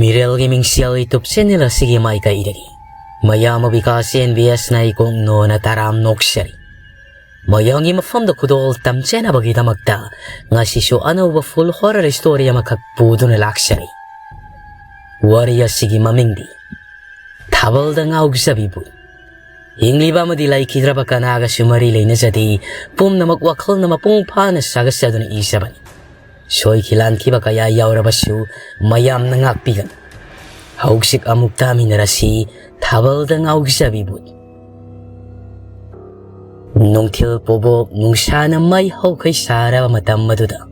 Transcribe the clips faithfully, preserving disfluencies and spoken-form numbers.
ꯃꯤꯔꯦꯜꯒꯤ ꯃꯤꯡꯁꯦꯜ YouTube channel ꯑꯁꯤꯒꯤ ꯃꯥꯏꯀꯩꯗꯒꯤ ꯃꯌꯥꯝ ꯑꯕꯤꯀꯥꯁ ꯑꯦꯟ ꯕꯤ ꯑꯦꯁꯅ ꯏꯀꯣꯛ ꯅꯣꯅ ꯇꯔꯥꯝ ꯅꯣꯛꯆꯔꯤ꯫ ꯃꯌꯥꯝꯒꯤ ꯃꯐꯝꯗ ꯈꯨꯗꯣꯜ ꯇꯝꯖꯅꯕꯒꯤꯗꯃꯛꯇ ꯉꯁꯤꯁꯨ ꯑꯅꯧꯕ full horror story ꯑꯃꯈꯛ ꯄꯨꯗꯨꯅ ꯂꯥꯛꯆꯔꯤ꯫ ꯋꯥꯔꯤ ꯑꯁꯤꯒꯤ ꯃꯃꯤꯡꯗꯤ ꯊꯥꯕꯜꯗ ꯉꯥꯎꯖꯕꯤ ꯕꯨꯠ꯫ ꯍꯤꯡꯂꯤꯕ ꯑꯃꯗꯤ ꯂꯩꯈꯤꯗ꯭ꯔꯕ ꯀꯅꯥꯒꯁꯨ ꯃꯔꯤ ꯂꯩꯅꯖꯗꯦ, ꯄꯨꯝꯅꯃꯛ ꯋꯥꯈꯜꯅ ꯃꯄꯨꯡ ꯐꯥꯅ ꯁꯥꯒꯠꯆꯗꯨꯅ ꯏꯖꯕꯅꯤ꯫ ꯁꯣꯏꯈꯤ ꯂꯥꯟꯈꯤꯕ ꯀꯌꯥ ꯌꯥꯎꯔꯕꯁꯨ ꯃꯌꯥꯝꯅ ꯉꯥꯛꯄꯤꯒꯅꯨ꯫ ꯍꯧꯖꯤꯛ ꯑꯃꯨꯛ ꯇꯥꯃꯤꯟꯅꯔꯁꯤ ꯊꯥꯕꯜꯗ ꯉꯥꯎꯖꯕꯤ ꯕꯨꯠ꯫ ꯅꯨꯡꯊꯤꯜ ꯄꯣꯕꯣꯛ ꯅꯨꯡꯁꯥꯅ ꯃꯩ ꯍꯧꯈꯩ ꯁꯥꯔꯕ ꯃꯇꯝ ꯑꯗꯨꯗ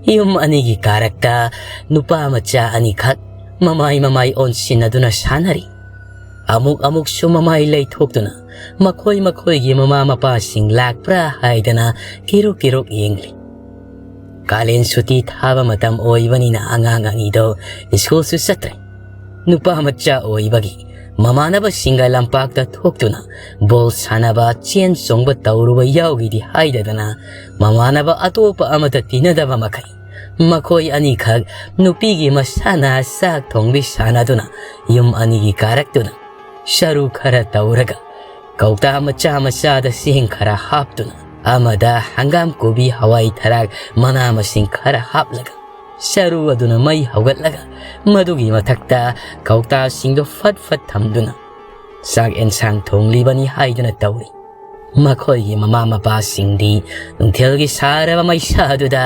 ꯌꯨꯝ ꯑꯅꯤꯒꯤ ꯀꯥꯔꯛꯇ ꯅꯨꯄꯥ ꯃꯆꯥ ꯑꯅꯤꯈꯛ ꯃꯃꯥꯏ ꯃꯃꯥꯏ ꯑꯣꯟꯁꯤꯟꯅꯗꯨꯅ ꯁꯥꯟꯅꯔꯤ꯫ ꯑꯃꯨꯛ ꯑꯃꯨꯛꯁꯨ ꯃꯃꯥꯏ ꯂꯩꯊꯣꯛꯇꯨꯅ ꯃꯈꯣꯏ ꯃꯈꯣꯏꯒꯤ ꯃꯃꯥ ꯃꯄꯥꯁꯤꯡ ꯂꯥꯛꯄ꯭ꯔꯥ ꯍꯥꯏꯗꯅ ꯀꯤꯔꯨꯛ ꯀꯤꯔꯨꯛ ꯌꯦꯡꯂꯤ꯫ ꯀꯥꯂꯦꯟ ꯁꯨꯇꯤ ꯊꯥꯕ ꯃꯇꯝ ꯑꯣꯏꯕꯅꯤꯅ ꯑꯉꯥꯡ ꯑꯅꯤꯗꯣ ꯁ꯭ꯀꯨꯜꯁꯨ ꯆꯠꯇ꯭ꯔꯦ꯫ ꯅꯨꯄꯥ ꯃꯆꯥ ꯑꯣꯏꯕꯒꯤ ꯃꯃꯥꯟꯅꯕꯁꯤꯡꯒ ꯂꯝꯄꯥꯛꯇ ꯊꯣꯛꯇꯨꯅ ꯕꯣꯜ ꯁꯥꯟꯅꯕ, ꯆꯦꯟ ꯆꯣꯡꯕ ꯇꯧꯔꯨꯕ ꯌꯥꯎꯈꯤꯗꯤ ꯍꯥꯏꯗꯗꯅ ꯃꯃꯥꯟꯅꯕ ꯑꯇꯣꯞꯄ ꯑꯃꯠꯇ ꯇꯤꯟꯅꯗꯕ ꯃꯈꯩ ꯃꯈꯣꯏ ꯑꯅꯤꯈꯛ ꯅꯨꯄꯤꯒꯤ ꯃꯁꯥꯟꯅ ꯆꯥꯛ ꯊꯣꯡꯕꯤ ꯁꯥꯟꯅꯗꯨꯅ ꯌꯨꯝ ꯑꯅꯤꯒꯤ ꯀꯥꯔꯛꯇꯨꯅ ꯁꯔꯨ ꯈꯔ ꯇꯧꯔꯒ ꯀꯧꯇꯥ ꯃꯆꯥ ꯃꯆꯥꯗ ꯆꯦꯡ ꯈꯔ ꯍꯥꯞꯇꯨꯅ ꯑꯃꯗ ꯍꯪꯒꯥꯝ, ꯀꯣꯕꯤ, ꯍꯋꯥꯏ ꯊꯔꯥꯛ ꯃꯅꯥ ꯃꯁꯤꯡ ꯈꯔ ꯍꯥꯞꯂꯒ ꯆꯔꯨ ꯑꯗꯨꯅ ꯃꯩ ꯍꯧꯒꯠꯂꯒ ꯃꯗꯨꯒꯤ ꯃꯊꯛꯇ ꯀꯧꯇꯥꯁꯤꯡꯗꯨ ꯐꯠ ꯐꯠ ꯊꯝꯗꯨꯅ ꯆꯥꯛ ꯑꯦꯟꯁꯥꯡ ꯊꯣꯡꯂꯤꯕꯅꯤ ꯍꯥꯏꯗꯨꯅ ꯇꯧꯔꯤ꯫ ꯃꯈꯣꯏꯒꯤ ꯃꯃꯥ ꯃꯄꯥꯁꯤꯡꯗꯤ ꯅꯨꯡꯊꯤꯜꯒꯤ ꯁꯥꯔꯕ ꯃꯩꯁꯥꯗꯨꯗ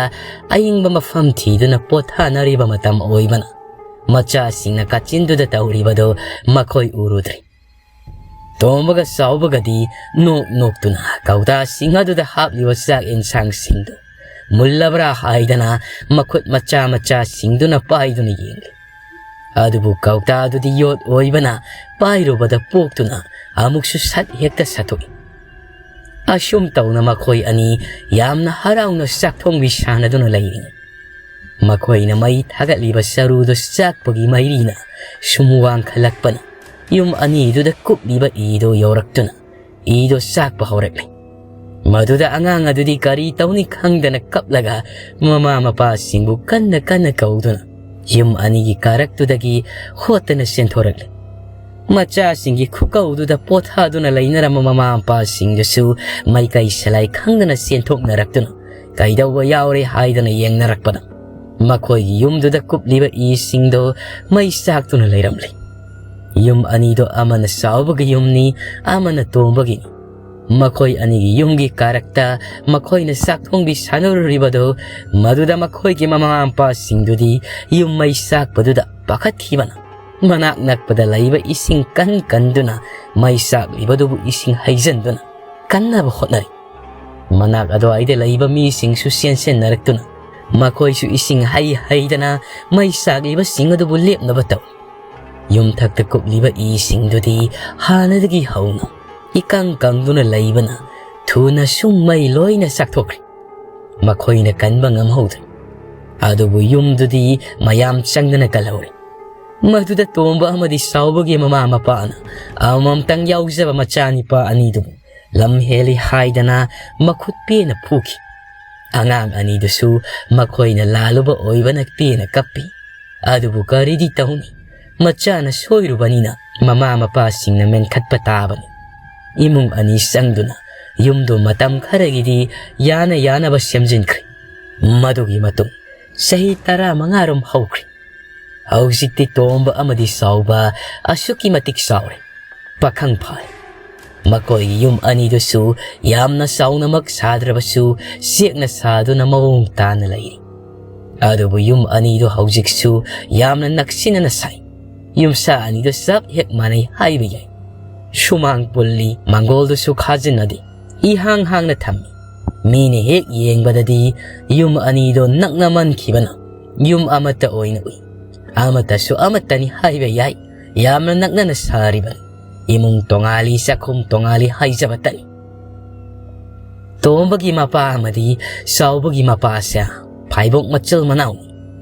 ꯑꯏꯪꯕ ꯃꯐꯝ ꯊꯤꯗꯨꯅ ꯄꯣꯊꯥꯅꯔꯤꯕ ꯃꯇꯝ ꯑꯣꯏꯕꯅ ꯃꯆꯥꯁꯤꯡꯅ ꯀꯥꯆꯤꯟꯗꯨꯗ ꯇꯧꯔꯤꯕꯗꯨ ꯃꯈꯣꯏ ꯎꯔꯨꯗ꯭ꯔꯤ꯫ ꯇꯣꯝꯕꯒ ꯆꯥꯎꯕꯒꯗꯤ ꯅꯣꯛ ꯅꯣꯛꯇꯨꯅ ꯀꯧꯇꯥꯁꯤꯡ ꯑꯗꯨꯗ ꯍꯥꯞꯂꯤꯕ ꯆꯥꯛ ꯑꯦꯟꯁꯥꯡꯁꯤꯡꯗꯨ ꯃꯨꯜꯂꯕ꯭ꯔꯥ ꯍꯥꯏꯗꯅ ꯃꯈꯨꯠ ꯃꯆꯥ ꯃꯆꯥꯁꯤꯡꯗꯨꯅ ꯄꯥꯏꯗꯨꯅ ꯌꯦꯡꯂꯤ꯫ ꯑꯗꯨꯕꯨ ꯀꯧꯇꯥꯗꯨꯗꯤ ꯌꯣꯠ ꯑꯣꯏꯕꯅ ꯄꯥꯏꯔꯨꯕꯗ ꯄꯣꯛꯇꯨꯅ ꯑꯃꯨꯛꯁꯨ ꯁꯠ ꯍꯦꯛꯇ ꯁꯠꯇꯣꯛꯏ꯫ ꯑꯁꯨꯝ ꯇꯧꯅ ꯃꯈꯣꯏ ꯑꯅꯤ ꯌꯥꯝꯅ ꯍꯔꯥꯎꯅ ꯆꯥꯛ ꯊꯣꯡꯕꯤ ꯁꯥꯟꯅꯗꯨꯅ ꯂꯩꯔꯤꯉꯩ ꯃꯈꯣꯏꯅ ꯃꯩ ꯊꯥꯒꯠꯂꯤꯕ ꯆꯔꯨꯗꯨ ꯆꯥꯛꯄꯒꯤ ꯃꯩꯔꯤꯅ ꯁꯨꯝ ꯋꯥꯡꯈꯠꯂꯛꯄꯅ ꯌꯨꯝ ꯑꯅꯤꯗꯨꯗ ꯀꯨꯞꯂꯤꯕ ꯏꯗꯨ ꯌꯧꯔꯛꯇꯨꯅ ꯏꯗꯨ ꯆꯥꯛꯄ ꯍꯧꯔꯛꯂꯦ꯫ ꯃꯗꯨꯗ ꯑꯉꯥꯡ ꯑꯗꯨꯗꯤ ꯀꯔꯤ ꯇꯧꯅꯤ ꯈꯪꯗꯅ ꯀꯞꯂꯒ ꯃꯃꯥ ꯃꯄꯥꯁꯤꯡꯕꯨ ꯀꯟꯅ ꯀꯟꯅ ꯀꯧꯗꯨꯅ ꯌꯨꯝ ꯑꯅꯤꯒꯤ ꯀꯥꯔꯛꯇꯨꯗꯒꯤ ꯍꯣꯠꯇꯅ ꯆꯦꯟꯊꯣꯔꯛꯂꯤ꯫ ꯃꯆꯥꯁꯤꯡꯒꯤ ꯈꯨꯀꯧꯗꯨꯗ ꯄꯣꯊꯥꯗꯨꯅ ꯂꯩꯅꯔꯝꯕ ꯃꯃꯥ ꯃꯄꯥꯁꯤꯡꯗꯨꯁꯨ ꯃꯩꯀꯩ ꯁꯂꯥꯏ ꯈꯪꯗꯅ ꯆꯦꯟꯊꯣꯛꯅꯔꯛꯇꯨꯅ ꯀꯩꯗꯧꯕ ꯌꯥꯎꯔꯦ ꯍꯥꯏꯗꯅ ꯌꯦꯡꯅꯔꯛꯄꯗ ꯃꯈꯣꯏꯒꯤ ꯌꯨꯝꯗꯨꯗ ꯀꯨꯞꯂꯤꯕ ꯏꯁꯤꯡꯗꯣ ꯃꯩ ꯆꯥꯛꯇꯨꯅ ꯂꯩꯔꯝꯂꯤ꯫ ꯌꯨꯝ ꯑꯅꯤꯗꯣ ꯑꯃꯅ ꯆꯥꯎꯕꯒꯤ ꯌꯨꯝꯅꯤ, ꯑꯃꯅ ꯇꯣꯝꯕꯒꯤꯅꯤ꯫ ꯃꯈꯣꯏ ꯑꯅꯤꯒꯤ ꯌꯨꯝꯒꯤ ꯀꯥꯔꯛꯇ ꯃꯈꯣꯏꯅ ꯆꯥꯛ ꯊꯣꯡꯕꯤ ꯁꯥꯟꯅꯔꯨꯔꯤꯕꯗꯨ, ꯃꯗꯨꯗ ꯃꯈꯣꯏꯒꯤ ꯃꯃꯥ ꯃꯄꯥꯁꯤꯡꯗꯨꯗꯤ ꯌꯨꯝ ꯃꯩ ꯆꯥꯛꯄꯗꯨꯗ ꯄꯥꯈꯠꯈꯤꯕꯅ ꯃꯅꯥꯛ ꯅꯛꯄꯗ ꯂꯩꯕ ꯏꯁꯤꯡ ꯀꯟ ꯀꯟꯗꯨꯅ ꯃꯩ ꯆꯥꯛꯂꯤꯕꯗꯨꯕꯨ ꯏꯁꯤꯡ ꯍꯩꯖꯤꯟꯗꯨꯅ ꯀꯟꯅꯕ ꯍꯣꯠꯅꯔꯤ꯫ ꯃꯅꯥꯛ ꯑꯗꯨꯋꯥꯏꯗ ꯂꯩꯕ ꯃꯤꯁꯤꯡꯁꯨ ꯆꯦꯟꯁꯤꯟꯅꯔꯛꯇꯨꯅ ꯃꯈꯣꯏꯁꯨ ꯏꯁꯤꯡ ꯍꯩ ꯍꯩꯗꯅ ꯃꯩ ꯆꯥꯛꯂꯤꯕꯁꯤꯡ ꯑꯗꯨꯕꯨ ꯂꯦꯞꯅꯕ ꯇꯧꯏ꯫ ꯌꯨꯝꯊꯛꯇ ꯀꯨꯞꯂꯤꯕ ꯏꯁꯤꯡꯗꯨꯗꯤ ꯍꯥꯟꯅꯗꯒꯤ ꯍꯧꯅ ꯏꯀꯪ ꯀꯪꯗꯨꯅ ꯂꯩꯕꯅ ꯊꯨꯅ ꯁꯨꯝ ꯃꯩ ꯂꯣꯏꯅ ꯆꯥꯛꯊꯣꯛꯈ꯭ꯔꯦ꯫ ꯃꯈꯣꯏꯅ ꯀꯟꯕ ꯉꯝꯍꯧꯗ꯭ꯔꯦ꯫ ꯑꯗꯨꯕꯨ ꯌꯨꯝꯗꯨꯗꯤ ꯃꯌꯥꯝ ꯆꯪꯗꯅ ꯀꯜꯍꯧꯔꯦ꯫ ꯃꯗꯨꯗ ꯇꯣꯝꯕ ꯑꯃꯗꯤ ꯆꯥꯎꯕꯒꯤ ꯃꯃꯥ ꯃꯄꯥꯅ ꯑꯃꯃꯝꯇꯪ ꯌꯥꯎꯖꯕ ꯃꯆꯥꯅꯤꯄꯥ ꯑꯅꯤꯗꯨꯕꯨ ꯂꯝ ꯍꯦꯜꯂꯤ ꯍꯥꯏꯗꯅ ꯃꯈꯨꯠ ꯄꯦꯟꯅ ꯐꯨꯈꯤ꯫ ꯑꯉꯥꯡ ꯑꯅꯤꯗꯨꯁꯨ ꯃꯈꯣꯏꯅ ꯂꯥꯜꯂꯨꯕ ꯑꯣꯏꯕꯅ ꯄꯦꯟꯅ ꯀꯞꯄꯤ꯫ ꯑꯗꯨꯕꯨ ꯀꯔꯤꯗꯤ ꯇꯧꯅꯤ, ꯃꯆꯥꯅ ꯁꯣꯏꯔꯨꯕꯅꯤꯅ ꯃꯃꯥ ꯃꯄꯥꯁꯤꯡꯅ ꯃꯦꯟꯈꯠꯄ ꯇꯥꯕꯅꯤ꯫ ꯏꯃꯨꯡ ꯑꯅꯤ ꯆꯪꯗꯨꯅ ꯌꯨꯝꯗꯨ ꯃꯇꯝ ꯈꯔꯒꯤꯗꯤ ꯌꯥꯅ ꯌꯥꯅꯕ ꯁꯦꯝꯖꯤꯟꯈ꯭ꯔꯦ꯫ ꯃꯗꯨꯒꯤ ꯃꯇꯨꯡ ꯆꯍꯤ ꯇꯔꯥꯃꯉꯥꯔꯣꯝ ꯍꯧꯈ꯭ꯔꯦ꯫ ꯍꯧꯖꯤꯛꯇꯤ ꯇꯣꯝꯕ ꯑꯃꯗꯤ ꯆꯥꯎꯕ ꯑꯁꯨꯛꯀꯤ ꯃꯇꯤꯛ ꯆꯥꯎꯔꯦ, ꯄꯥꯈꯪ ꯐꯥꯔꯦ꯫ ꯃꯈꯣꯏꯒꯤ ꯌꯨꯝ ꯑꯅꯤꯗꯨꯁꯨ ꯌꯥꯝꯅ ꯆꯥꯎꯅꯃꯛ ꯁꯥꯗ꯭ꯔꯕꯁꯨ ꯆꯦꯛꯅ ꯁꯥꯗꯨꯅ ꯃꯑꯣꯡ ꯇꯥꯅ ꯂꯩꯔꯤ꯫ ꯑꯗꯨꯕꯨ ꯌꯨꯝ ꯑꯅꯤꯗꯨ ꯍꯧꯖꯤꯛꯁꯨ ꯌꯥꯝꯅ ꯅꯛꯁꯤꯟꯅꯅ ꯁꯥꯏ꯫ ꯌꯨꯝꯁꯥ ꯑꯅꯤꯗꯨ ꯆꯞ ꯍꯦꯛ ꯃꯥꯟꯅꯩ ꯍꯥꯏꯕ ꯌꯥꯏ꯫ ꯁꯨꯃꯥꯡ ꯄꯨꯜꯂꯤ, ꯃꯥꯡꯒꯣꯜꯗꯨꯁꯨ ꯈꯥꯖꯤꯟꯅꯗꯦ, ꯏꯍꯥꯡ ꯍꯥꯡꯅ ꯊꯝꯃꯤ꯫ ꯃꯤꯅ ꯍꯦꯛ ꯌꯦꯡꯕꯗꯗꯤ ꯌꯨꯝ ꯑꯅꯤꯗꯣ ꯅꯛꯅꯃꯟꯈꯤꯕꯅ ꯌꯨꯝ ꯑꯃꯠꯇ ꯑꯣꯏꯅ ꯎꯏ꯫ ꯑꯃꯠꯇꯁꯨ ꯑꯃꯠꯇꯅꯤ ꯍꯥꯏꯕ ꯌꯥꯏ꯫ ꯌꯥꯝꯅ ꯅꯛꯅꯅ ꯁꯥꯔꯤꯕꯅꯤ꯫ ꯏꯃꯨꯡ ꯇꯣꯉꯥꯜꯂꯤ, ꯆꯥꯛꯈꯨꯝ ꯇꯣꯉꯥꯜꯂꯤ ꯍꯥꯏꯖꯕꯇꯅꯤ꯫ ꯇꯣꯝꯕꯒꯤ ꯃꯄꯥ ꯑꯃꯗꯤ ꯆꯥꯎꯕꯒꯤ ꯃꯄꯥꯁꯦ ꯐꯥꯏꯕꯣꯛ ꯃꯆꯤꯜ ꯃꯅꯥꯎꯅꯤ꯫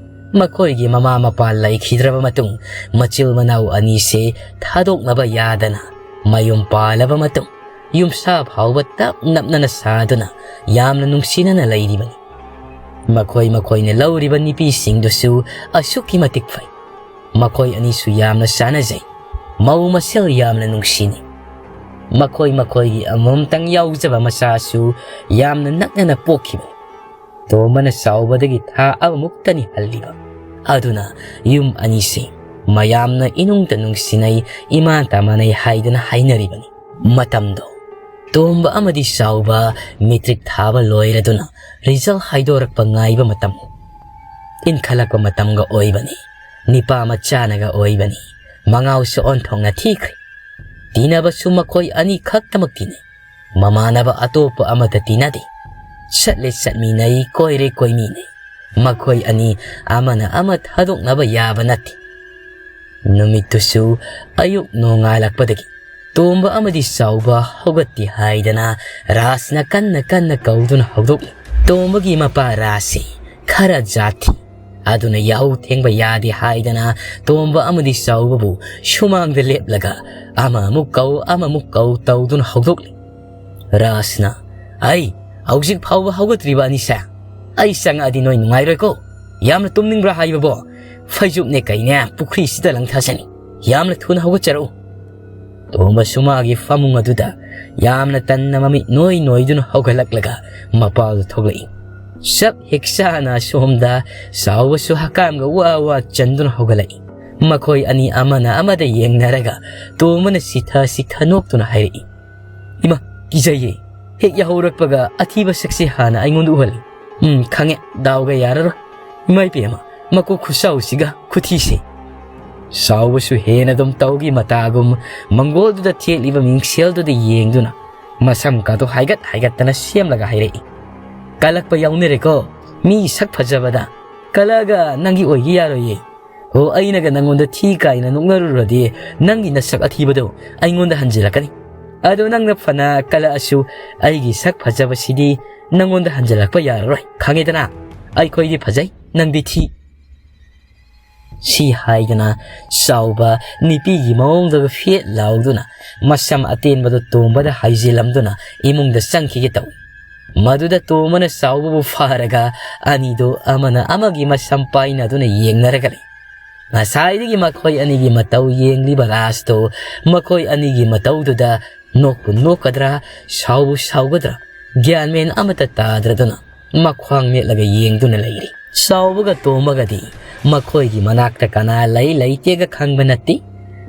ꯃꯈꯣꯏꯒꯤ ꯃꯃꯥ ꯃꯄꯥ ꯂꯩꯈꯤꯗ꯭ꯔꯕ ꯃꯇꯨꯡ ꯃꯆꯤꯜ ꯃꯅꯥꯎ ꯑꯅꯤꯁꯦ ꯊꯥꯗꯣꯛꯅꯕ ꯌꯥꯗꯅ ꯃꯌꯨꯝ ꯄꯥꯜꯂꯕ ꯃꯇꯨꯡ ꯌꯨꯝꯁꯥ ꯐꯥꯎꯕ ꯇꯞ ꯅꯞꯅꯅ ꯁꯥꯗꯨꯅ ꯌꯥꯝꯅ ꯅꯨꯡꯁꯤꯅꯅ ꯂꯩꯔꯤꯕꯅꯤ꯫ ꯃꯈꯣꯏ ꯃꯈꯣꯏꯅ ꯂꯧꯔꯤꯕ ꯅꯨꯄꯤꯁꯤꯡꯗꯨꯁꯨ ꯑꯁꯨꯛꯀꯤ ꯃꯇꯤꯛ ꯐꯩ꯫ ꯃꯈꯣꯏ ꯑꯅꯤꯁꯨ ꯌꯥꯝꯅ ꯆꯥꯟꯅꯖꯩ꯫ ꯃꯧ ꯃꯁꯦꯜ ꯌꯥꯝꯅ ꯅꯨꯡꯁꯤꯅꯩ꯫ ꯃꯈꯣꯏ ꯃꯈꯣꯏꯒꯤ ꯑꯃꯃꯝꯇꯪ ꯌꯥꯎꯖꯕ ꯃꯆꯥꯁꯨ ꯌꯥꯝꯅ ꯅꯛꯅꯅ ꯄꯣꯛꯈꯤꯕꯅꯤ꯫ ꯇꯣꯝꯕꯅ ꯆꯥꯎꯕꯗꯒꯤ ꯊꯥ ꯑꯃꯃꯨꯛꯇꯅꯤ ꯍꯜꯂꯤꯕ꯫ ꯑꯗꯨꯅ ꯌꯨꯝ ꯑꯅꯤꯁꯤ ꯃꯌꯥꯝꯅ ꯏꯅꯨꯡꯇ ꯅꯨꯡꯁꯤꯅꯩ, ꯏꯃꯥꯟꯇ ꯃꯥꯟꯅꯩ ꯍꯥꯏꯗꯅ ꯍꯥꯏꯅꯔꯤꯕꯅꯤ꯫ ꯃꯇꯝꯗꯣ ꯇꯣꯝꯕ ꯑꯃꯗꯤ ꯆꯥꯎꯕ ꯃꯦꯇ꯭ꯔꯤꯛ ꯊꯥꯕ ꯂꯣꯏꯔꯗꯨꯅ ꯔꯤꯖꯜ ꯍꯥꯏꯗꯣꯔꯛꯄ ꯉꯥꯏꯕ ꯃꯇꯝ ꯏꯟꯈꯠꯂꯛꯄ ꯃꯇꯝꯒ ꯑꯣꯏꯕꯅꯤ꯫ ꯅꯤꯄꯥ ꯃꯆꯥꯅꯒ ꯑꯣꯏꯕꯅꯤ꯫ ꯃꯉꯥꯎꯁꯨ ꯑꯣꯟꯊꯣꯛꯅ ꯊꯤꯈ꯭ꯔꯦ꯫ ꯇꯤꯟꯅꯕꯁꯨ ꯃꯈꯣꯏ ꯑꯅꯤ ꯈꯛꯇꯃꯛ ꯇꯤꯟꯅꯩ꯫ ꯃꯃꯥꯟꯅꯕ ꯑꯇꯣꯞꯄ ꯑꯃꯠꯇ ꯇꯤꯟꯅꯗꯦ꯫ ꯆꯠꯂꯦ ꯆꯠꯃꯤꯟꯅꯩ, ꯀꯣꯏꯔꯦ ꯀꯣꯏꯃꯤꯟꯅꯩ꯫ ꯃꯈꯣꯏ ꯑꯅꯤ ꯑꯃꯅ ꯑꯃ ꯊꯥꯗꯣꯛꯅꯕ ꯌꯥꯕ ꯅꯠꯇꯦ꯫ ꯅꯨꯃꯤꯠꯇꯨꯁꯨ ꯑꯌꯨꯛ ꯅꯣꯡꯉꯥꯜꯂꯛꯄꯗꯒꯤ ꯇꯣꯝꯕ ꯑꯃꯗꯤ ꯆꯥꯎꯕ ꯍꯧꯒꯠꯇꯦ ꯍꯥꯏꯗꯅ ꯔꯥꯖꯅ ꯀꯟꯅ ꯀꯟꯅ ꯀꯧꯗꯨꯅ ꯍꯧꯗꯣꯛꯂꯤ꯫ ꯇꯣꯝꯕꯒꯤ ꯃꯄꯥ ꯔꯥꯖꯁꯤ ꯈꯔ ꯖꯥꯠ ꯊꯤ꯫ ꯑꯗꯨꯅ ꯌꯥꯍꯧ ꯊꯦꯡꯕ ꯌꯥꯗꯦ ꯍꯥꯏꯗꯅ ꯇꯣꯝꯕ ꯑꯃꯗꯤ ꯆꯥꯎꯕꯕꯨ ꯁꯨꯃꯥꯡꯗ ꯂꯦꯞꯂꯒ ꯑꯃꯃꯨꯛ ꯀꯧ, ꯑꯃꯃꯨꯛ ꯀꯧ ꯇꯧꯗꯨꯅ ꯍꯧꯗꯣꯛꯂꯤ꯫ ꯔꯥꯖꯅ, "ꯑꯩ ꯍꯧꯖꯤꯛ ꯐꯥꯎꯕ ꯍꯧꯒꯠꯇ꯭ꯔꯤꯕ ꯑꯅꯤꯁꯦ? ꯑꯩ ꯆꯪꯉꯛꯑꯗꯤ ꯅꯣꯏ ꯅꯨꯡꯉꯥꯏꯔꯣꯏꯀꯣ꯫ ꯌꯥꯝꯅ ꯇꯨꯝꯅꯤꯡꯕ꯭ꯔꯥ ꯍꯥꯏꯕꯕꯣ? ꯐꯩꯖꯨꯞꯅꯦ ꯀꯩꯅꯦ ꯄꯨꯈ꯭ꯔꯤꯁꯤꯗ ꯂꯪꯊꯁꯅꯤ꯫ ꯌꯥꯝꯅ ꯊꯨꯅ ꯍꯧꯒꯠꯆꯔꯛꯎ꯫" ꯇꯣꯝꯕꯁꯨ ꯃꯥꯒꯤ ꯐꯃꯨꯡ ꯑꯗꯨꯗ ꯌꯥꯝꯅ ꯇꯟꯅ ꯃꯃꯤꯠ ꯅꯣꯏ ꯅꯣꯏꯗꯨꯅ ꯍꯧꯒꯠꯂꯛꯂꯒ ꯃꯄꯥꯜꯗ ꯊꯣꯛꯂꯛꯏ꯫ ꯆꯞ ꯍꯦꯛ ꯆꯥꯅ ꯑꯁꯣꯝꯗ ꯆꯥꯎꯕꯁꯨ ꯍꯀꯥꯝꯒ ꯋꯥ ꯋꯥ ꯆꯟꯗꯨꯅ ꯍꯧꯒꯠꯂꯛꯏ꯫ ꯃꯈꯣꯏ ꯑꯅꯤ ꯑꯃꯅ ꯑꯃꯗ ꯌꯦꯡꯅꯔꯒ ꯇꯣꯝꯕꯅ ꯁꯤꯊ ꯁꯤꯊ ꯅꯣꯛꯇꯨꯅ ꯍꯥꯏꯔꯛꯏ, "ꯏꯃꯥ, ꯀꯤꯖꯩꯌꯦ꯫ ꯍꯦꯛ ꯌꯥꯍꯧꯔꯛꯄꯒ ꯑꯊꯤꯕ ꯁꯛꯁꯦ ꯍꯥꯟꯅ ꯑꯩꯉꯣꯟꯗ ꯎꯍꯜꯂꯤ꯫ ꯎꯝ, ꯈꯪꯉꯦ, ꯗꯥꯎꯒ ꯌꯥꯔꯔꯣꯏ꯫ ꯏꯃꯥ ꯏꯕꯦꯝꯃ, ꯃꯀꯣꯛ ꯈꯨꯆꯥꯎꯁꯤꯒ ꯈꯨꯊꯤꯁꯦ꯫" ꯆꯥꯎꯕꯁꯨ ꯍꯦꯟꯅ ꯑꯗꯨꯝ ꯇꯧꯒꯤ ꯃꯇꯥꯒꯨꯝ ꯃꯪꯒꯣꯜꯗꯨꯗ ꯊꯦꯠꯂꯤꯕ ꯃꯤꯡꯁꯦꯜꯗꯨꯗ ꯌꯦꯡꯗꯨꯅ ꯃꯁꯝ ꯀꯥꯗꯣ ꯍꯥꯏꯒꯠ ꯍꯥꯏꯒꯠꯇꯅ ꯁꯦꯝꯂꯒ ꯍꯥꯏꯔꯛꯏ, "ꯀꯜꯂꯛꯄ ꯌꯥꯎꯅꯔꯦꯀꯣ, ꯃꯤ ꯁꯛ ꯐꯖꯕꯗ꯫ ꯀꯜꯂꯛꯑꯒ ꯅꯪꯒꯤ ꯑꯣꯏꯒꯦ ꯌꯥꯔꯣꯏꯌꯦ꯫ ꯍꯣ, ꯑꯩꯅꯒ ꯅꯪꯉꯣꯟꯗ ꯊꯤ ꯀꯥꯏꯅ ꯅꯣꯛꯅꯔꯨꯔꯗꯤ ꯅꯪꯒꯤ ꯅꯁꯛ ꯑꯊꯤꯕꯗꯣ ꯑꯩꯉꯣꯟꯗ ꯍꯟꯖꯤꯜꯂꯛꯀꯅꯤ꯫ ꯑꯗꯣ ꯅꯪꯅ ꯐꯅ ꯀꯜꯂꯛꯑꯁꯨ ꯑꯩꯒꯤ ꯁꯛ ꯐꯖꯕꯁꯤꯗꯤ ꯅꯪꯉꯣꯟꯗ ꯍꯟꯖꯤꯜꯂꯛꯄ ꯌꯥꯔꯔꯣꯏ꯫ ꯈꯪꯉꯦꯗꯅ? ꯑꯩꯈꯣꯏꯗꯤ ꯐꯖꯩ, ꯅꯪꯗꯤ ꯊꯤ꯫" ꯁꯤ ꯍꯥꯏꯗꯅ ꯆꯥꯎꯕ ꯅꯨꯄꯤꯒꯤ ꯃꯑꯣꯡꯗꯒ ꯐꯦꯠ ꯂꯥꯎꯗꯨꯅ ꯃꯁꯝ ꯑꯇꯦꯟꯕꯗꯨ ꯇꯣꯝꯕꯗ ꯍꯥꯏꯖꯤꯜꯂꯝꯗꯨꯅ ꯏꯃꯨꯡꯗ ꯆꯪꯈꯤꯒꯦ ꯇꯧꯏ꯫ ꯃꯗꯨꯗ ꯇꯣꯝꯕꯅ ꯆꯥꯎꯕꯕꯨ ꯐꯥꯔꯒ ꯑꯅꯤꯗꯨ ꯑꯃꯅ ꯑꯃꯒꯤ ꯃꯁꯝ ꯄꯥꯏꯅꯗꯨꯅ ꯌꯦꯡꯅꯔꯒ ꯂꯩ꯫ ꯉꯁꯥꯏꯗꯒꯤ ꯃꯈꯣꯏ ꯑꯅꯤꯒꯤ ꯃꯇꯧ ꯌꯦꯡꯂꯤꯕ ꯔꯥꯖꯇꯨ ꯃꯈꯣꯏ ꯑꯅꯤꯒꯤ ꯃꯇꯧꯗꯨꯗ ꯅꯣꯛꯄꯨ ꯅꯣꯛꯀꯗ꯭ꯔꯥ, ꯁꯥꯎꯕꯨ ꯁꯥꯎꯒꯗ꯭ꯔꯥ, ꯒ꯭ꯌꯥꯟ ꯃꯦꯟ ꯑꯃꯠꯇ ꯇꯥꯗ꯭ꯔꯗꯨꯅ ꯃꯈ꯭ꯋꯥꯡ ꯃꯦꯠꯂꯒ ꯌꯦꯡꯗꯨꯅ ꯂꯩꯔꯤ꯫ ꯆꯥꯎꯕꯒ ꯇꯣꯝꯕꯒꯗꯤ ꯃꯈꯣꯏꯒꯤ ꯃꯅꯥꯛꯇ ꯀꯅꯥ ꯂꯩ ꯂꯩꯇꯦꯒ ꯈꯪꯕ ꯅꯠꯇꯦ꯫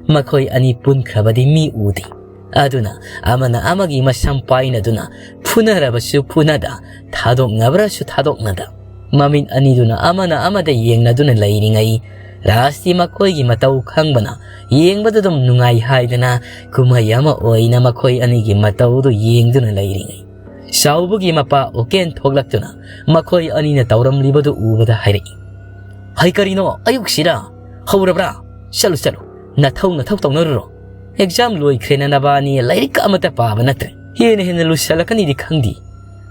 ꯃꯈꯣꯏ ꯑꯅꯤ ꯄꯨꯟꯈ꯭ꯔꯕꯗꯤ ꯃꯤ ꯎꯗꯦ꯫ ꯑꯗꯨꯅ ꯑꯃꯅ ꯑꯃꯒꯤ ꯃꯁꯝ ꯄꯥꯏꯅꯗꯨꯅ ꯐꯨꯅꯔꯕꯁꯨ ꯐꯨꯅꯗ, ꯊꯥꯗꯣꯛꯅꯕ꯭ꯔꯁꯨ ꯊꯥꯗꯣꯛꯅꯗ, ꯃꯃꯤꯠ ꯑꯅꯤꯗꯨꯅ ꯑꯃꯅ ꯑꯃꯗ ꯌꯦꯡꯅꯗꯨꯅ ꯂꯩꯔꯤꯉꯩ, ꯔꯥꯖꯇꯤ ꯃꯈꯣꯏꯒꯤ ꯃꯇꯧ ꯈꯪꯕꯅ ꯌꯦꯡꯕꯗ ꯑꯗꯨꯝ ꯅꯨꯡꯉꯥꯏ ꯍꯥꯏꯗꯅ ꯀꯨꯝꯍꯩ ꯑꯃ ꯑꯣꯏꯅ ꯃꯈꯣꯏ ꯑꯅꯤꯒꯤ ꯃꯇꯧꯗꯨ ꯌꯦꯡꯗꯨꯅ ꯂꯩꯔꯤꯉꯩ, ꯆꯥꯎꯕꯒꯤ ꯃꯄꯥ ꯎꯀꯦꯟ ꯊꯣꯛꯂꯛꯇꯨꯅ ꯃꯈꯣꯏ ꯑꯅꯤꯅ ꯇꯧꯔꯝꯂꯤꯕꯗꯨ ꯎꯕꯗ ꯍꯥꯏꯔꯛꯏ, "ꯍꯩ, ꯀꯔꯤꯅꯣ ꯑꯌꯨꯛꯁꯤꯗ? ꯍꯧꯔꯕ꯭ꯔꯥ? ꯆꯠꯂꯨ, ꯆꯠꯂꯨ, ꯅꯊꯧ ꯅꯊꯧ ꯇꯧꯅꯔꯨꯔꯣ꯫ ꯑꯦꯛꯖꯥꯝ ꯂꯣꯏꯈ꯭ꯔꯦꯅ ꯅꯕꯥꯅꯤ ꯂꯥꯏꯔꯤꯛ ꯑꯃꯠꯇ ꯄꯥꯕ ꯅꯠꯇ꯭ꯔꯦ꯫ ꯍꯦꯟꯅ ꯍꯦꯟꯅ ꯂꯨꯁꯜꯂꯛꯀꯅꯤꯗꯤ ꯈꯪꯗꯦ꯫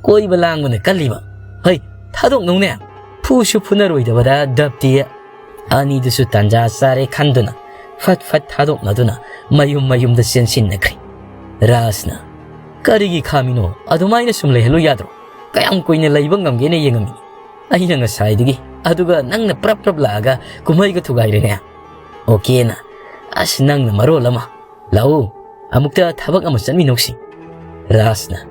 ꯀꯣꯏꯕ ꯂꯥꯡꯕꯅ ꯀꯜꯂꯤꯕ꯫ ꯍꯩ, ꯊꯥꯗꯣꯛꯅꯧꯅꯦ꯫ ꯐꯨꯁꯨ ꯐꯨꯅꯔꯣꯏꯗꯕꯗ ꯗꯞꯇꯤ"꯫ ꯑꯅꯤꯗꯨꯁꯨ ꯇꯥꯟꯖꯥ ꯆꯥꯔꯦ ꯈꯟꯗꯨꯅ ꯐꯠ ꯐꯠ ꯊꯥꯗꯣꯛꯅꯗꯨꯅ ꯃꯌꯨꯝ ꯃꯌꯨꯝꯗ ꯆꯦꯟꯁꯤꯟꯅꯈ꯭ꯔꯦ꯫ ꯔꯥꯖꯅ, "ꯀꯔꯤꯒꯤ ꯈꯥꯝꯃꯤꯅꯣ? ꯑꯗꯨꯃꯥꯏꯅ ꯁꯨꯝ ꯂꯩꯍꯜꯂꯨ ꯌꯥꯗ꯭ꯔꯣ? ꯀꯌꯥꯝ ꯀꯨꯏꯅ ꯂꯩꯕ ꯉꯝꯒꯦꯅ ꯌꯦꯡꯉꯝꯃꯤꯅꯤ ꯑꯩꯅ ꯉꯁꯥꯏꯗꯒꯤ꯫ ꯑꯗꯨꯒ ꯅꯪꯅ ꯄ꯭ꯔꯞ ꯄ꯭ꯔꯞ ꯂꯥꯛꯑꯒ ꯀꯨꯝꯍꯩꯒ ꯊꯨꯒꯥꯏꯔꯦꯅꯦ"꯫ ꯑꯣꯀꯦꯅ, "ꯑꯁ, ꯅꯪꯅ ꯃꯔꯣꯜ ꯑꯃ꯫ ꯂꯥꯛꯎ, ꯑꯃꯨꯛꯇ ꯊꯕꯛ ꯑꯃ ꯆꯠꯃꯤꯟꯅꯧꯁꯤ"꯫ ꯔꯥꯖꯅ,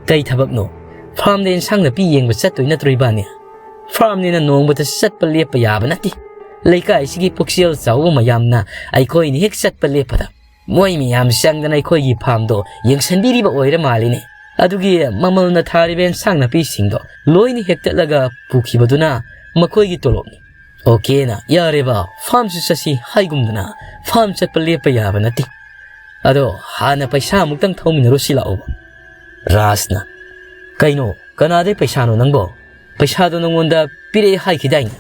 "ꯀꯩ ꯊꯕꯛꯅꯣ? ꯐꯥꯔꯝꯗ ꯏꯟꯁꯥꯡ ꯅꯥꯄꯤ ꯌꯦꯡꯕ ꯆꯠꯇꯣꯏ ꯅꯠꯇ꯭ꯔꯣ ꯏꯕꯥꯅꯤ? ꯐꯥꯔꯝꯅꯤꯅ ꯅꯣꯡꯃꯇ ꯆꯠꯄ ꯂꯦꯞꯄ ꯌꯥꯕ ꯅꯠꯇꯦ꯫ ꯂꯩꯀꯥꯏꯁꯤꯒꯤ ꯄꯨꯛꯆꯦꯜ ꯆꯥꯎꯕ ꯃꯌꯥꯝꯅ ꯑꯩꯈꯣꯏꯅ ꯍꯦꯛ ꯆꯠꯄ ꯂꯦꯞꯄꯗ ꯃꯣꯏ ꯃꯌꯥꯝ ꯆꯪꯗꯅ ꯑꯩꯈꯣꯏꯒꯤ ꯐꯥꯔꯝꯗꯣ ꯌꯦꯡꯁꯤꯟꯕꯤꯔꯤꯕ ꯑꯣꯏꯔ ꯃꯥꯜꯂꯤꯅꯦ꯫ ꯑꯗꯨꯒꯤ ꯃꯃꯜꯅ ꯊꯥꯔꯤꯕ ꯏꯟꯁꯥꯡ ꯅꯥꯄꯤꯁꯤꯡꯗꯣ ꯂꯣꯏꯅ ꯍꯦꯛꯇꯠꯂꯒ ꯄꯨꯈꯤꯕꯗꯨꯅ ꯃꯈꯣꯏꯒꯤ ꯇꯣꯂꯣꯞꯅꯤ"꯫ ꯑꯣꯀꯦꯅ, "ꯌꯥꯔꯦꯕ, ꯐꯥꯔꯝꯁꯨ ꯆꯠꯁꯤ ꯍꯥꯏꯒꯨꯝꯗꯅ ꯐꯥꯔꯝ ꯆꯠꯄ ꯂꯦꯞꯄ ꯌꯥꯕ ꯅꯠꯇꯦ꯫ ꯑꯗꯣ ꯍꯥꯟꯅ ꯄꯩꯁꯥ ꯑꯃꯨꯛꯇꯪ ꯊꯧꯃꯤꯟꯅꯔꯨꯁꯤ ꯂꯥꯛꯑꯣꯕ"꯫ ꯔꯥꯖꯅ, "ꯀꯩꯅꯣ, ꯀꯅꯥꯗꯩ ꯄꯩꯁꯥꯅꯣ ꯅꯪꯕꯣ? ꯄꯩꯁꯥꯗꯣ ꯅꯪꯉꯣꯟꯗ ꯄꯤꯔꯛꯑꯦ ꯍꯥꯏꯈꯤꯗꯥꯏꯅꯦ?"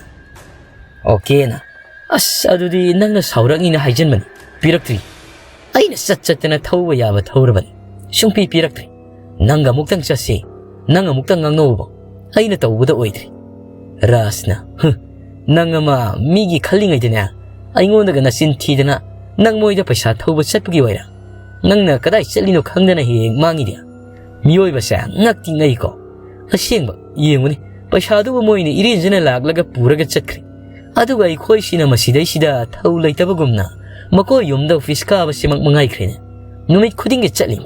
ꯑꯣꯀꯦꯅ, "ꯑꯁ, ꯑꯗꯨꯗꯤ ꯅꯪꯅ ꯁꯥꯎꯔꯛꯅꯤꯅ ꯍꯥꯏꯖꯟꯕꯅꯤ꯫ ꯄꯤꯔꯛꯇ꯭ꯔꯤ꯫ ꯑꯩꯅ ꯆꯠ ꯆꯠꯇꯅ ꯊꯧꯕ ꯌꯥꯕ ꯊꯧꯔꯕꯅꯤ꯫ ꯁꯨꯡꯄꯤ ꯄꯤꯔꯛꯇ꯭ꯔꯤ꯫ ꯅꯪꯒ ꯑꯃꯨꯛꯇꯪ ꯆꯠꯁꯤ꯫ ꯅꯪ ꯑꯃꯨꯛꯇꯪ ꯉꯥꯡꯅꯧꯕ꯫ ꯑꯩꯅ ꯇꯧꯕꯗ ꯑꯣꯏꯗ꯭ꯔꯤ"꯫ ꯔꯥꯖꯅ, "ꯍꯨꯝ, ꯅꯪ ꯑꯃ ꯃꯤꯒꯤ ꯈꯜꯂꯤꯉꯩꯗꯅꯦ, ꯑꯩꯉꯣꯟꯗꯒ ꯅꯆꯤꯟ ꯊꯤꯗꯅ ꯅꯪ ꯃꯣꯏꯗ ꯄꯩꯁꯥ ꯊꯧꯕ ꯆꯠꯄꯒꯤ ꯑꯣꯏꯔꯦ꯫ ꯅꯪꯅ ꯀꯗꯥꯏ ꯆꯠꯂꯤꯅꯣ ꯈꯪꯗꯅ ꯍꯦꯛ ꯍꯦꯛ ꯃꯥꯡꯉꯤꯗꯤ꯫ ꯃꯤꯑꯣꯏꯕꯁꯦ ꯉꯛꯇꯤ ꯉꯛꯏꯀꯣ꯫ ꯑꯁꯦꯡꯕ, ꯌꯦꯡꯉꯨꯅꯦ, ꯄꯩꯁꯥꯗꯨꯕꯨ ꯃꯣꯏꯅ ꯏꯔꯦꯟꯖꯅ ꯂꯥꯛꯂꯒ ꯄꯨꯔꯒ ꯆꯠꯈ꯭ꯔꯦ꯫ ꯑꯗꯨꯒ ꯑꯩꯈꯣꯏꯁꯤꯅ ꯃꯁꯤꯗꯩꯁꯤꯗ ꯊꯧ ꯂꯩꯇꯕꯒꯨꯝꯅ ꯃꯈꯣꯏ ꯌꯨꯝꯗ ꯑꯣꯐꯤꯁ ꯀꯥꯕꯁꯤꯃꯛ ꯃꯉꯥꯏꯈ꯭ꯔꯦꯅꯦ꯫ ꯅꯨꯃꯤꯠ ꯈꯨꯗꯤꯡꯒꯤ ꯆꯠꯂꯤ꯫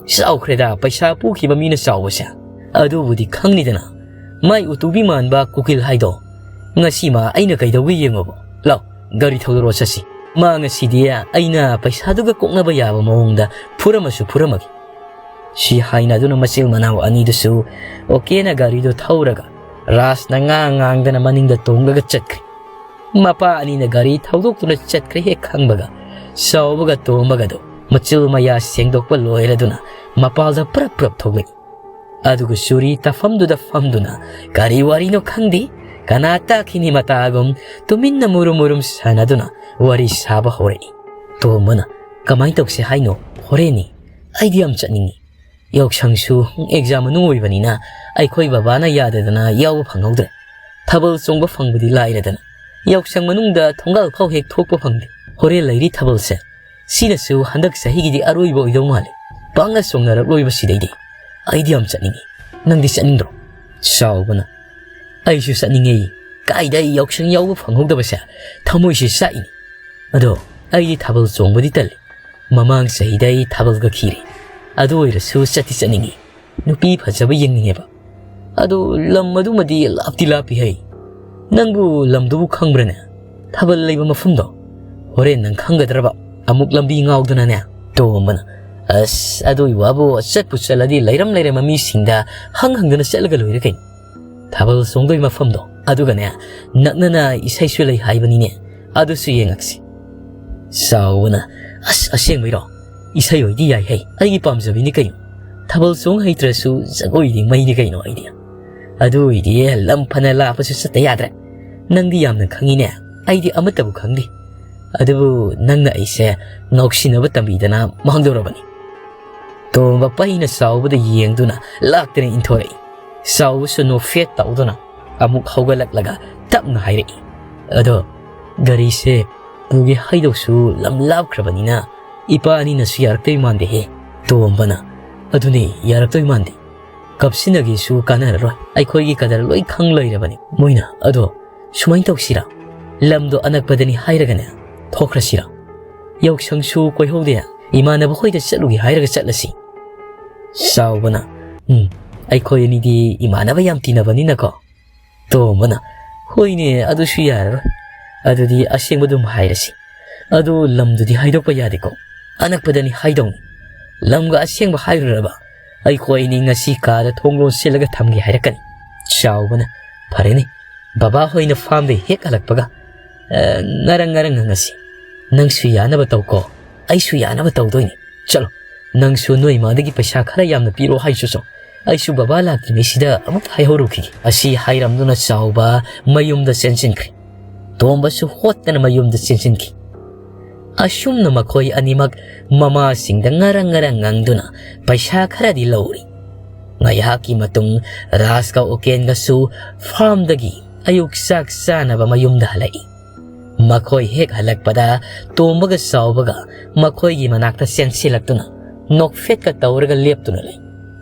ꯆꯥꯎꯈ꯭ꯔꯦꯗ ꯄꯩꯁꯥ ꯄꯨꯈꯤꯕ ꯃꯤꯅ ꯆꯥꯎꯕꯁꯦ꯫ ꯑꯗꯨꯕꯨꯗꯤ ꯈꯪꯅꯤꯗꯅ, ꯃꯥꯏ ꯎꯇꯨꯕꯤ ꯃꯥꯟꯕ ꯀꯨꯀꯤꯜ ꯍꯥꯏꯗꯣ꯫ ꯉꯁꯤ ꯃꯥ ꯑꯩꯅ ꯀꯩꯗꯧꯒꯦ ꯌꯦꯡꯉꯣꯕ꯫ ꯂꯥꯎ, ꯒꯥꯔꯤ ꯊꯧꯗꯣꯔꯛꯑꯣ ꯆꯠꯁꯤ꯫ ꯃꯥ ꯉꯁꯤꯗꯤ ꯑꯩꯅ ꯄꯩꯁꯥꯗꯨꯒ ꯀꯣꯛꯅꯕ ꯌꯥꯕ ꯃꯑꯣꯡꯗ ꯐꯨꯔꯝꯃꯁꯨ ꯐꯨꯔꯝꯃꯒꯦ꯫ ꯁꯤ ꯍꯥꯏꯅꯗꯨꯅ ꯃꯆꯤꯜ ꯃꯅꯥꯎ ꯑꯅꯤꯗꯨꯁꯨ ꯑꯣꯀꯦꯅ ꯒꯥꯔꯤꯗꯨ ꯊꯧꯔꯒ ꯔꯥꯁꯅ ꯉꯥꯡ ꯉꯥꯡꯗꯅ ꯃꯅꯤꯡꯗ ꯇꯣꯡꯂꯒ ꯆꯠꯈ꯭ꯔꯦ꯫ ꯃꯄꯥ ꯑꯅꯤꯅ ꯒꯥꯔꯤ ꯊꯧꯗꯣꯛꯇꯨꯅ ꯆꯠꯈ꯭ꯔꯦ ꯍꯦꯛ ꯈꯪꯕꯒ ꯆꯥꯎꯕꯒ ꯇꯣꯝꯕꯒꯗꯣ ꯃꯆꯤꯜ ꯃꯌꯥ ꯁꯦꯡꯗꯣꯛꯄ ꯂꯣꯏꯔꯗꯨꯅ ꯃꯄꯥꯜꯗ ꯄ꯭ꯔꯞ ꯄ꯭ꯔꯞ ꯊꯣꯛꯂꯛꯏ꯫ ꯑꯗꯨꯒ ꯆꯨꯔꯤ ꯇꯥꯐꯝꯗꯨꯗ ꯐꯝꯗꯨꯅ ꯀꯔꯤ ꯋꯥꯔꯤꯅꯣ ꯈꯪꯗꯦ, ꯀꯅꯥ ꯇꯥꯈꯤꯅꯤ ꯃꯇꯥꯒꯨꯝ ꯇꯨꯃꯤꯟꯅ ꯃꯨꯔꯨꯝ ꯃꯨꯔꯨꯝ ꯁꯥꯟꯅꯗꯨꯅ ꯋꯥꯔꯤ ꯁꯥꯕ ꯍꯧꯔꯛꯏ꯫ ꯇꯣꯝꯕꯅ, "ꯀꯃꯥꯏꯅ ꯇꯧꯁꯦ ꯍꯥꯏꯅꯣ? ꯍꯣꯔꯦꯟꯅꯤ꯫ ꯑꯩꯗꯤ ꯌꯥꯝ ꯆꯠꯅꯤꯡꯉꯤ꯫ ꯌꯥꯎꯁꯪꯁꯨ ꯑꯦꯛꯖꯥꯝ ꯃꯅꯨꯡ ꯑꯣꯏꯕꯅꯤꯅ ꯑꯩꯈꯣꯏ ꯕꯕꯥꯅ ꯌꯥꯗꯗꯅ ꯌꯥꯎꯕ ꯐꯪꯍꯧꯗ꯭ꯔꯦ꯫ ꯊꯥꯕꯜ ꯆꯣꯡꯕ ꯐꯪꯕꯗꯤ ꯂꯥꯏꯔꯗꯅ ꯌꯥꯎꯁꯪ ꯃꯅꯨꯡꯗ ꯊꯣꯡꯒꯥꯜ ꯐꯥꯎ ꯍꯦꯛ ꯊꯣꯛꯄ ꯐꯪꯗꯦ꯫ ꯍꯣꯔꯦꯟ ꯂꯩꯔꯤ ꯊꯥꯕꯜꯁꯦ꯫ ꯁꯤꯅꯁꯨ ꯍꯟꯗꯛ ꯆꯍꯤꯒꯤꯗꯤ ꯑꯔꯣꯏꯕ ꯑꯣꯏꯗꯧ ꯃꯥꯜꯂꯦ꯫ ꯄꯥꯛꯅ ꯆꯣꯡꯅꯔꯛꯂꯣꯏꯕ ꯁꯤꯗꯩꯗꯤ꯫ ꯑꯩꯗꯤ ꯌꯥꯝ ꯆꯠꯅꯤꯡꯉꯤ꯫ ꯅꯪꯗꯤ ꯆꯠꯅꯤꯡꯗ꯭ꯔꯣ?" ꯆꯥꯎꯕꯅ, "ꯑꯩꯁꯨ ꯆꯠꯅꯤꯡꯉꯦ꯫ ꯀꯥꯏꯗ ꯑꯩ ꯌꯥꯎꯁꯪ ꯌꯥꯎꯕ ꯐꯪꯍꯧꯗꯕꯁꯦ ꯊꯃꯣꯏꯁꯤ ꯆꯥꯛꯏꯅꯤ꯫ ꯑꯗꯣ ꯑꯩꯗꯤ ꯊꯥꯕꯜ ꯆꯣꯡꯕꯗꯤ ꯇꯜꯂꯤ꯫ ꯃꯃꯥꯡ ꯆꯍꯤꯗ ꯑꯩ ꯊꯥꯕꯜꯒ ꯈꯤꯔꯦ꯫ ꯑꯗꯨ ꯑꯣꯏꯔꯁꯨ ꯆꯠꯇꯤ ꯆꯠꯅꯤꯡꯉꯤ꯫ ꯅꯨꯄꯤ ꯐꯖꯕ ꯌꯦꯡꯅꯤꯡꯉꯦꯕ꯫ ꯑꯗꯨ ꯂꯝ ꯑꯗꯨꯃꯗꯤ ꯂꯥꯞꯇꯤ ꯂꯥꯞꯄꯤ ꯍꯩ꯫ ꯅꯪꯕꯨ ꯂꯝꯗꯨꯕꯨ ꯈꯪꯕ꯭ꯔꯅꯦ? ꯊꯥꯕꯜ ꯂꯩꯕ ꯃꯐꯝꯗꯣ? ꯍꯣꯔꯦꯟ ꯅꯪ ꯈꯪꯒꯗ꯭ꯔꯕ? ꯑꯃꯨꯛ ꯂꯝꯕꯤ ꯉꯥꯎꯗꯅꯅꯦ?" ꯇꯣꯝꯕꯅ, "ꯑꯁ, ꯑꯗꯨꯒꯤ ꯋꯥꯕꯨ ꯆꯠꯄꯨ ꯆꯠꯂꯗꯤ ꯂꯩꯔꯝ ꯂꯩꯔꯝꯕ ꯃꯤꯁꯤꯡꯗ ꯍꯪ ꯍꯪꯗꯅ ꯆꯠꯂꯒ ꯂꯣꯏꯔꯦ ꯀꯩꯅꯣ꯫ ꯊꯥꯕꯜ ꯆꯣꯡꯗꯣꯏ ꯃꯐꯝꯗꯣ ꯑꯗꯨꯒꯅꯦ, ꯅꯛꯅꯅ ꯏꯁꯩꯁꯨ ꯂꯩ ꯍꯥꯏꯕꯅꯤꯅꯦ, ꯑꯗꯨꯁꯨ ꯌꯦꯡꯉꯛꯁꯤ꯫" ꯆꯥꯎꯕꯅ, "ꯑꯁ, ꯑꯁꯦꯡꯕꯩꯔꯣ? ꯏꯁꯩ ꯑꯣꯏꯗꯤ ꯌꯥꯏ ꯍꯩ, ꯑꯩꯒꯤ ꯄꯥꯝꯖꯕꯤꯅꯤ ꯀꯩꯅꯣ꯫ ꯊꯥꯕꯜ ꯆꯣꯡ ꯍꯩꯇ꯭ꯔꯁꯨ ꯖꯒꯣꯏꯗꯤ ꯃꯩꯅꯤ ꯀꯩꯅꯣ ꯑꯩꯗꯤ꯫ ꯑꯗꯨ ꯑꯣꯏꯗꯤ ꯂꯝ ꯐꯅ ꯂꯥꯞꯄꯁꯨ ꯆꯠꯇ ꯌꯥꯗ꯭ꯔꯦ꯫ ꯅꯪꯗꯤ ꯌꯥꯝꯅ ꯈꯪꯉꯤꯅꯦ, ꯑꯩꯗꯤ ꯑꯃꯠꯇꯕꯨ ꯈꯪꯗꯦ꯫ ꯑꯗꯨꯕꯨ ꯅꯪꯅ ꯑꯩꯁꯦ ꯉꯥꯎꯁꯤꯟꯅꯕ ꯇꯝꯕꯤꯗꯅ ꯃꯥꯡꯗꯧꯔꯕꯅꯤ꯫" ꯇꯣꯝꯕ ꯄꯩꯅ ꯆꯥꯎꯕꯗ ꯌꯦꯡꯗꯨꯅ ꯂꯥꯛꯇꯅ ꯏꯟꯊꯣꯔꯛꯏ꯫ ꯆꯥꯎꯕꯁꯨ ꯅꯣꯛꯐꯦꯠ ꯇꯧꯗꯨꯅ ꯑꯃꯨꯛ ꯍꯧꯒꯠꯂꯛꯂꯒ ꯇꯞꯅ ꯍꯥꯏꯔꯛꯏ, "ꯑꯗꯣ ꯒꯥꯔꯤꯁꯦ ꯄꯨꯒꯦ ꯍꯥꯏꯗꯧꯁꯨ ꯂꯝ ꯂꯥꯞꯈ꯭ꯔꯕꯅꯤꯅ ꯏꯄꯥ ꯑꯅꯤꯅꯁꯨ ꯌꯥꯔꯛꯇꯣꯏ ꯃꯥꯟꯗꯦꯍꯦ꯫" ꯇꯣꯝꯕꯅ, "ꯑꯗꯨꯅꯦ, ꯌꯥꯔꯛꯇꯣꯏ ꯃꯥꯟꯗꯦ꯫ ꯀꯞꯁꯤꯟꯅꯒꯦꯁꯨ ꯀꯥꯟꯅꯔꯔꯣꯏ꯫ ꯑꯩꯈꯣꯏꯒꯤ ꯀꯗꯔ ꯂꯣꯏ ꯈꯪ ꯂꯩꯔꯕꯅꯤ ꯃꯣꯏꯅ꯫ ꯑꯗꯣ ꯁꯨꯃꯥꯏꯅ ꯇꯧꯁꯤꯔꯥ? ꯂꯝꯗꯣ ꯑꯅꯛꯄꯗꯅꯤ ꯍꯥꯏꯔꯒꯅꯦ, ꯊꯣꯛꯈ꯭ꯔꯁꯤꯔꯥ? ꯌꯥꯎꯁꯪꯁꯨ ꯀꯣꯏꯍꯧꯗꯦ, ꯏꯃꯥꯟꯅꯕ ꯍꯣꯏꯗ ꯆꯠꯂꯨꯒꯦ ꯍꯥꯏꯔꯒ ꯆꯠꯂꯁꯤ꯫ ꯆꯥꯎꯕꯅ, "ꯎꯝ, ꯑꯩꯈꯣꯏ ꯑꯅꯤꯗꯤ ꯏꯃꯥꯟꯅꯕ ꯌꯥꯝ ꯇꯤꯟꯅꯕꯅꯤꯅꯀꯣ"꯫ ꯇꯣꯝꯕꯅ, "ꯍꯣꯏꯅꯦ, ꯑꯗꯨꯁꯨ ꯌꯥꯔꯔꯣꯏ꯫ ꯑꯗꯨꯗꯤ ꯑꯁꯦꯡꯕꯗꯨꯝ ꯍꯥꯏꯔꯁꯤ꯫ ꯑꯗꯨ ꯂꯝꯗꯨꯗꯤ ꯍꯥꯏꯗꯣꯛꯄ ꯌꯥꯗꯦꯀꯣ꯫ ꯑꯅꯛꯄꯗꯅꯤ ꯍꯥꯏꯗꯧꯅꯤ꯫ ꯂꯝꯒ ꯑꯁꯦꯡꯕ ꯍꯥꯏꯔꯨꯔꯕ ꯑꯩꯈꯣꯏ ꯑꯅꯤ ꯉꯁꯤ ꯀꯥꯗ ꯊꯣꯡ ꯂꯣꯟꯁꯤꯜꯂꯒ ꯊꯝꯒꯦ ꯍꯥꯏꯔꯛꯀꯅꯤ"꯫ ꯆꯥꯎꯕꯅ, "ꯐꯔꯦꯅꯦ, ꯕꯕꯥ ꯍꯣꯏꯅ ꯐꯥꯝꯗꯩ ꯍꯦꯛ ꯍꯜꯂꯛꯄꯒ, ꯑ, ꯉꯔꯪ ꯉꯔꯪ ꯉꯪꯉꯁꯤ꯫ ꯅꯪꯁꯨ ꯌꯥꯅꯕ ꯇꯧꯀꯣ, ꯑꯩꯁꯨ ꯌꯥꯅꯕ ꯇꯧꯗꯣꯏꯅꯤ꯫ ꯆꯠꯂꯣ, ꯅꯪꯁꯨ ꯅꯣꯏ ꯏꯃꯥꯗꯒꯤ ꯄꯩꯁꯥ ꯈꯔ ꯌꯥꯝꯅ ꯄꯤꯔꯣ ꯍꯥꯏꯁꯨ ꯆꯣ꯫ ꯑꯩꯁꯨ ꯕꯕꯥ ꯂꯥꯛꯇ꯭ꯔꯤꯉꯩꯁꯤꯗ ꯑꯃꯨꯛ ꯍꯥꯏꯍꯧꯔꯨꯈꯤꯒꯦ"꯫ ꯑꯁꯤ ꯍꯥꯏꯔꯝꯗꯨꯅ ꯆꯥꯎꯕ ꯃꯌꯨꯝꯗ ꯆꯦꯟꯁꯤꯟꯈ꯭ꯔꯦ꯫ ꯇꯣꯝꯕꯁꯨ ꯍꯣꯠꯇꯅ ꯃꯌꯨꯝꯗ ꯆꯦꯟꯁꯤꯟꯈꯤ꯫ ꯑꯁꯨꯝꯅ ꯃꯈꯣꯏ ꯑꯅꯤꯃꯛ ꯃꯃꯥꯁꯤꯡꯗ ꯉꯔꯪ ꯉꯔꯪ ꯉꯪꯗꯨꯅ ꯄꯩꯁꯥ ꯈꯔꯗꯤ ꯂꯧꯔꯤ꯫ ꯉꯥꯏꯍꯥꯛꯀꯤ ꯃꯇꯨꯡ ꯔꯥꯖꯀ ꯎꯀꯦꯟꯒꯁꯨ ꯐꯥꯔꯝꯗꯒꯤ ꯑꯌꯨꯛ ꯆꯥꯛ ꯆꯥꯅꯕ ꯃꯌꯨꯝꯗ ꯍꯜꯂꯛꯏ꯫ ꯃꯈꯣꯏ ꯍꯦꯛ ꯍꯜꯂꯛꯄꯗ ꯇꯣꯝꯕꯒ ꯆꯥꯎꯕꯒ ꯃꯈꯣꯏꯒꯤ ꯃꯅꯥꯛꯇ ꯆꯦꯟꯁꯤꯜꯂꯛꯇꯨꯅ ꯅꯣꯛꯐꯦꯠꯀ ꯇꯧꯔꯒ ꯂꯦꯞꯇꯨꯅ ꯂꯩ꯫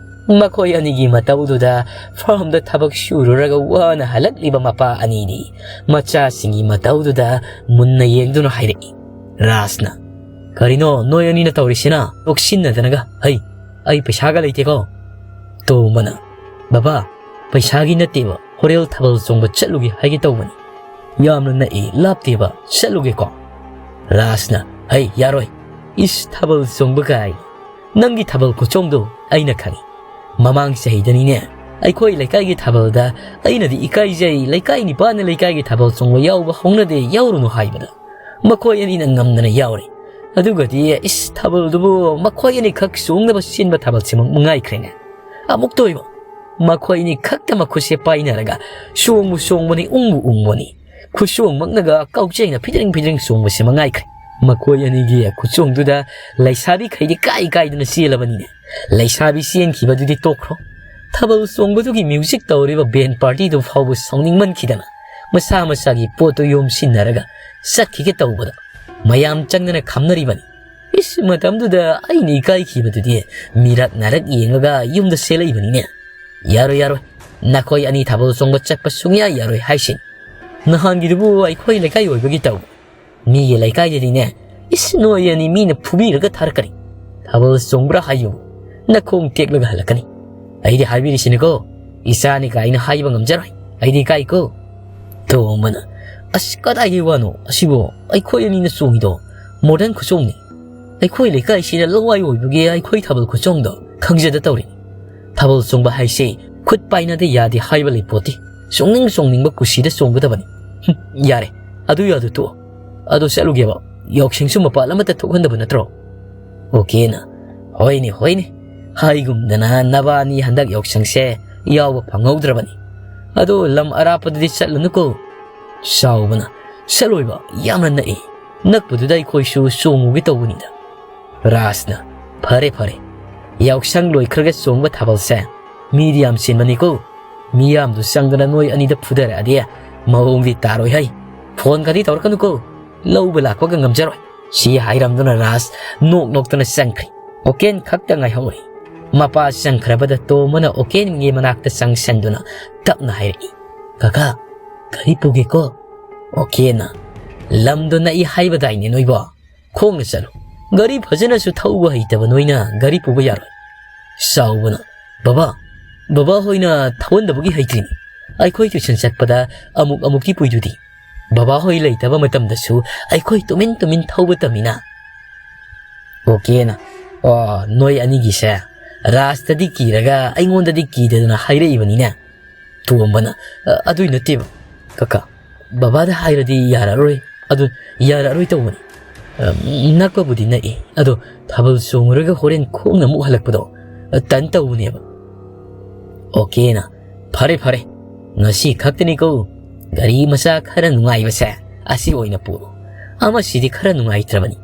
ꯃꯈꯣꯏ ꯑꯅꯤꯒꯤ ꯃꯇꯧꯗꯨꯗ ꯐꯥꯔꯝꯗ ꯊꯕꯛ ꯁꯨꯔꯨꯔꯒ ꯋꯥꯅ ꯍꯜꯂꯛꯂꯤꯕ ꯃꯄꯥ ꯑꯅꯤꯗꯤ ꯃꯆꯥꯁꯤꯡꯒꯤ ꯃꯇꯧꯗꯨꯗ ꯃꯨꯟꯅ ꯌꯦꯡꯗꯨꯅ ꯍꯥꯏꯔꯛꯏ꯫ ꯔꯥꯖꯅ, "ꯀꯔꯤꯅꯣ ꯅꯣꯏ ꯑꯅꯤꯅ ꯇꯧꯔꯤꯁꯤꯅ? ꯅꯣꯛꯁꯤꯟꯅꯗꯅꯒ, ꯍꯩ, ꯑꯩ ꯄꯩꯁꯥꯒ ꯂꯩꯇꯦꯀꯣ"꯫ ꯇꯣꯝꯕꯅ, "ꯕꯕꯥ, ꯄꯩꯁꯥꯒꯤ ꯅꯠꯇꯦꯕ, ꯍꯣꯔꯦꯜ ꯊꯥꯕꯜ ꯆꯣꯡꯕ ꯆꯠꯂꯨꯒꯦ ꯍꯥꯏꯒꯦ ꯇꯧꯕꯅꯤ꯫ ꯌꯥꯝꯅ ꯅꯛꯏ, ꯂꯥꯞꯇꯦꯕ, ꯆꯠꯂꯨꯒꯦꯀꯣ"꯫ ꯔꯥꯖꯅ, "ꯍꯩ, ꯌꯥꯔꯣꯏ꯫ ꯏꯁ, ꯊꯥꯕꯜ ꯆꯣꯡꯕ ꯀꯥꯏ꯫ ꯅꯪꯒꯤ ꯊꯥꯕꯜ ꯈꯨꯆꯣꯡꯗꯣ ꯑꯩꯅ ꯈꯪꯏ꯫ ꯃꯃꯥꯡ ꯆꯍꯤꯗꯅꯤꯅꯦ, ꯑꯩꯈꯣꯏ ꯂꯩꯀꯥꯏꯒꯤ ꯊꯥꯕꯜꯗ ꯑꯩꯅꯗꯤ ꯏꯀꯥꯏꯖꯩ, ꯂꯩꯀꯥꯏ ꯅꯤꯄꯥꯅ ꯂꯩꯀꯥꯏꯒꯤ ꯊꯥꯕꯜ ꯆꯣꯡꯕ ꯌꯥꯎꯕ ꯍꯧꯅꯗꯦ, ꯌꯥꯎꯔꯨꯅꯨ ꯍꯥꯏꯕꯗ ꯃꯈꯣꯏ ꯑꯅꯤꯅ ꯉꯝꯗꯅ ꯌꯥꯎꯔꯦ꯫ ꯑꯗꯨꯒꯗꯤ ꯏꯁ, ꯊꯥꯕꯜꯗꯨꯕꯨ ꯃꯈꯣꯏ ꯑꯅꯤꯈꯛ ꯆꯣꯡꯅꯕ ꯁꯤꯟꯕ ꯊꯥꯕꯜꯁꯤꯃꯛ ꯃꯉꯥꯏꯈ꯭ꯔꯦꯅꯦ꯫ ꯑꯃꯨꯛꯇ ꯑꯣꯏꯕ ꯃꯈꯣꯏ ꯑꯅꯤ ꯈꯛꯇ ꯃꯈꯨꯠꯁꯦ ꯄꯥꯏꯅꯔꯒ ꯆꯣꯡꯕꯨ ꯆꯣꯡꯕꯅꯤ, ꯎꯪꯕꯨ ꯎꯪꯕꯅꯤ꯫ ꯈꯨꯆꯣꯡꯃꯛꯅꯒ ꯀꯥꯎꯖꯩꯅ ꯐꯤꯗ꯭ꯔꯤꯡ ꯐꯤꯗ꯭ꯔꯤꯡ ꯆꯣꯡꯕꯁꯦ ꯃꯉꯥꯏꯈ꯭ꯔꯦ꯫ ꯃꯈꯣꯏ ꯑꯅꯤꯒꯤ ꯈꯨꯆꯣꯡꯗꯨꯗ ꯂꯩꯁꯥꯕꯤꯈꯩꯗꯤ ꯀꯥꯏ ꯀꯥꯏꯗꯨꯅ ꯆꯦꯜꯂꯕꯅꯤꯅꯦ꯫ ꯂꯩꯁꯥꯕꯤ ꯆꯦꯟꯈꯤꯕꯗꯨꯗꯤ ꯇꯣꯛꯈ꯭ꯔꯣ, ꯊꯥꯕꯜ ꯆꯣꯡꯕꯗꯨꯒꯤ ꯃ꯭ꯌꯨꯖꯤꯛ ꯇꯧꯔꯤꯕ ꯕꯦꯟ ꯄꯥꯔꯇꯤꯗꯨ ꯐꯥꯎꯕ ꯁꯥꯎꯅꯤꯡꯃꯟꯈꯤꯗꯅ ꯃꯁꯥ ꯃꯁꯥꯒꯤ ꯄꯣꯠꯇꯨ ꯌꯣꯝꯁꯤꯟꯅꯔꯒ ꯆꯠꯈꯤꯒꯦ ꯇꯧꯕꯗ ꯃꯌꯥꯝ ꯆꯪꯗꯅ ꯈꯥꯝꯅꯔꯤꯕꯅꯤ꯫ ꯏꯁ, ꯃꯇꯝꯗꯨꯗ ꯑꯩꯅ ꯏꯀꯥꯏꯈꯤꯕꯗꯨꯗꯤ ꯃꯤꯔꯛ ꯅꯥꯔꯛ ꯌꯦꯡꯉꯒ ꯌꯨꯝꯗ ꯆꯦꯜꯂꯛꯏꯕꯅꯤꯅꯦ꯫ "ꯌꯥꯔꯣꯏ, ꯌꯥꯔꯣꯏ, ꯅꯈꯣꯏ ꯑꯅꯤ ꯊꯥꯕꯜ ꯆꯣꯡꯕ ꯆꯠꯄ ꯁꯨꯡꯌꯥ ꯌꯥꯔꯣꯏ ꯍꯥꯏꯁꯤꯅꯤ꯫ ꯅꯍꯥꯟꯒꯤꯗꯨꯕꯨ ꯑꯩꯈꯣꯏ ꯂꯩꯀꯥꯏ ꯑꯣꯏꯕꯒꯤ ꯇꯧ, ꯃꯤꯒꯤ ꯂꯩꯀꯥꯏꯗꯗꯤꯅꯦ, ꯏꯁ, ꯅꯣꯏ ꯑꯅꯤ ꯃꯤꯅ ꯐꯨꯕꯤꯔꯒ ꯊꯥꯔꯛꯀꯅꯤ꯫ ꯊꯥꯕꯜ ꯆꯣꯡꯕ꯭ꯔꯥ ꯍꯥꯏꯌꯨ, ꯅꯈꯣꯡ ꯇꯦꯛꯂꯒ ꯍꯜꯂꯛꯀꯅꯤ꯫ ꯑꯩꯗꯤ ꯍꯥꯏꯕꯤꯔꯤꯁꯤꯅꯤꯀꯣ, ꯏꯆꯥꯅꯤ ꯀꯥꯏꯅ ꯍꯥꯏꯕ ꯉꯝꯖꯔꯣꯏ꯫ ꯑꯩꯗꯤ ꯏꯀꯥꯏꯀꯣ꯫" ꯇꯣꯝꯕꯅ, "ꯑꯁ, ꯀꯗꯥꯏꯒꯤ ꯋꯥꯅꯣ? ꯑꯁꯤꯕꯨ ꯑꯩꯈꯣꯏ ꯑꯅꯤꯅ ꯆꯣꯡꯉꯤꯗꯣ ꯃꯣꯗꯔꯟ ꯈꯨꯆꯣꯡꯅꯤ꯫ ꯑꯩꯈꯣꯏ ꯂꯩꯀꯥꯏꯁꯤꯅ ꯂꯋꯥꯏ ꯑꯣꯏꯕꯒꯤ ꯑꯩꯈꯣꯏ ꯊꯥꯕꯜ ꯈꯨꯆꯣꯡꯗꯣ ꯈꯪꯖꯗ ꯇꯧꯔꯤꯅꯤ꯫ ꯊꯥꯕꯜ ꯆꯣꯡꯕ ꯍꯥꯏꯁꯤ ꯈꯨꯠ ꯄꯥꯏꯅꯗ ꯌꯥꯗꯦ ꯍꯥꯏꯕ ꯂꯩꯄꯣꯠꯇꯦ꯫ ꯆꯣꯡꯅꯤꯡ ꯆꯣꯡꯅꯤꯡꯕ ꯀꯨꯁꯤꯗ ꯆꯣꯡꯒꯗꯕꯅꯤ꯫" "ꯍꯨꯝ, ꯌꯥꯔꯦ, ꯑꯗꯨ ꯌꯥꯗꯨ ꯇꯣꯛꯑꯣ꯫ ꯑꯗꯨ ꯆꯠꯂꯨꯒꯦꯕ, ꯌꯥꯎꯁꯪꯁꯨ ꯃꯄꯥꯟ ꯑꯃꯠꯇ ꯊꯣꯛꯍꯟꯗꯕ ꯅꯠꯇ꯭ꯔꯣ?" ꯑꯣꯀꯦꯅ, "ꯍꯣꯏꯅꯦ, ꯍꯣꯏꯅꯦ, ꯍꯥꯏꯒꯨꯝꯗꯅ ꯅꯕꯥꯅꯤ ꯍꯟꯗꯛ ꯌꯥꯎꯁꯪꯁꯦ ꯌꯥꯎꯕ ꯐꯪꯍꯧꯗ꯭ꯔꯕꯅꯤ꯫ ꯑꯗꯣ ꯂꯝ ꯑꯔꯥꯞꯄꯗꯗꯤ ꯆꯠꯂꯨꯅꯨꯀꯣ꯫" ꯆꯥꯎꯕꯅ, "ꯆꯠꯂꯣꯏꯕ, ꯌꯥꯝꯅ ꯅꯛꯏ꯫ ꯅꯛꯄꯗꯨꯗ ꯑꯩꯈꯣꯏꯁꯨ ꯆꯣꯡꯉꯨꯒꯦ ꯇꯧꯕꯅꯤꯗ꯫" ꯔꯥꯖꯅ, "ꯐꯔꯦ, ꯐꯔꯦ꯫ ꯌꯥꯎꯁꯪ ꯂꯣꯏꯈ꯭ꯔꯒ ꯆꯣꯡꯕ ꯊꯥꯕꯜꯁꯦ ꯃꯤꯗꯤ ꯌꯥꯝ ꯆꯤꯟꯕꯅꯤꯀꯣ꯫ ꯃꯤꯌꯥꯝꯗꯨ ꯆꯪꯗꯅ ꯅꯣꯏ ꯑꯅꯤꯗ ꯐꯨꯗꯔꯛꯑꯗꯤ ꯃꯑꯣꯡꯗꯤ ꯇꯥꯔꯣꯏ ꯍꯩ꯫ ꯐꯣꯟꯒꯗꯤ ꯇꯧꯔꯛꯀꯅꯨꯀꯣ꯫ ꯂꯧꯕ ꯂꯥꯛꯄꯒ ꯉꯝꯖꯔꯣꯏ꯫" ꯁꯤ ꯍꯥꯏꯔꯝꯗꯨꯅ ꯔꯥꯖ ꯅꯣꯛ ꯅꯣꯛꯇꯅ ꯆꯪꯈ꯭ꯔꯦ꯫ ꯑꯣꯀꯦꯟ ꯈꯛꯇ ꯉꯥꯏꯍꯧꯔꯦ꯫ ꯃꯄꯥ ꯆꯪꯈ꯭ꯔꯕꯗ ꯇꯣꯝꯕꯅ ꯑꯣꯀꯦꯟꯒꯤ ꯃꯅꯥꯛꯇ ꯆꯪꯁꯟꯗꯨꯅ ꯇꯞꯅ ꯍꯥꯏꯔꯛꯏ, "ꯀꯀꯥ, ꯒꯥꯔꯤ ꯄꯨꯒꯦꯀꯣ?" ꯑꯣꯀꯦꯅ, "ꯂꯝꯗꯣ ꯅꯛꯏ ꯍꯥꯏꯕꯗꯥꯏꯅꯦ ꯅꯣꯏꯕꯣ? ꯈꯣꯡꯅ ꯆꯠꯂꯨ꯫ ꯒꯥꯔꯤ ꯐꯖꯅꯁꯨ ꯊꯧꯕ ꯍꯩꯇꯕ ꯅꯣꯏꯅ ꯒꯥꯔꯤ ꯄꯨꯕ ꯌꯥꯔꯣꯏ꯫" ꯆꯥꯎꯕꯅ, "ꯕꯕꯥ, ꯕꯕꯥ ꯍꯣꯏꯅ ꯊꯧꯍꯟꯗꯕꯒꯤ ꯍꯩꯇ꯭ꯔꯤꯅꯤ꯫ ꯑꯩꯈꯣꯏ ꯇ꯭ꯌꯨꯁꯟ ꯆꯠꯄꯗ ꯑꯃꯨꯛ ꯑꯃꯨꯛꯇꯤ ꯄꯨꯏꯗꯨꯗꯤ꯫ ꯕꯕꯥ ꯍꯣꯏ ꯂꯩꯇꯕ ꯃꯇꯝꯗꯁꯨ ꯑꯩꯈꯣꯏ ꯇꯨꯃꯤꯟ ꯇꯨꯃꯤꯟ ꯊꯧꯕ ꯇꯝꯃꯤꯅ꯫" ꯑꯣꯀꯦꯅ, "ꯑꯣ, ꯅꯣꯏ ꯑꯅꯤꯒꯤꯁꯦ ꯔꯥꯖꯇꯗꯤ ꯀꯤꯔꯒ ꯑꯩꯉꯣꯟꯗꯗꯤ ꯀꯤꯗꯗꯅ ꯍꯥꯏꯔꯛꯏꯕꯅꯤꯅꯦ꯫" ꯇꯣꯝꯕꯅ, "ꯑ, ꯑꯗꯨꯏ ꯅꯠꯇꯦꯕ, ꯀꯀꯥ꯫ ꯕꯕꯥꯗ ꯍꯥꯏꯔꯗꯤ ꯌꯥꯔꯛꯑꯔꯣꯏ꯫ ꯑꯗꯨ ꯌꯥꯔꯛꯑꯔꯣꯏ ꯇꯧꯕꯅꯤ꯫ ꯑ, ꯅꯛꯄꯕꯨꯗꯤ ꯅꯛꯏ, ꯑꯗꯣ ꯊꯥꯕꯜ ꯆꯣꯡꯉꯨꯔꯒ ꯍꯣꯔꯦꯟ ꯈꯣꯡꯅ ꯑꯃꯨꯛ ꯍꯜꯂꯛꯄꯗꯣ, ꯑ, ꯇꯟ ꯇꯧꯕꯅꯦꯕ꯫" ꯑꯣꯀꯦꯅ, "ꯐꯔꯦ, ꯐꯔꯦ꯫ ꯉꯁꯤ ꯈꯛꯇꯅꯤꯀꯣ ꯒꯥꯔꯤ ꯃꯆꯥ ꯈꯔ ꯅꯨꯡꯉꯥꯏꯕꯁꯦ꯫ ꯑꯁꯤ ꯑꯣꯏꯅ ꯄꯨꯔꯣ꯫ ꯑꯃꯁꯤꯗꯤ ꯈꯔ ꯅꯨꯡꯉꯥꯏꯇ꯭ꯔꯕꯅꯤ꯫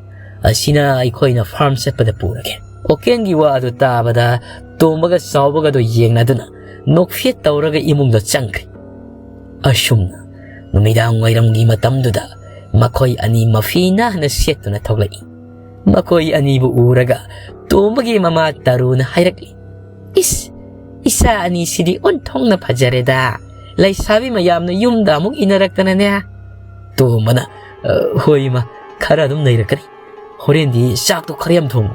ꯑꯁꯤꯅ ꯑꯩꯈꯣꯏꯅ ꯐꯥꯔꯝ ꯆꯠꯄꯗ ꯄꯨꯔꯒꯦ꯫" ꯑꯣꯀꯦꯟꯒꯤ ꯋꯥ ꯑꯗꯨ ꯇꯥꯕꯗ ꯇꯣꯝꯕꯒ ꯆꯥꯎꯕꯒꯗꯨ ꯌꯦꯡꯅꯗꯨꯅ ꯅꯣꯛꯐꯦꯠ ꯇꯧꯔꯒ ꯏꯃꯨꯡꯗ ꯆꯪꯈ꯭ꯔꯦ꯫ ꯑꯁꯨꯝꯅ ꯅꯨꯃꯤꯗꯥꯡ ꯋꯥꯏꯔꯝꯒꯤ ꯃꯇꯝꯗꯨꯗ ꯃꯈꯣꯏ ꯑꯅꯤ ꯃꯐꯤ ꯅꯥꯟꯅ ꯁꯦꯠꯇꯨꯅ ꯊꯣꯛꯂꯛꯏ꯫ ꯃꯈꯣꯏ ꯑꯅꯤꯕꯨ ꯎꯔꯒ ꯇꯣꯝꯕꯒꯤ ꯃꯃꯥ ꯇꯔꯨꯅ ꯍꯥꯏꯔꯛꯂꯤ, "ꯏꯁ, "ꯏꯆꯥ ꯑꯅꯤꯁꯤꯗꯤ ꯑꯣꯟꯊꯣꯛꯅ ꯐꯖꯔꯦꯗ꯫ ꯂꯩꯁꯥꯕꯤ ꯃꯌꯥꯝꯅ ꯌꯨꯝꯗ ꯑꯃꯨꯛ ꯏꯟꯅꯔꯛꯇꯅꯅꯦ꯫" ꯇꯣꯝꯕꯅ, "ꯑ, ꯍꯣꯏ ꯏꯃꯥ, ꯈꯔ ꯑꯗꯨꯝ ꯅꯩꯔꯛꯀꯅꯤ꯫ ꯍꯣꯔꯦꯟꯗꯤ ꯆꯥꯛꯇꯣ ꯈꯔ ꯌꯥꯝ ꯊꯣꯡꯉꯨ꯫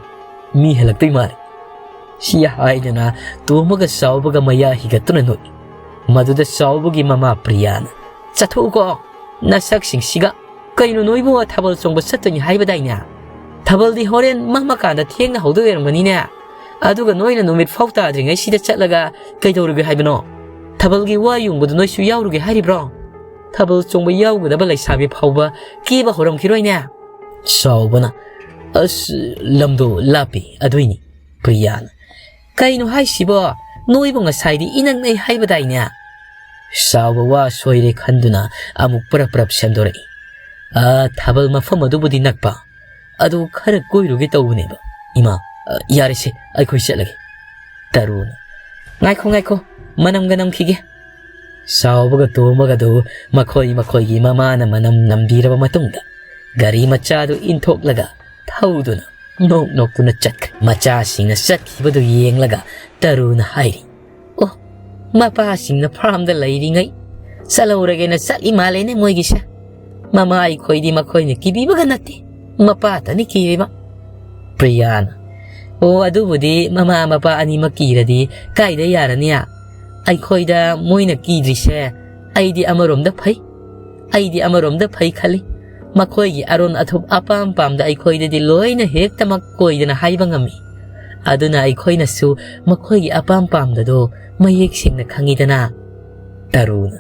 ꯃꯤ ꯍꯦꯜꯂꯛꯇꯣꯏ ꯃꯥꯜꯂꯦ꯫" ꯁꯤ ꯍꯥꯏꯗꯅ ꯇꯣꯝꯕꯒ ꯆꯥꯎꯕꯒ ꯃꯌꯥ ꯍꯤꯒꯠꯇꯨꯅ ꯅꯣꯛꯏ꯫ ꯃꯗꯨꯗ ꯆꯥꯎꯕꯒꯤ ꯃꯃꯥ ꯄ꯭ꯔꯤꯌꯥꯅ, "ꯆꯠꯊꯣꯛꯎꯀꯣ, ꯅꯁꯛꯁꯤꯡꯁꯤꯒ꯫ ꯀꯩꯅꯣ, ꯅꯣꯏꯕꯨ ꯊꯥꯕꯜ ꯆꯣꯡꯕ ꯆꯠꯇꯣꯏꯅꯤ ꯍꯥꯏꯕꯗꯥꯏꯅꯦ? ꯊꯥꯕꯜꯗꯤ ꯍꯣꯔꯦꯟ ꯃꯝꯃꯀꯥꯟꯗ ꯊꯦꯡꯅ ꯍꯧꯗꯣꯏ ꯑꯣꯏꯔꯝꯒꯅꯤꯅꯦ꯫ ꯑꯗꯨꯒ ꯅꯣꯏꯅ ꯅꯨꯃꯤꯠ ꯐꯥꯎ ꯇꯥꯗ꯭ꯔꯤꯉꯩꯁꯤꯗ ꯆꯠꯂꯒ ꯀꯩꯗꯧꯔꯨꯒꯦ ꯍꯥꯏꯕꯅꯣ? ꯊꯥꯕꯜꯒꯤ ꯋꯥ ꯌꯨꯡꯕꯗꯨ ꯅꯣꯏꯁꯨ ꯌꯥꯎꯔꯨꯒꯦ ꯍꯥꯏꯔꯤꯕ꯭ꯔꯣ? ꯊꯥꯕꯜ ꯆꯣꯡꯕ ꯌꯥꯎꯒꯗꯕ ꯂꯩꯁꯥꯕꯤ ꯐꯥꯎꯕ ꯀꯦꯕ ꯍꯧꯔꯝꯈꯤꯔꯣꯏꯅꯦ꯫" ꯆꯥꯎꯕꯅ, "ꯑꯁ, ꯂꯝꯗꯣ ꯂꯥꯞꯄꯤ, ꯑꯗꯨꯏꯅꯤ꯫" ꯄ꯭ꯔꯤꯌꯥꯅ, "ꯀꯩꯅꯣ ꯍꯥꯏꯁꯤꯕꯣ? ꯅꯣꯏꯕꯨ ꯉꯁꯥꯏꯗꯤ ꯏꯅꯛ ꯅꯛꯏ ꯍꯥꯏꯕꯗꯥꯏꯅꯦ?" ꯆꯥꯎꯕ ꯋꯥ ꯁꯣꯏꯔꯦ ꯈꯟꯗꯨꯅ ꯑꯃꯨꯛ ꯄꯔꯞ ꯄꯔꯞ ꯁꯦꯝꯗꯣꯔꯛꯏ꯫ "ꯑ, ꯊꯥꯕꯜ ꯃꯐꯝ ꯑꯗꯨꯕꯨꯗꯤ ꯅꯛꯄ, ꯑꯗꯨ ꯈꯔ ꯀꯣꯏꯔꯨꯒꯦ ꯇꯧꯕꯅꯦꯕ꯫ ꯏꯃꯥ, ꯑ, ꯌꯥꯔꯦꯁꯦ, ꯑꯩꯈꯣꯏ ꯆꯠꯂꯒꯦ꯫" ꯇꯔꯨꯅ, "ꯉꯥꯏꯈꯣ, ꯉꯥꯏꯈꯣ, ꯃꯅꯝꯒ ꯅꯝꯈꯤꯒꯦ꯫" ꯆꯥꯎꯕꯒ ꯇꯣꯝꯕꯒꯗꯨ ꯃꯈꯣꯏ ꯃꯈꯣꯏꯒꯤ ꯃꯃꯥꯅ ꯃꯅꯝ ꯅꯝꯕꯤꯔꯕ ꯃꯇꯨꯡꯗ ꯒꯥꯔꯤ ꯃꯆꯥꯗꯨ ꯏꯟꯊꯣꯛꯂꯒ ꯊꯧꯗꯨꯅ ꯅꯣꯛ ꯅꯣꯛꯇꯨꯅ ꯆꯠꯈ꯭ꯔꯦ꯫ ꯃꯆꯥꯁꯤꯡꯅ ꯆꯠꯈꯤꯕꯗꯨ ꯌꯦꯡꯂꯒ ꯇꯔꯨꯅ ꯍꯥꯏꯔꯤ, "ꯑꯣ, ꯃꯄꯥꯁꯤꯡꯅ ꯐꯥꯔꯝꯗ ꯂꯩꯔꯤꯉꯩ ꯆꯠꯍꯧꯔꯒꯦꯅ ꯆꯠꯂꯤ ꯃꯥꯜꯂꯦꯅꯦ ꯃꯣꯏꯒꯤꯁꯦ꯫ ꯃꯃꯥ ꯑꯩꯈꯣꯏꯗꯤ ꯃꯈꯣꯏꯅ ꯀꯤꯕꯤꯕꯒ ꯅꯠꯇꯦ, ꯃꯄꯥꯇꯅꯤ ꯀꯤꯔꯤꯕ꯫" ꯄ꯭ꯔꯤꯌꯥꯅ, "ꯑꯣ, ꯑꯗꯨꯕꯨꯗꯤ ꯃꯃꯥ ꯃꯄꯥ ꯑꯅꯤꯃꯛ ꯀꯤꯔꯗꯤ ꯀꯥꯏꯗ ꯌꯥꯔꯅꯤ? ꯑꯩꯈꯣꯏꯗ ꯃꯣꯏꯅ ꯀꯤꯗ꯭ꯔꯤꯁꯦ ꯑꯩꯗꯤ ꯑꯃꯔꯣꯝꯗ ꯐꯩ꯫ ꯑꯩꯗꯤ ꯑꯃꯔꯣꯝꯗ ꯐꯩ ꯈꯜꯂꯤ꯫ ꯃꯈꯣꯏꯒꯤ ꯑꯔꯣꯟ ꯑꯊꯨꯞ ꯑꯄꯥꯝ ꯄꯥꯝꯗ ꯑꯩꯈꯣꯏꯗꯗꯤ ꯂꯣꯏꯅ ꯍꯦꯛꯇꯃꯛ ꯀꯣꯏꯗꯅ ꯍꯥꯏꯕ ꯉꯝꯃꯤ꯫ ꯑꯗꯨꯅ ꯑꯩꯈꯣꯏꯅꯁꯨ ꯃꯈꯣꯏꯒꯤ ꯑꯄꯥꯝ ꯄꯥꯝꯗꯗꯣ ꯃꯌꯦꯛ ꯁꯦꯡꯅ ꯈꯪꯉꯤꯗꯅ꯫" ꯇꯔꯨꯅ,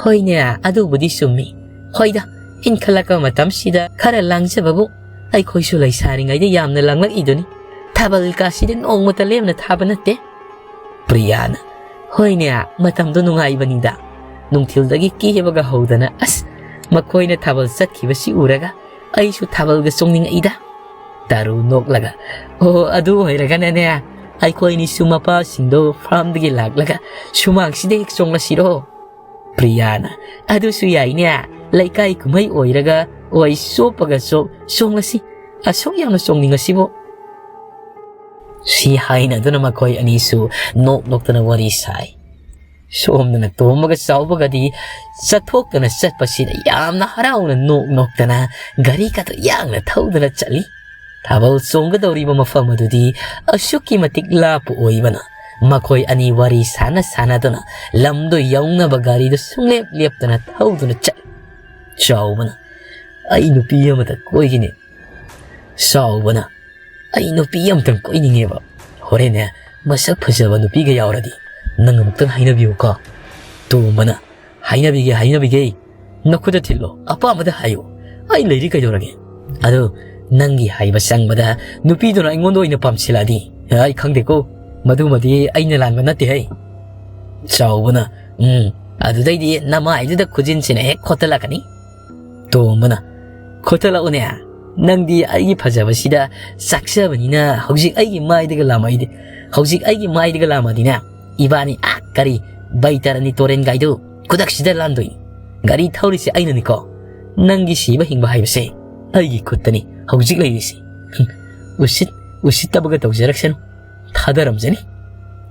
"ꯍꯣꯏꯅꯦ, ꯑꯗꯨꯕꯨꯗꯤ ꯆꯨꯝꯃꯤ꯫ ꯍꯣꯏꯗ, ꯏꯟꯈꯠꯂꯛꯄ ꯃꯇꯝꯁꯤꯗ ꯈꯔ ꯂꯥꯡꯖꯕꯕꯨ ꯑꯩꯈꯣꯏꯁꯨ ꯂꯩꯁꯥꯔꯤꯉꯩꯗ ꯌꯥꯝꯅ ꯂꯥꯡꯂꯛꯏꯗꯨꯅꯤ꯫ ꯊꯥꯕꯜ ꯀꯥꯁꯤꯗꯤ ꯅꯣꯡꯃꯇ ꯂꯦꯝꯅ ꯊꯥꯕ ꯅꯠꯇꯦ꯫" ꯄ꯭ꯔꯤꯌꯥꯅ, "ꯍꯣꯏꯅꯦ, ꯃꯇꯝꯗꯣ ꯅꯨꯡꯉꯥꯏꯕꯅꯤꯗ꯫ ꯅꯨꯡꯊꯤꯜꯗꯒꯤ ꯀꯦꯕꯒ ꯍꯧꯗꯅ, ꯑꯁ, ꯃꯈꯣꯏꯅ ꯊꯥꯕꯜ ꯆꯠꯈꯤꯕꯁꯤ ꯎꯔꯒ ꯑꯩꯁꯨ ꯊꯥꯕꯜꯒ ꯆꯣꯡꯅꯤꯡꯉꯛꯏꯗ꯫" ꯇꯔꯨ ꯅꯣꯛꯂꯒ, "ꯑꯣ, ꯑꯗꯨ ꯑꯣꯏꯔꯒꯅꯅꯦ, ꯑꯩꯈꯣꯏꯅꯤꯁꯨ ꯃꯄꯥꯁꯤꯡꯗꯣ ꯐꯥꯔꯝꯗꯒꯤ ꯂꯥꯛꯂꯒ ꯁꯨꯃꯥꯡꯁꯤꯗ ꯍꯦꯛ ꯆꯣꯡꯂꯁꯤꯔꯣ?" ꯄ꯭ꯔꯤꯌꯥꯅ, "ꯑꯗꯨꯁꯨ ꯌꯥꯏꯅꯦ, ꯂꯩꯀꯥꯏ ꯀꯨꯝꯍꯩ ꯑꯣꯏꯔꯒ ꯑꯣꯏ ꯆꯣꯞꯄꯒ ꯆꯣꯞ ꯆꯣꯡꯂꯁꯤ, ꯑꯁꯨꯛ ꯌꯥꯝꯅ ꯆꯣꯡꯅꯤꯡꯉꯁꯤꯕꯨ꯫" ꯁꯤ ꯍꯥꯏꯅꯗꯨꯅ ꯃꯈꯣꯏ ꯑꯅꯤꯁꯨ ꯅꯣꯛ ꯅꯣꯛꯇꯅ ꯋꯥꯔꯤ ꯁꯥꯏ꯫ ꯁꯣꯝꯗꯅ ꯇꯣꯝꯕꯒ ꯆꯥꯎꯕꯒꯗꯤ ꯆꯠꯊꯣꯛꯇꯅ ꯆꯠꯄꯁꯤꯗ ꯌꯥꯝꯅ ꯍꯔꯥꯎꯅ ꯅꯣꯛ ꯅꯣꯛꯇꯅ ꯒꯥꯔꯤ ꯈꯛꯇ ꯌꯥꯡꯅ ꯊꯧꯗꯨꯅ ꯆꯠꯂꯤ꯫ ꯊꯥꯕꯜ ꯆꯣꯡꯒꯗꯧꯔꯤꯕ ꯃꯐꯝ ꯑꯗꯨꯗꯤ ꯑꯁꯨꯛꯀꯤ ꯃꯇꯤꯛ ꯂꯥꯞꯄ ꯑꯣꯏꯕꯅ ꯃꯈꯣꯏ ꯑꯅꯤ ꯋꯥꯔꯤ ꯁꯥꯟꯅ ꯁꯥꯟꯅꯗꯨꯅ ꯂꯝꯗꯣ ꯌꯧꯅꯕ ꯒꯥꯔꯤꯗꯨ ꯁꯨꯡꯂꯦꯞ ꯂꯦꯞꯇꯅ ꯊꯧꯗꯨꯅ ꯆꯠꯂꯤ꯫ ꯆꯥꯎꯕꯅ, "ꯑꯩ ꯅꯨꯄꯤ ꯑꯃꯇ ꯀꯣꯏꯒꯦꯅꯦ꯫" ꯆꯥꯎꯕꯅ, "ꯑꯩ ꯅꯨꯄꯤ ꯑꯃꯇꯪ ꯀꯣꯏꯅꯤꯡꯉꯦꯕ꯫ ꯍꯣꯔꯦꯟꯅꯦ, ꯃꯁꯛ ꯐꯖꯕ ꯅꯨꯄꯤꯒ ꯌꯥꯎꯔꯗꯤ ꯅꯪ ꯑꯃꯨꯛꯇꯪ ꯍꯥꯏꯅꯕꯤꯌꯨꯀꯣ꯫" ꯇꯣꯝꯕꯅ, "ꯍꯥꯏꯅꯕꯤꯒꯦ, ꯍꯥꯏꯅꯕꯤꯒꯦ꯫ ꯅꯈꯨꯠꯇ ꯊꯤꯜꯂꯣ, ꯑꯄꯥꯝꯕꯗ ꯍꯥꯏꯌꯨ꯫ ꯑꯩ ꯂꯩꯔꯤ ꯀꯩꯗꯧꯔꯒꯦ? ꯑꯗꯣ ꯅꯪꯒꯤ ꯍꯥꯏꯕ ꯆꯪꯕꯗ ꯅꯨꯄꯤꯗꯨꯅ ꯑꯩꯉꯣꯟꯗ ꯑꯣꯏꯅ ꯄꯥꯝꯁꯤꯜꯂꯛꯑꯗꯤ? ꯑꯩ ꯈꯪꯗꯦꯀꯣ, ꯃꯗꯨꯃꯗꯤ ꯑꯩꯅ ꯂꯥꯟꯕ ꯅꯠꯇꯦ ꯍꯩ꯫" ꯆꯥꯎꯕꯅ, "ꯎꯝ, ꯑꯗꯨꯗꯩꯗꯤ ꯅꯃꯥꯏꯗꯨꯗ ꯈꯨꯖꯤꯟꯁꯤꯅ ꯍꯦꯛ ꯈꯣꯠꯇꯂꯛꯀꯅꯤ꯫" ꯇꯣꯝꯕꯅ, "ꯈꯣꯠꯇꯂꯛꯎꯅꯦ, ꯅꯪꯗꯤ ꯑꯩꯒꯤ ꯐꯖꯕꯁꯤꯗ ꯆꯥꯛꯆꯕꯅꯤꯅ ꯍꯧꯖꯤꯛ ꯑꯩꯒꯤ ꯃꯥꯏꯗꯒ ꯂꯥꯝꯃꯛꯏꯗꯤ, ꯍꯧꯖꯤꯛ ꯑꯩꯒꯤ ꯃꯥꯏꯗꯒ ꯂꯥꯝꯃꯗꯤꯅꯦ, ꯏꯕꯥꯅꯤ ꯑꯥ ꯀꯔꯤ ꯕꯩꯇꯔꯅꯤ ꯇꯣꯔꯦꯟꯒꯥꯏꯗꯨ ꯈꯨꯗꯛꯁꯤꯗ ꯂꯥꯟꯗꯣꯏꯅꯤ꯫ ꯒꯥꯔꯤ ꯊꯧꯔꯤꯁꯦ ꯑꯩꯅꯅꯤꯀꯣ꯫ ꯅꯪꯒꯤ ꯁꯤꯕ ꯍꯤꯡꯕ ꯍꯥꯏꯕꯁꯦ ꯑꯩꯒꯤ ꯈꯨꯠꯇꯅꯤ ꯍꯧꯖꯤꯛ ꯂꯩꯔꯤꯁꯤ꯫" ꯎꯁꯤꯠ ꯎꯁꯤꯠꯇꯕꯒ ꯇꯧꯖꯔꯛꯁꯅꯨ꯫ ꯊꯥꯗꯔꯝꯖꯅꯤ꯫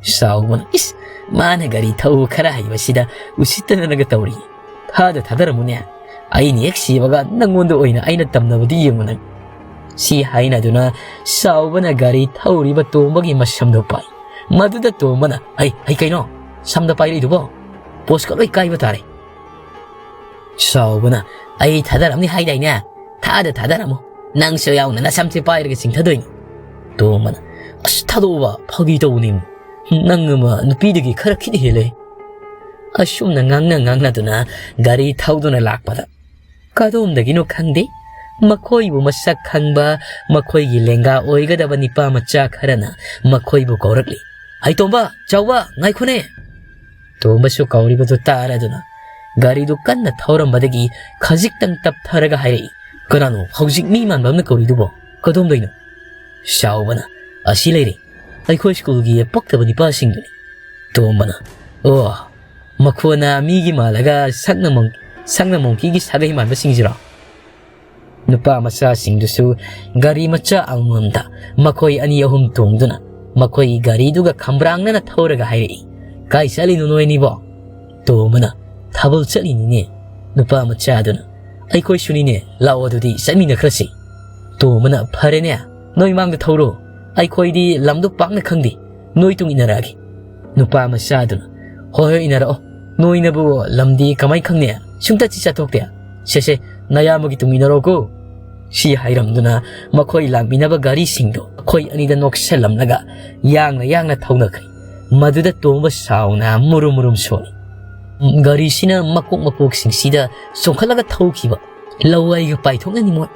ꯆꯥꯎꯕꯅ, "ꯏꯁ, ꯃꯥꯅ ꯒꯥꯔꯤ ꯊꯧꯕ ꯈꯔ ꯍꯩꯕꯁꯤꯗ ꯎꯁꯤꯠꯇꯅꯒ ꯇꯧꯔꯤ꯫ ꯊꯥꯗ ꯊꯥꯗꯔꯝꯃꯨꯅꯦ꯫ ꯑꯩꯅ ꯍꯦꯛ ꯁꯤꯕꯒ ꯅꯪꯉꯣꯟꯗ ꯑꯣꯏꯅ ꯑꯩꯅ ꯇꯝꯅꯕꯗꯤ ꯌꯦꯡꯉꯨ ꯅꯪ꯫" ꯁꯤ ꯍꯥꯏꯅꯗꯨꯅ ꯆꯥꯎꯕꯅ ꯒꯥꯔꯤ ꯊꯧꯔꯤꯕ ꯇꯣꯝꯕꯒꯤ ꯃꯁꯝꯗꯣ ꯄꯥꯏ꯫ ꯃꯗꯨꯗ ꯇꯣꯝꯕꯅ, "ꯍꯩ, ꯍꯩ ꯀꯩꯅꯣ? ꯁꯝꯗ ꯄꯥꯏꯔꯛꯏꯗꯨꯕꯣ? ꯄꯣꯁꯀ ꯂꯣꯏ ꯀꯥꯏꯕ ꯇꯥꯔꯦ꯫" ꯆꯥꯎꯕꯅ, "ꯑꯩ ꯊꯥꯗꯔꯝꯅꯤ ꯍꯥꯏꯗꯥꯏꯅꯦ? ꯊꯥꯗ ꯊꯥꯗꯔꯝꯃꯣ꯫ ꯅꯪꯁꯨ ꯌꯥꯎꯅ ꯅꯁꯝꯁꯦ ꯄꯥꯏꯔꯒ ꯆꯤꯡꯊꯗꯣꯏꯅꯤ꯫" ꯇꯣꯝꯕꯅ, "ꯑꯁ, ꯊꯥꯗꯣꯛꯑꯣꯕ, ꯐꯥꯒꯤ ꯇꯧꯕꯅꯤ꯫ ꯅꯪ ꯑꯃ ꯅꯨꯄꯤꯗꯒꯤ ꯈꯔ ꯈꯤꯠ ꯍꯦꯜꯂꯦ꯫" ꯑꯁꯨꯝꯅ ꯉꯥꯡꯅ ꯉꯥꯡꯅꯗꯨꯅ ꯒꯥꯔꯤ ꯊꯧꯗꯨꯅ ꯂꯥꯛꯄꯗ, ꯀꯗꯣꯝꯗꯒꯤꯅꯣ ꯈꯪꯗꯦ, ꯃꯈꯣꯏꯕꯨ ꯃꯁꯛ ꯈꯪꯕ ꯃꯈꯣꯏꯒꯤ ꯂꯦꯡꯒꯥ ꯑꯣꯏꯒꯗꯕ ꯅꯤꯄꯥ ꯃꯆꯥ ꯈꯔꯅ ꯃꯈꯣꯏꯕꯨ ꯀꯧꯔꯛꯂꯤ꯫ "ꯍꯩ ꯇꯣꯝꯕ, ꯆꯥꯎꯕ, ꯉꯥꯏꯈꯣꯅꯦ!" ꯇꯣꯝꯕꯁꯨ ꯀꯧꯔꯤꯕꯗꯨ ꯇꯥꯔꯗꯨꯅ ꯒꯥꯔꯤꯗꯨ ꯀꯟꯅ ꯊꯧꯔꯝꯕꯗꯒꯤ ꯈꯖꯤꯛꯇꯪ ꯇꯞꯊꯔꯒ ꯍꯥꯏꯔꯛꯏ, "ꯀꯅꯥꯅꯣ ꯍꯧꯖꯤꯛ ꯃꯤ ꯃꯥꯟꯕ ꯑꯃꯅ ꯀꯧꯔꯤꯗꯨꯕꯣ? ꯀꯗꯣꯝꯗꯩꯅꯣ?" ꯆꯥꯎꯕꯅ, "ꯑꯁꯤ ꯂꯩꯔꯦ, ꯑꯩꯈꯣꯏ ꯁ꯭ꯀꯨꯜꯒꯤ ꯄꯛꯇꯕ ꯅꯤꯄꯥꯁꯤꯡꯗꯨꯅꯤ꯫" ꯇꯣꯝꯕꯅ, "ꯑꯣ, ꯃꯈꯣꯟꯅ ꯃꯤꯒꯤ ꯃꯥꯜꯂꯒ ꯁꯛꯅ ꯃꯪ-, ꯁꯛꯅ ꯃꯣꯡꯀꯤꯒꯤ ꯁꯥꯒꯩ ꯃꯥꯟꯕꯁꯤꯡꯁꯤꯔꯣ?" ꯅꯨꯄꯥ ꯃꯆꯥꯁꯤꯡꯗꯨꯁꯨ ꯒꯥꯔꯤ ꯃꯆꯥ ꯑꯃꯃꯝꯗ ꯃꯈꯣꯏ ꯑꯅꯤ ꯑꯍꯨꯝ ꯇꯣꯡꯗꯨꯅ ꯃꯈꯣꯏꯒꯤ ꯒꯥꯔꯤꯗꯨꯒ ꯈꯝꯕ꯭ꯔꯥꯡꯅꯅ ꯊꯧꯔꯒ ꯍꯥꯏꯔꯛꯏ, "ꯀꯥꯏ ꯆꯠꯂꯤꯅꯣ ꯅꯣꯏ ꯑꯅꯤꯕꯣ?" ꯇꯣꯝꯕꯅ, "ꯊꯥꯕꯜ ꯆꯠꯂꯤꯅꯤꯅꯦ"꯫ ꯅꯨꯄꯥ ꯃꯆꯥꯗꯨꯅ, "ꯑꯩꯈꯣꯏꯁꯨꯅꯤꯅꯦ, ꯂꯥꯛꯑꯣ ꯑꯗꯨꯗꯤ ꯆꯠꯃꯤꯟꯅꯈ꯭ꯔꯁꯤ"꯫ ꯇꯣꯝꯕꯅ, "ꯐꯔꯦꯅꯦ, ꯅꯣꯏ ꯃꯥꯡꯗ ꯊꯧꯔꯣ, ꯑꯩꯈꯣꯏꯗꯤ ꯂꯝꯗꯣ ꯄꯥꯛꯅ ꯈꯪꯗꯦ, ꯅꯣꯏ ꯇꯨꯡ ꯏꯟꯅꯔꯛꯑꯒꯦ"꯫ ꯅꯨꯄꯥ ꯃꯆꯥꯗꯨꯅ, "ꯍꯣꯏ ꯍꯣꯏ, ꯏꯟꯅꯔꯛꯑꯣ, ꯅꯣꯏꯅꯕꯨ ꯂꯝꯗꯤ ꯀꯃꯥꯏ ꯈꯪꯅꯤ? ꯁꯨꯡꯆꯠꯁꯤ ꯆꯠꯊꯣꯛꯇꯦ꯫ ꯁꯦ ꯁꯦ, ꯅꯌꯥꯝꯕꯒꯤ ꯇꯨꯡ ꯏꯟꯅꯔꯛꯑꯣꯀꯣ"꯫ ꯁꯤ ꯍꯥꯏꯔꯝꯗꯨꯅ ꯃꯈꯣꯏ ꯂꯥꯛꯃꯤꯟꯅꯕ ꯒꯥꯔꯤꯁꯤꯡꯗꯨ ꯃꯈꯣꯏ ꯑꯅꯤꯗ ꯅꯣꯛꯁꯜꯂꯝꯂꯒ ꯌꯥꯡꯅ ꯌꯥꯡꯅ ꯊꯧꯅꯈ꯭ꯔꯦ꯫ ꯃꯗꯨꯗ ꯇꯣꯝꯕ ꯁꯥꯎꯅ ꯃꯨꯔꯨꯝ ꯃꯨꯔꯨꯝ ꯁꯣꯜꯂꯤ꯫ ꯒꯥꯔꯤꯁꯤꯅ ꯃꯀꯣꯛ ꯃꯄꯣꯛꯁꯤꯡꯁꯤꯗ ꯆꯣꯡꯈꯠꯂꯒ ꯊꯧꯈꯤꯕ꯫ ꯂꯋꯥꯏꯒ ꯄꯥꯏꯊꯣꯛꯅꯅꯤ ꯃꯣꯏ꯫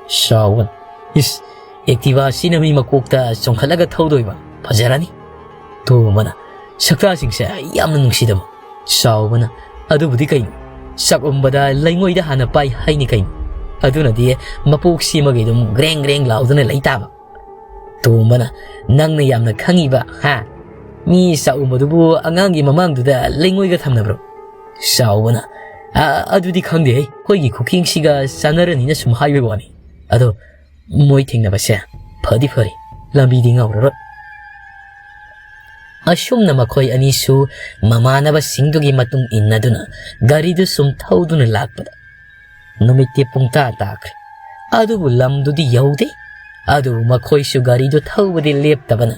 ꯁꯥꯎꯕꯅ, "ꯏꯁ, ꯑꯦꯛꯇꯤꯚꯥꯁꯤꯅ ꯃꯤ ꯃꯀꯣꯛꯇ ꯆꯣꯡꯈꯠꯂꯒ ꯊꯧꯗꯣꯏꯕ? ꯐꯖꯔꯅꯤ"꯫ ꯇꯣꯝꯕꯅ, "ꯁꯛꯇꯥꯁꯤꯡꯁꯦ ꯌꯥꯝꯅ ꯅꯨꯡꯁꯤꯗꯕ"꯫ ꯁꯥꯎꯕꯅ, "ꯑꯗꯨꯕꯨꯗꯤ ꯀꯩꯅꯣ? ꯆꯥꯛꯎꯝꯕꯗ ꯂꯩꯉꯣꯏꯗ ꯍꯥꯟꯅ ꯄꯥꯏ ꯍꯥꯏꯅꯤ ꯀꯩꯅꯣ? ꯑꯗꯨꯅꯗꯤ ꯃꯄꯣꯛ ꯁꯤꯃꯒꯤ ꯑꯗꯨꯝ ꯒ꯭ꯔꯦꯡ ꯒ꯭ꯔꯦꯡ ꯂꯥꯎꯗꯨꯅ ꯂꯩ ꯇꯥꯕ"꯫ ꯇꯣꯝꯕꯅ, "ꯅꯪꯅ ꯌꯥꯝꯅ ꯈꯪꯉꯤꯕ, ꯍꯥ? ꯃꯤ ꯆꯥꯛꯎꯝꯕꯗꯨꯕꯨ ꯑꯉꯥꯡꯒꯤ ꯃꯃꯥꯡꯗꯨꯗ ꯂꯩꯉꯣꯏꯒ ꯊꯝꯅꯕ꯭ꯔꯣ?" ꯁꯥꯎꯕꯅ, "ꯑ-, ꯑꯗꯨꯗꯤ ꯈꯪꯗꯦꯍꯦ, ꯑꯩꯈꯣꯏꯒꯤ ꯈꯨꯈꯦꯡꯁꯤꯒ ꯆꯥꯟꯅꯔꯅꯤꯅ ꯁꯨꯝ ꯍꯥꯏꯕꯒꯤ ꯋꯥꯅꯤ꯫ ꯑꯗꯣ ꯃꯣꯏ ꯊꯦꯡꯅꯕꯁꯦ ꯐꯗꯤ ꯐꯔꯤ, ꯂꯝꯕꯤꯗꯤ ꯉꯥꯎꯔꯔꯣꯏ"꯫ ꯑꯁꯨꯝꯅ ꯃꯈꯣꯏ ꯑꯅꯤꯁꯨ ꯃꯃꯥꯟꯅꯕꯁꯤꯡꯗꯨꯒꯤ ꯃꯇꯨꯡ ꯏꯟꯅꯗꯨꯅ ꯒꯥꯔꯤꯗꯨ ꯁꯨꯝ ꯊꯧꯗꯨꯅ ꯂꯥꯛꯄꯗ ꯅꯨꯃꯤꯠꯇꯤ ꯄꯨꯡꯇꯥ ꯇꯥꯈ꯭ꯔꯦ꯫ ꯑꯗꯨꯕꯨ ꯂꯝꯗꯨꯗꯤ ꯌꯧꯗꯦ꯫ ꯑꯗꯨꯕꯨ ꯃꯈꯣꯏꯁꯨ ꯒꯥꯔꯤꯗꯨ ꯊꯧꯕꯗꯤ ꯂꯦꯞꯇꯕꯅ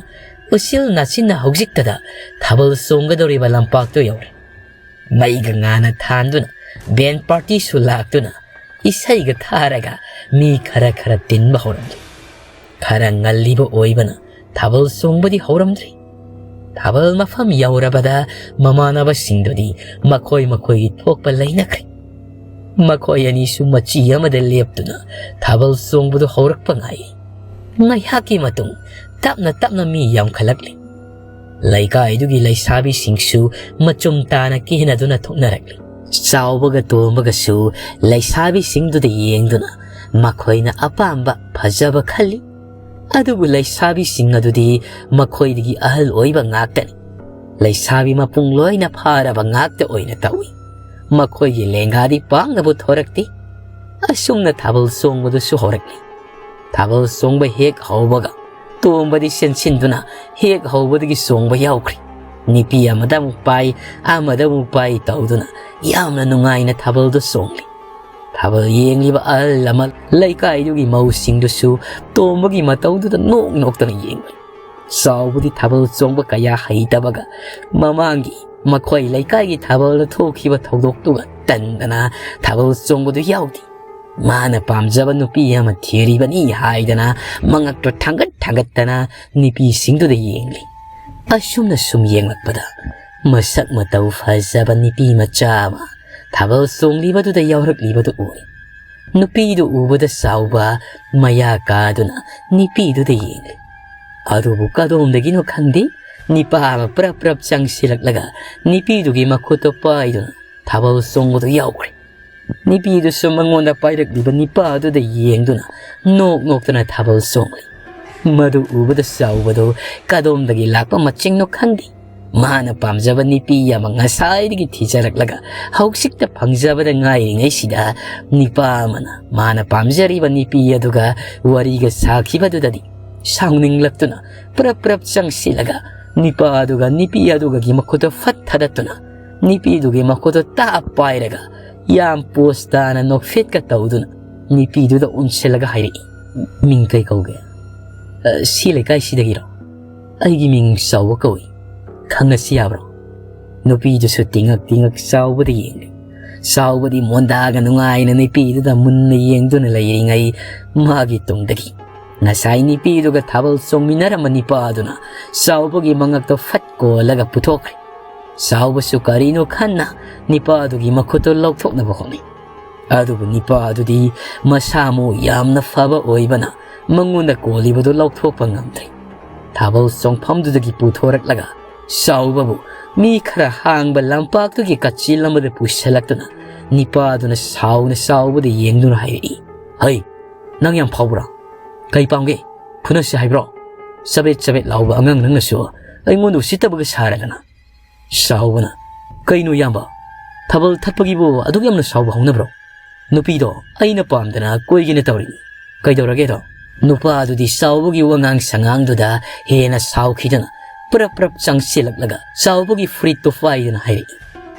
ꯎꯆꯤꯜ ꯅꯥꯆꯤꯟꯅ ꯍꯧꯖꯤꯛꯇꯗ ꯊꯥꯕꯜ ꯆꯣꯡꯒꯗꯧꯔꯤꯕ ꯂꯝꯄꯥꯛꯇꯨ ꯌꯧꯔꯦ꯫ ꯃꯩꯒ ꯉꯥꯅ ꯊꯥꯟꯗꯨꯅ ꯕꯦꯟ ꯄꯥꯔꯇꯤꯁꯨ ꯂꯥꯛꯇꯨꯅ ꯏꯁꯩꯒ ꯊꯥꯔꯒ ꯃꯤ ꯈꯔ ꯈꯔ ꯇꯤꯟꯕ ꯍꯧꯔꯝꯂꯦ꯫ ꯈꯔ ꯉꯜꯂꯤꯕ ꯑꯣꯏꯕꯅ ꯊꯥꯕꯜ ꯆꯣꯡꯕꯗꯤ ꯍꯧꯔꯝꯗ꯭ꯔꯤ꯫ ꯊꯥꯕꯜ ꯃꯐꯝ ꯌꯧꯔꯕꯗ ꯃꯃꯥꯟꯅꯕꯁꯤꯡꯗꯨꯗꯤ ꯃꯈꯣꯏ ꯃꯈꯣꯏꯒꯤ ꯊꯣꯛꯄ ꯂꯩꯅꯈ꯭ꯔꯦ꯫ ꯃꯈꯣꯏ ꯑꯅꯤꯁꯨ ꯃꯆꯤ ꯑꯃꯗ ꯂꯦꯞꯇꯨꯅ ꯊꯥꯕꯜ ꯆꯣꯡꯕꯗꯨ ꯍꯧꯔꯛꯄ ꯉꯥꯏ꯫ ꯉꯥꯏꯍꯥꯛꯀꯤ ꯃꯇꯨꯡ ꯇꯞꯅ ꯇꯞꯅ ꯃꯤ ꯌꯥꯝꯈꯠꯂꯛꯂꯤ꯫ ꯂꯩꯀꯥꯏꯗꯨꯒꯤ ꯂꯩꯁꯥꯕꯤꯁꯤꯡꯁꯨ ꯃꯆꯨꯝ ꯇꯥꯅ ꯀꯦꯅꯗꯨꯅ ꯊꯣꯛꯅꯔꯛꯂꯤ꯫ ꯆꯥꯎꯕꯒ ꯇꯣꯝꯕꯒꯁꯨ ꯂꯩꯁꯥꯕꯤꯁꯤꯡꯗꯨꯗ ꯌꯦꯡꯗꯨꯅ ꯃꯈꯣꯏꯅ ꯑꯄꯥꯝꯕ ꯐꯖꯕ ꯈꯜꯂꯤ꯫ ꯑꯗꯨꯕꯨ ꯂꯩꯁꯥꯕꯤꯁꯤꯡ ꯑꯗꯨꯗꯤ ꯃꯈꯣꯏꯗꯒꯤ ꯑꯍꯜ ꯑꯣꯏꯕ ꯉꯥꯛꯇꯅꯤ꯫ ꯂꯩꯁꯥꯕꯤ ꯃꯄꯨꯡ ꯂꯣꯏꯅ ꯐꯥꯔꯕ ꯉꯥꯛꯇ ꯑꯣꯏꯅ ꯇꯧꯏ꯫ ꯃꯈꯣꯏꯒꯤ ꯂꯦꯡꯒꯥꯗꯤ ꯄꯥꯛꯅꯕꯨ ꯊꯣꯔꯛꯇꯦ꯫ ꯑꯁꯨꯝꯅ ꯊꯥꯕꯜ ꯆꯣꯡꯕꯗꯨꯁꯨ ꯍꯧꯔꯛꯂꯤ꯫ ꯊꯥꯕꯜ ꯆꯣꯡꯕ ꯍꯦꯛ ꯍꯧꯕꯒ ꯇꯣꯝꯕꯗꯤ ꯆꯦꯟꯁꯤꯟꯗꯨꯅ ꯍꯦꯛ ꯍꯧꯕꯗꯒꯤ ꯆꯣꯡꯕ ꯌꯥꯎꯈ꯭ꯔꯦ꯫ ꯅꯨꯄꯤ ꯑꯃꯗ ꯑꯃꯨꯛ ꯄꯥꯏ, ꯑꯃꯗ ꯑꯃꯨꯛ ꯄꯥꯏ ꯇꯧꯗꯨꯅ ꯌꯥꯝꯅ ꯅꯨꯡꯉꯥꯏꯅ ꯊꯥꯕꯜꯗꯨ ꯆꯣꯡꯂꯤ꯫ ꯊꯥꯕꯜ ꯌꯦꯡꯂꯤꯕ ꯑꯍꯜ ꯂꯃꯟ ꯂꯩꯀꯥꯏꯗꯨꯒꯤ ꯃꯧꯁꯤꯡꯗꯨꯁꯨ ꯇꯣꯝꯕꯒꯤ ꯃꯇꯧꯗꯨꯗ ꯅꯣꯛ ꯅꯣꯛꯇꯅ ꯌꯦꯡꯂꯤ꯫ ꯆꯥꯎꯕꯗꯤ ꯊꯥꯕꯜ ꯆꯣꯡꯕ ꯀꯌꯥ ꯍꯩꯇꯕꯒ ꯃꯃꯥꯡꯒꯤ ꯃꯈꯣꯏ ꯂꯩꯀꯥꯏꯒꯤ ꯊꯥꯕꯜꯗ ꯊꯣꯛꯈꯤꯕ ꯊꯧꯗꯣꯛꯇꯨꯒ ꯇꯟꯗꯅ ꯊꯥꯕꯜ ꯆꯣꯡꯕꯗꯨ ꯌꯥꯎꯗꯦ꯫ ꯃꯥꯅ ꯄꯥꯝꯖꯕ ꯅꯨꯄꯤ ꯑꯃ ꯊꯤꯔꯤꯕꯅꯤ ꯍꯥꯏꯗꯅ ꯃꯉꯛꯇꯣ ꯊꯥꯡꯒꯠ ꯊꯥꯡꯒꯠꯇꯅ ꯅꯨꯄꯤꯁꯤꯡꯗꯨꯗ ꯌꯦꯡꯂꯤ꯫ ꯑꯁꯨꯝꯅ ꯁꯨꯝ ꯌꯦꯡꯂꯛꯄꯗ ꯃꯁꯛ ꯃꯇꯧ ꯐꯖꯕ ꯅꯨꯄꯤ ꯃꯆꯥ ꯑꯃ ꯊꯥꯕꯜ ꯆꯣꯡꯂꯤꯕꯗꯨꯗ ꯌꯥꯎꯔꯛꯂꯤꯕꯗꯨ ꯎꯏ꯫ ꯅꯨꯄꯤꯗꯨ ꯎꯕꯗ ꯆꯥꯎꯕ ꯃꯌꯥ ꯀꯥꯗꯨꯅ ꯅꯨꯄꯤꯗꯨꯗ ꯌꯦꯡꯂꯤ꯫ ꯑꯗꯨꯕꯨ ꯀꯗꯣꯝꯗꯒꯤꯅꯣ ꯈꯪꯗꯦ, ꯅꯤꯄꯥ ꯑꯃ ꯄ꯭ꯔꯞ ꯄ꯭ꯔꯞ ꯆꯪꯁꯤꯜꯂꯛꯂꯒ ꯅꯨꯄꯤꯗꯨꯒꯤ ꯃꯈꯨꯠꯇꯣ ꯄꯥꯏꯗꯨꯅ ꯊꯥꯕꯜ ꯆꯣꯡꯕꯗꯨ ꯌꯥꯎꯈ꯭ꯔꯦ꯫ ꯅꯨꯄꯤꯗꯨꯁꯨ ꯃꯉꯣꯟꯗ ꯄꯥꯏꯔꯛꯂꯤꯕ ꯅꯤꯄꯥ ꯑꯗꯨꯗ ꯌꯦꯡꯗꯨꯅ ꯅꯣꯛ ꯅꯣꯛꯇꯅ ꯊꯥꯕꯜ ꯆꯣꯡꯂꯤ꯫ ꯃꯗꯨ ꯎꯕꯗ ꯆꯥꯎꯕꯗꯨ ꯀꯗꯣꯝꯗꯒꯤ ꯂꯥꯛꯄ ꯃꯆꯤꯡꯅꯣ ꯈꯪꯗꯦ, ꯃꯥꯅ ꯄꯥꯝꯖꯕ ꯅꯨꯄꯤ ꯑꯃ ꯉꯁꯥꯏꯗꯒꯤ ꯊꯤꯖꯔꯛꯂꯒ ꯍꯧꯖꯤꯛꯇ ꯐꯪꯖꯕꯗ ꯉꯥꯏꯔꯤꯉꯩꯁꯤꯗ ꯅꯤꯄꯥ ꯑꯃꯅ ꯃꯥꯅ ꯄꯥꯝꯖꯔꯤꯕ ꯅꯨꯄꯤ ꯑꯗꯨꯒ ꯋꯥꯔꯤꯒ ꯁꯥꯈꯤꯕꯗꯨꯗꯗꯤ ꯁꯥꯎꯅꯤꯡꯂꯛꯇꯨꯅ ꯄ꯭ꯔꯞ ꯄ꯭ꯔꯞ ꯆꯪꯁꯤꯜꯂꯒ ꯅꯤꯄꯥ ꯑꯗꯨꯒ ꯅꯨꯄꯤ ꯑꯗꯨꯒꯒꯤ ꯃꯈꯨꯠꯇ ꯐꯠ ꯊꯥꯗꯠꯇꯨꯅ ꯅꯨꯄꯤꯗꯨꯒꯤ ꯃꯈꯨꯠꯇꯣ ꯇꯥꯞ ꯄꯥꯏꯔꯒ ꯌꯥꯝ ꯄꯣꯁ ꯇꯥꯅ ꯅꯣꯛꯐꯦꯠꯀ ꯇꯧꯗꯨꯅ ꯅꯨꯄꯤꯗꯨꯗ ꯑꯣꯟꯁꯤꯜꯂꯒ ꯍꯥꯏꯔꯛꯏ, "ꯃꯤꯡ ꯀꯩ ꯀꯧꯒꯦ?" "ꯑ, ꯁꯤ ꯂꯩꯀꯥꯏꯁꯤꯗꯒꯤꯔꯣ?" "ꯑꯩꯒꯤ ꯃꯤꯡ ꯆꯥꯎꯕ ꯀꯧꯏ, ꯈꯪꯅꯁꯤ ꯌꯥꯕ꯭ꯔꯣ?" ꯅꯨꯄꯤꯗꯨꯁꯨ ꯇꯤꯉꯛ ꯇꯤꯉꯛ ꯆꯥꯎꯕꯗ ꯌꯦꯡꯂꯤ꯫ ꯆꯥꯎꯕꯗꯤ ꯃꯣꯟꯗꯥꯒ ꯅꯨꯡꯉꯥꯏꯅ ꯅꯨꯄꯤꯗꯨꯗ ꯃꯨꯟꯅ ꯌꯦꯡꯗꯨꯅ ꯂꯩꯔꯤꯉꯩ ꯃꯥꯒꯤ ꯇꯨꯡꯗꯒꯤ ꯉꯁꯥꯏ ꯅꯨꯄꯤꯗꯨꯒ ꯊꯥꯕꯜ ꯆꯣꯡꯃꯤꯟꯅꯔꯝꯕ ꯅꯤꯄꯥꯗꯨꯅ ꯆꯥꯎꯕꯒꯤ ꯃꯉꯛꯇꯣ ꯐꯠ ꯀꯣꯜꯂꯒ ꯄꯨꯊꯣꯛꯈ꯭ꯔꯦ꯫ ꯆꯥꯎꯕꯁꯨ ꯀꯔꯤꯅꯣ ꯈꯟꯅ ꯅꯤꯄꯥꯗꯨꯒꯤ ꯃꯈꯨꯠꯇꯨ ꯂꯧꯊꯣꯛꯅꯕ ꯍꯣꯠꯅꯩ꯫ ꯑꯗꯨꯕꯨ ꯅꯤꯄꯥ ꯑꯗꯨꯗꯤ ꯃꯁꯥ ꯃꯎ ꯌꯥꯝꯅ ꯐꯕ ꯑꯣꯏꯕꯅ ꯃꯉꯣꯟꯗ ꯀꯣꯜꯂꯤꯕꯗꯨ ꯂꯧꯊꯣꯛꯄ ꯉꯝꯗ꯭ꯔꯦ꯫ ꯊꯥꯕꯜ ꯆꯣꯡꯐꯝꯗꯨꯗꯒꯤ ꯄꯨꯊꯣꯔꯛꯂꯒ ꯆꯥꯎꯕꯕꯨ ꯃꯤ ꯈꯔ ꯍꯥꯡꯕ ꯂꯝꯄꯥꯛꯇꯨꯒꯤ ꯀꯥꯆꯤꯜ ꯑꯃꯗ ꯄꯨꯁꯤꯜꯂꯛꯇꯨꯅ ꯅꯤꯄꯥꯗꯨꯅ ꯁꯥꯎꯅ ꯆꯥꯎꯕꯗ ꯌꯦꯡꯗꯨꯅ ꯍꯥꯏꯔꯛꯏ, "ꯍꯩ, ꯅꯪ ꯌꯥꯝ ꯐꯥꯎꯕ꯭ꯔꯥ? ꯀꯩ ꯄꯥꯝꯒꯦ? ꯐꯨꯅꯁꯤ ꯍꯥꯏꯕ꯭ꯔꯣ? ꯆꯕꯦꯠ ꯆꯕꯦꯠ ꯂꯥꯎꯕ ꯑꯉꯥꯡ ꯅꯪꯅꯁꯨ ꯑꯩꯉꯣꯟꯗ ꯎꯁꯤꯠꯇꯕꯒ ꯁꯥꯔꯗꯅ?" ꯆꯥꯎꯕꯅ, "ꯀꯩꯅꯣ ꯏꯌꯥꯝꯕ, ꯊꯥꯕꯜ ꯊꯠꯄꯒꯤꯕꯨ ꯑꯗꯨꯛ ꯌꯥꯝꯅ ꯁꯥꯎꯕ ꯍꯧꯅꯕ꯭ꯔꯣ? ꯅꯨꯄꯤꯗꯣ ꯑꯩꯅ ꯄꯥꯝꯗꯅ ꯀꯣꯏꯒꯦꯅ ꯇꯧꯔꯤꯅꯤ꯫ ꯀꯩꯗꯧꯔꯒꯦꯗꯣ? ꯅꯨꯄꯥꯗꯨꯗꯤ ꯆꯥꯎꯕꯒꯤ ꯋꯥꯉꯥꯡ ꯁꯉꯥꯡꯗꯨꯗ ꯍꯦꯟꯅ ꯁꯥꯎꯈꯤꯗꯨꯅ ꯄ꯭ꯔꯞ ꯄ꯭ꯔꯞ ꯆꯪꯁꯤꯜꯂꯛꯂꯒ ꯆꯥꯎꯕꯒꯤ ꯐꯨꯔꯤꯠꯇꯨ ꯄꯥꯏꯗꯨꯅ ꯍꯥꯏꯔꯛꯏ,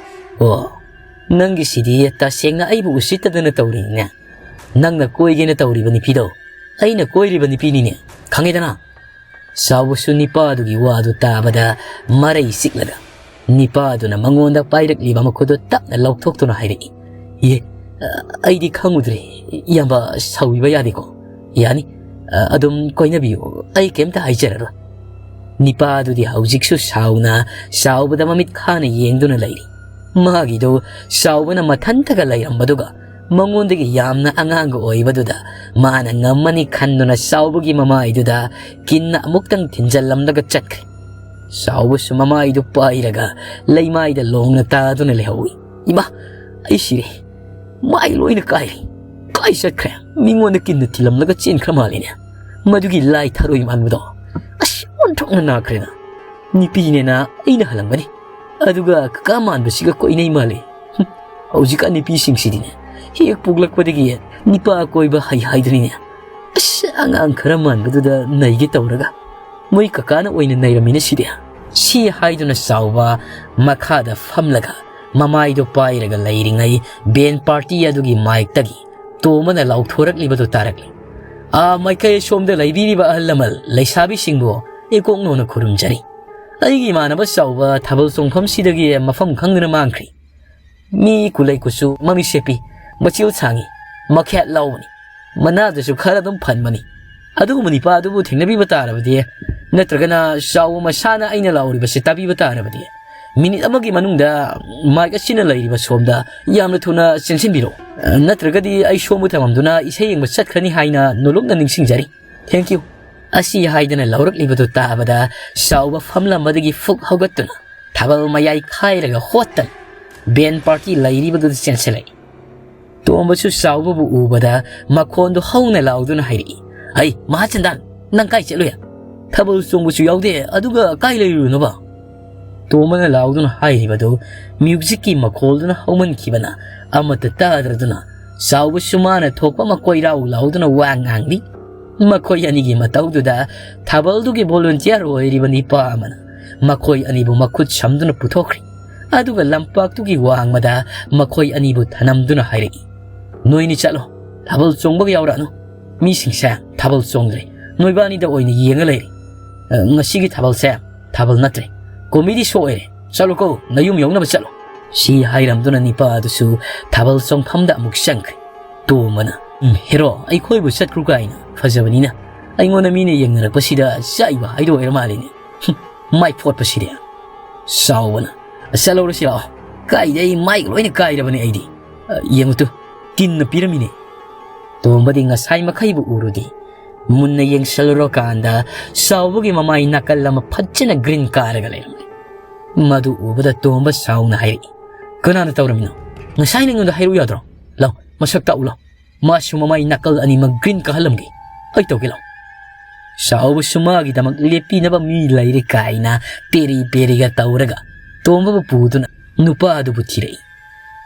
"ꯑꯣ, ꯅꯪꯒꯤꯁꯤꯗꯤ ꯇꯁꯦꯡꯅ ꯑꯩꯕꯨ ꯎꯁꯤꯠꯇꯗꯅ ꯇꯧꯔꯤꯅꯦ꯫ ꯅꯪꯅ ꯀꯣꯏꯒꯦꯅ ꯇꯧꯔꯤꯕ ꯅꯨꯄꯤꯗꯣ ꯑꯩꯅ ꯀꯣꯏꯔꯤꯕ ꯅꯨꯄꯤꯅꯤꯅꯦ, ꯈꯪꯉꯦꯗꯅ?" ꯆꯥꯎꯕꯁꯨ ꯅꯤꯄꯥꯗꯨꯒꯤ ꯋꯥꯗꯨ ꯇꯥꯕꯗ ꯃꯔꯩ ꯆꯤꯛꯂꯒ ꯅꯤꯄꯥꯗꯨꯅ ꯃꯉꯣꯟꯗ ꯄꯥꯏꯔꯛꯂꯤꯕ ꯃꯈꯨꯠꯇꯨ ꯇꯞꯅ ꯂꯧꯊꯣꯛꯇꯨꯅ ꯍꯥꯏꯔꯛꯏ, "ꯏꯍꯦ, ꯑꯩꯗꯤ ꯈꯪꯉꯨꯗ꯭ꯔꯦ꯫ ꯏꯌꯥꯝꯕ, ꯁꯥꯎꯕꯤꯕ ꯌꯥꯗꯦꯀꯣ꯫ ꯌꯥꯅꯤ, ꯑꯗꯨꯝ ꯀꯣꯏꯅꯕꯤꯌꯨ, ꯑꯩ ꯀꯩꯝꯇ ꯍꯥꯏꯖꯔꯔꯣꯏ꯫" ꯅꯤꯄꯥꯗꯨꯗꯤ ꯍꯧꯖꯤꯛꯁꯨ ꯁꯥꯎꯅ ꯆꯥꯎꯕꯗ ꯃꯃꯤꯠ ꯈꯥꯅ ꯌꯦꯡꯗꯨꯅ ꯂꯩꯔꯤ꯫ ꯃꯥꯒꯤꯗꯨ ꯆꯥꯎꯕꯅ ꯃꯊꯟꯇꯒ ꯂꯩꯔꯝꯕꯗꯨꯒ ꯃꯉꯣꯟꯗꯒꯤ ꯌꯥꯝꯅ ꯑꯉꯥꯡꯒ ꯑꯣꯏꯕꯗꯨꯗ ꯃꯥꯅ ꯉꯝꯃꯅꯤ ꯈꯟꯗꯨꯅ ꯆꯥꯎꯕꯒꯤ ꯃꯃꯥꯏꯗꯨꯗ ꯀꯤꯟꯅ ꯑꯃꯨꯛꯇꯪ ꯊꯤꯟꯖꯜꯂꯝꯂꯒ ꯆꯠꯈ꯭ꯔꯦ꯫ ꯆꯥꯎꯕꯁꯨ ꯃꯃꯥꯏꯗꯨ ꯄꯥꯏꯔꯒ ꯂꯩꯃꯥꯏꯗ ꯂꯣꯡꯅ ꯇꯥꯗꯨꯅ ꯂꯩꯍꯧꯏ꯫ "ꯏꯃꯥ, ꯑꯩ ꯁꯤꯔꯦ꯫ ꯃꯥꯏ ꯂꯣꯏꯅ ꯀꯥꯏꯔꯦ꯫ ꯀꯥꯏ ꯆꯠꯈ꯭ꯔꯦ? ꯃꯤꯉꯣꯟꯗ ꯀꯤꯟꯅ ꯊꯤꯜꯂꯝꯂꯒ ꯆꯦꯟꯈ꯭ꯔ ꯃꯥꯜꯂꯤꯅꯦ꯫ ꯃꯗꯨꯒꯤ ꯂꯥꯏ ꯊꯔꯣꯏ ꯃꯥꯟꯕꯗꯣ꯫ ꯑꯁ, ꯑꯣꯟꯊꯣꯛꯅ ꯅꯥꯈ꯭ꯔꯦꯗ꯫ ꯅꯨꯄꯤꯅꯦꯅ ꯑꯩꯅ ꯍꯜꯂꯝꯒꯅꯤ꯫ ꯑꯗꯨꯒ ꯀꯀꯥ ꯃꯥꯟꯕꯁꯤꯒ ꯀꯣꯏꯅꯩ ꯃꯥꯜꯂꯤ꯫ ꯍꯨꯝ, ꯍꯧꯖꯤꯛꯀꯥꯟ ꯅꯨꯄꯤꯁꯤꯡꯁꯤꯗꯤꯅꯦ, ꯍꯦꯛ ꯄꯣꯛꯂꯛꯄꯗꯒꯤ ꯅꯤꯄꯥ ꯀꯣꯏꯕ ꯍꯩ ꯍꯥꯏꯗꯨꯅꯤꯅꯦ꯫ ꯑꯁ, ꯑꯉꯥꯡ ꯈꯔ ꯃꯥꯟꯕꯗꯨꯗ ꯅꯩꯒꯦ ꯇꯧꯔꯒ ꯃꯣꯏ ꯀꯀꯥꯅ ꯑꯣꯏꯅ ꯅꯩꯔꯝꯃꯤꯅꯦ ꯁꯤꯗꯤ꯫" ꯁꯤ ꯍꯥꯏꯗꯨꯅ ꯆꯥꯎꯕ ꯃꯈꯥꯗ ꯐꯝꯂꯒ ꯃꯃꯥꯏꯗꯨ ꯄꯥꯏꯔꯒ ꯂꯩꯔꯤꯉꯩ ꯕꯦꯟ ꯄꯥꯔꯇꯤ ꯑꯗꯨꯒꯤ ꯃꯥꯏꯛꯇꯒꯤ ꯇꯣꯝꯕꯅ ꯂꯥꯎꯊꯣꯔꯛꯂꯤꯕꯗꯨ ꯇꯥꯔꯛꯂꯤ꯫ "ꯑꯥ ꯃꯥꯏꯀꯩ ꯑꯁꯣꯝꯗ ꯂꯩꯕꯤꯔꯤꯕ ꯑꯍꯜ ꯂꯃꯟ ꯂꯩꯁꯥꯕꯤꯁꯤꯡꯕꯨ ꯏꯀꯣꯛꯅꯧꯅ ꯈꯨꯔꯨꯝꯖꯔꯤ꯫ ꯑꯩꯒꯤ ꯏꯃꯥꯟꯅꯕ ꯆꯥꯎꯕ ꯊꯥꯕꯜ ꯆꯣꯡꯐꯝꯁꯤꯗꯒꯤ ꯃꯐꯝ ꯈꯪꯗꯅ ꯃꯥꯡꯈ꯭ꯔꯤ꯫ ꯃꯤ ꯀꯨꯂꯩ ꯀꯨꯆꯨ, ꯃꯃꯤꯠ ꯁꯦꯞꯄꯤ, ꯃꯆꯤꯜ ꯁꯥꯡꯉꯤ, ꯃꯈꯌꯥꯠ ꯂꯥꯎꯕꯅꯤ꯫ ꯃꯅꯥꯗꯨꯁꯨ ꯈꯔ ꯑꯗꯨꯝ ꯐꯟꯕꯅꯤ꯫ ꯑꯗꯨꯒꯨꯝꯕ ꯅꯤꯄꯥ ꯑꯗꯨꯕꯨ ꯊꯦꯡꯅꯕꯤꯕ ꯇꯥꯔꯕꯗꯤ, ꯅꯠꯇ꯭ꯔꯒꯅ ꯆꯥꯎꯕ ꯃꯁꯥꯅ ꯑꯩꯅ ꯂꯥꯎꯔꯤꯕꯁꯤ ꯇꯥꯕꯤꯕ ꯇꯥꯔꯕꯗꯤ, ꯃꯤꯅꯤꯠ ꯑꯃꯒꯤ ꯃꯅꯨꯡꯗ ꯃꯥꯏꯛ ꯑꯁꯤꯅ ꯂꯩꯔꯤꯕ ꯁꯣꯝꯗ ꯌꯥꯝꯅ ꯊꯨꯅ ꯆꯦꯟꯁꯤꯟꯕꯤꯔꯛꯎ꯫ ꯅꯠꯇ꯭ꯔꯒꯗꯤ ꯑꯩ ꯁꯣꯝꯕꯨ ꯊꯝꯃꯝꯗꯨꯅ ꯏꯁꯩ ꯌꯦꯡꯕ ꯆꯠꯈ꯭ꯔꯅꯤ ꯍꯥꯏꯅ ꯅꯣꯂꯨꯛꯅ ꯅꯤꯡꯁꯤꯡꯖꯔꯤ꯫ Thank you꯫" ꯑꯁꯤ ꯍꯥꯏꯗꯨꯅ ꯂꯧꯔꯛꯂꯤꯕꯗꯨ ꯇꯥꯕꯗ ꯆꯥꯎꯕ ꯐꯝꯂꯝꯕꯗꯒꯤ ꯐꯨꯛ ꯍꯧꯒꯠꯇꯨꯅ ꯊꯥꯕꯜ ꯃꯌꯥꯏ ꯈꯥꯏꯔꯒ ꯍꯣꯠꯇꯅ ꯕꯦꯟ ꯄꯥꯔꯇꯤ ꯂꯩꯔꯤꯕꯗꯨꯗ ꯆꯦꯟꯁꯤꯜꯂꯛꯏ꯫ ꯇꯣꯝꯕꯁꯨ ꯆꯥꯎꯕꯕꯨ ꯎꯕꯗ ꯃꯈꯣꯟꯗꯨ ꯍꯧꯅ ꯂꯥꯎꯗꯨꯅ ꯍꯥꯏꯔꯛꯏ, "ꯑꯩ ꯃꯍꯥꯆꯟꯗꯥꯟ, ꯅꯪ ꯀꯥꯏ ꯆꯠꯂꯨꯏ? ꯊꯥꯕꯜ ꯆꯣꯡꯕꯁꯨ ꯌꯥꯎꯗꯦ, ꯑꯗꯨꯒ ꯀꯥꯏ ꯂꯩꯔꯨꯏꯅꯣꯕ?" ꯇꯣꯝꯕꯅ ꯂꯥꯎꯗꯨꯅ ꯍꯥꯏꯔꯤꯕꯗꯨ ꯃ꯭ꯌꯨꯖꯤꯛꯀꯤ ꯃꯈꯣꯜꯗꯨꯅ ꯍꯧꯃꯟꯈꯤꯕꯅ ꯑꯃꯠꯇ ꯇꯥꯗ꯭ꯔꯗꯨꯅ ꯆꯥꯎꯕꯁꯨ ꯃꯥꯅ ꯊꯣꯛꯄ ꯃꯈꯣꯏ ꯔꯥꯎ ꯂꯥꯎꯗꯨꯅ ꯋꯥ ꯉꯥꯡꯂꯤ꯫ ꯃꯈꯣꯏ ꯑꯅꯤꯒꯤ ꯃꯇꯧꯗꯨꯗ ꯊꯥꯕꯜꯗꯨꯒꯤ volunteer ꯑꯣꯏꯔꯤꯕ ꯅꯤꯄꯥ ꯑꯃꯅ ꯃꯈꯣꯏ ꯑꯅꯤꯕꯨ ꯃꯈꯨꯠ ꯁꯝꯗꯨꯅ ꯄꯨꯊꯣꯛꯈ꯭ꯔꯦ꯫ ꯑꯗꯨꯒ ꯂꯝꯄꯥꯛꯇꯨꯒꯤ ꯋꯥꯡꯃꯗ ꯃꯈꯣꯏ ꯑꯅꯤꯕꯨ ꯊꯅꯝꯗꯨꯅ ꯍꯥꯏꯔꯛꯏ, "ꯅꯣꯏꯅꯤ ꯆꯠꯂꯣ, ꯊꯥꯕꯜ ꯆꯣꯡꯕꯒ ꯌꯥꯎꯔꯛꯑꯅꯨ꯫ ꯃꯤꯁꯤꯡꯁꯦ ꯊꯥꯕꯜ ꯆꯣꯡꯗ꯭ꯔꯦ, ꯅꯣꯏꯕꯥꯅꯤꯗ ꯑꯣꯏꯅ ꯌꯦꯡꯉ ꯂꯩꯔꯦ꯫ ꯑ, ꯉꯁꯤꯒꯤ ꯊꯥꯕꯜꯁꯦ ꯊꯥꯕꯜ ꯅꯠꯇ꯭ꯔꯦ, comedy show ꯑꯣꯏꯔꯦ꯫ ꯆꯠꯂꯣꯀꯣ, ꯅꯌꯨꯝ ꯌꯧꯅꯕ ꯆꯠꯂꯣ"꯫ ꯁꯤ ꯍꯥꯏꯔꯝꯗꯨꯅ ꯅꯤꯄꯥ ꯑꯗꯨꯁꯨ ꯊꯥꯕꯜ ꯆꯣꯡꯐꯝꯗ ꯑꯃꯨꯛ ꯆꯪꯈ꯭ꯔꯦ꯫ ꯇꯣꯝꯕꯅ, "ꯎꯝ, ꯍꯦꯔꯣ, ꯑꯩꯈꯣꯏꯕꯨ ꯆꯠꯈ꯭ꯔꯨ ꯀꯥꯏꯅ ꯐꯖꯕꯅꯤꯅ ꯑꯩꯉꯣꯟꯗ ꯃꯤꯅ ꯌꯦꯡꯅꯔꯛꯄꯁꯤꯗ ꯆꯥꯛꯏꯕ ꯍꯥꯏꯗꯣ ꯑꯣꯏꯔ ꯃꯥꯜꯂꯤꯅꯦ꯫ ꯍꯨꯝ, ꯃꯥꯏ ꯐꯣꯠꯄꯁꯤꯗꯤ"꯫ ꯆꯥꯎꯕꯅ, "ꯆꯠꯍꯧꯔꯁꯤ ꯂꯥꯛꯑꯣ꯫ ꯀꯥꯏꯗꯩ ꯃꯥꯏꯒ ꯂꯣꯏꯅ ꯀꯥꯏꯔꯕꯅꯦ ꯑꯩꯗꯤ꯫ ꯑ, ꯌꯦꯡꯉꯨ ꯇꯨ, ꯀꯤꯟꯅ ꯄꯤꯔꯝꯃꯤꯅꯦ"꯫ ꯇꯣꯝꯕꯗꯤ ꯉꯁꯥꯏ ꯃꯈꯩꯕꯨ ꯎꯔꯨꯗꯦ꯫ ꯃꯨꯟꯅ ꯌꯦꯡꯁꯜꯂꯨꯔꯀꯥꯟꯗ ꯆꯥꯎꯕꯒꯤ ꯃꯃꯥꯏ ꯅꯥꯀꯜ ꯑꯃ ꯐꯖꯅ green ꯀꯥꯔꯒ ꯂꯩꯔꯝꯃꯤ꯫ ꯃꯗꯨ ꯎꯕꯗ ꯇꯣꯝꯕ ꯁꯥꯎꯅ ꯍꯥꯏꯔꯛꯏ, "ꯀꯅꯥꯅ ꯇꯧꯔꯝꯃꯤꯅꯣ? ꯉꯁꯥꯏꯅ ꯑꯩꯉꯣꯟꯗ ꯍꯥꯏꯔꯛꯎ ꯌꯥꯗ꯭ꯔꯣ? ꯂꯥꯎ, ꯃꯁꯛ ꯇꯥꯛꯎ ꯂꯥꯎ꯫ ꯃꯥꯁꯨ ꯃꯃꯥꯏ ꯅꯥꯀꯜ ꯑꯅꯤꯃꯛ green ꯀꯥꯍꯜꯂꯝꯒꯦ꯫ ꯑꯩ ꯇꯧꯒꯦ ꯂꯥꯎ"꯫ ꯆꯥꯎꯕꯁꯨ ꯃꯥꯒꯤꯗꯃꯛ ꯂꯦꯞꯄꯤꯅꯕ ꯃꯤ ꯂꯩꯔꯦ ꯀꯥꯏꯅ ꯄꯦꯔꯤ ꯄꯦꯔꯤꯒ ꯇꯧꯔꯒ ꯇꯣꯝꯕꯕꯨ ꯄꯨꯗꯨꯅ ꯅꯨꯄꯥ ꯑꯗꯨꯕꯨ ꯊꯤꯔꯛꯏ꯫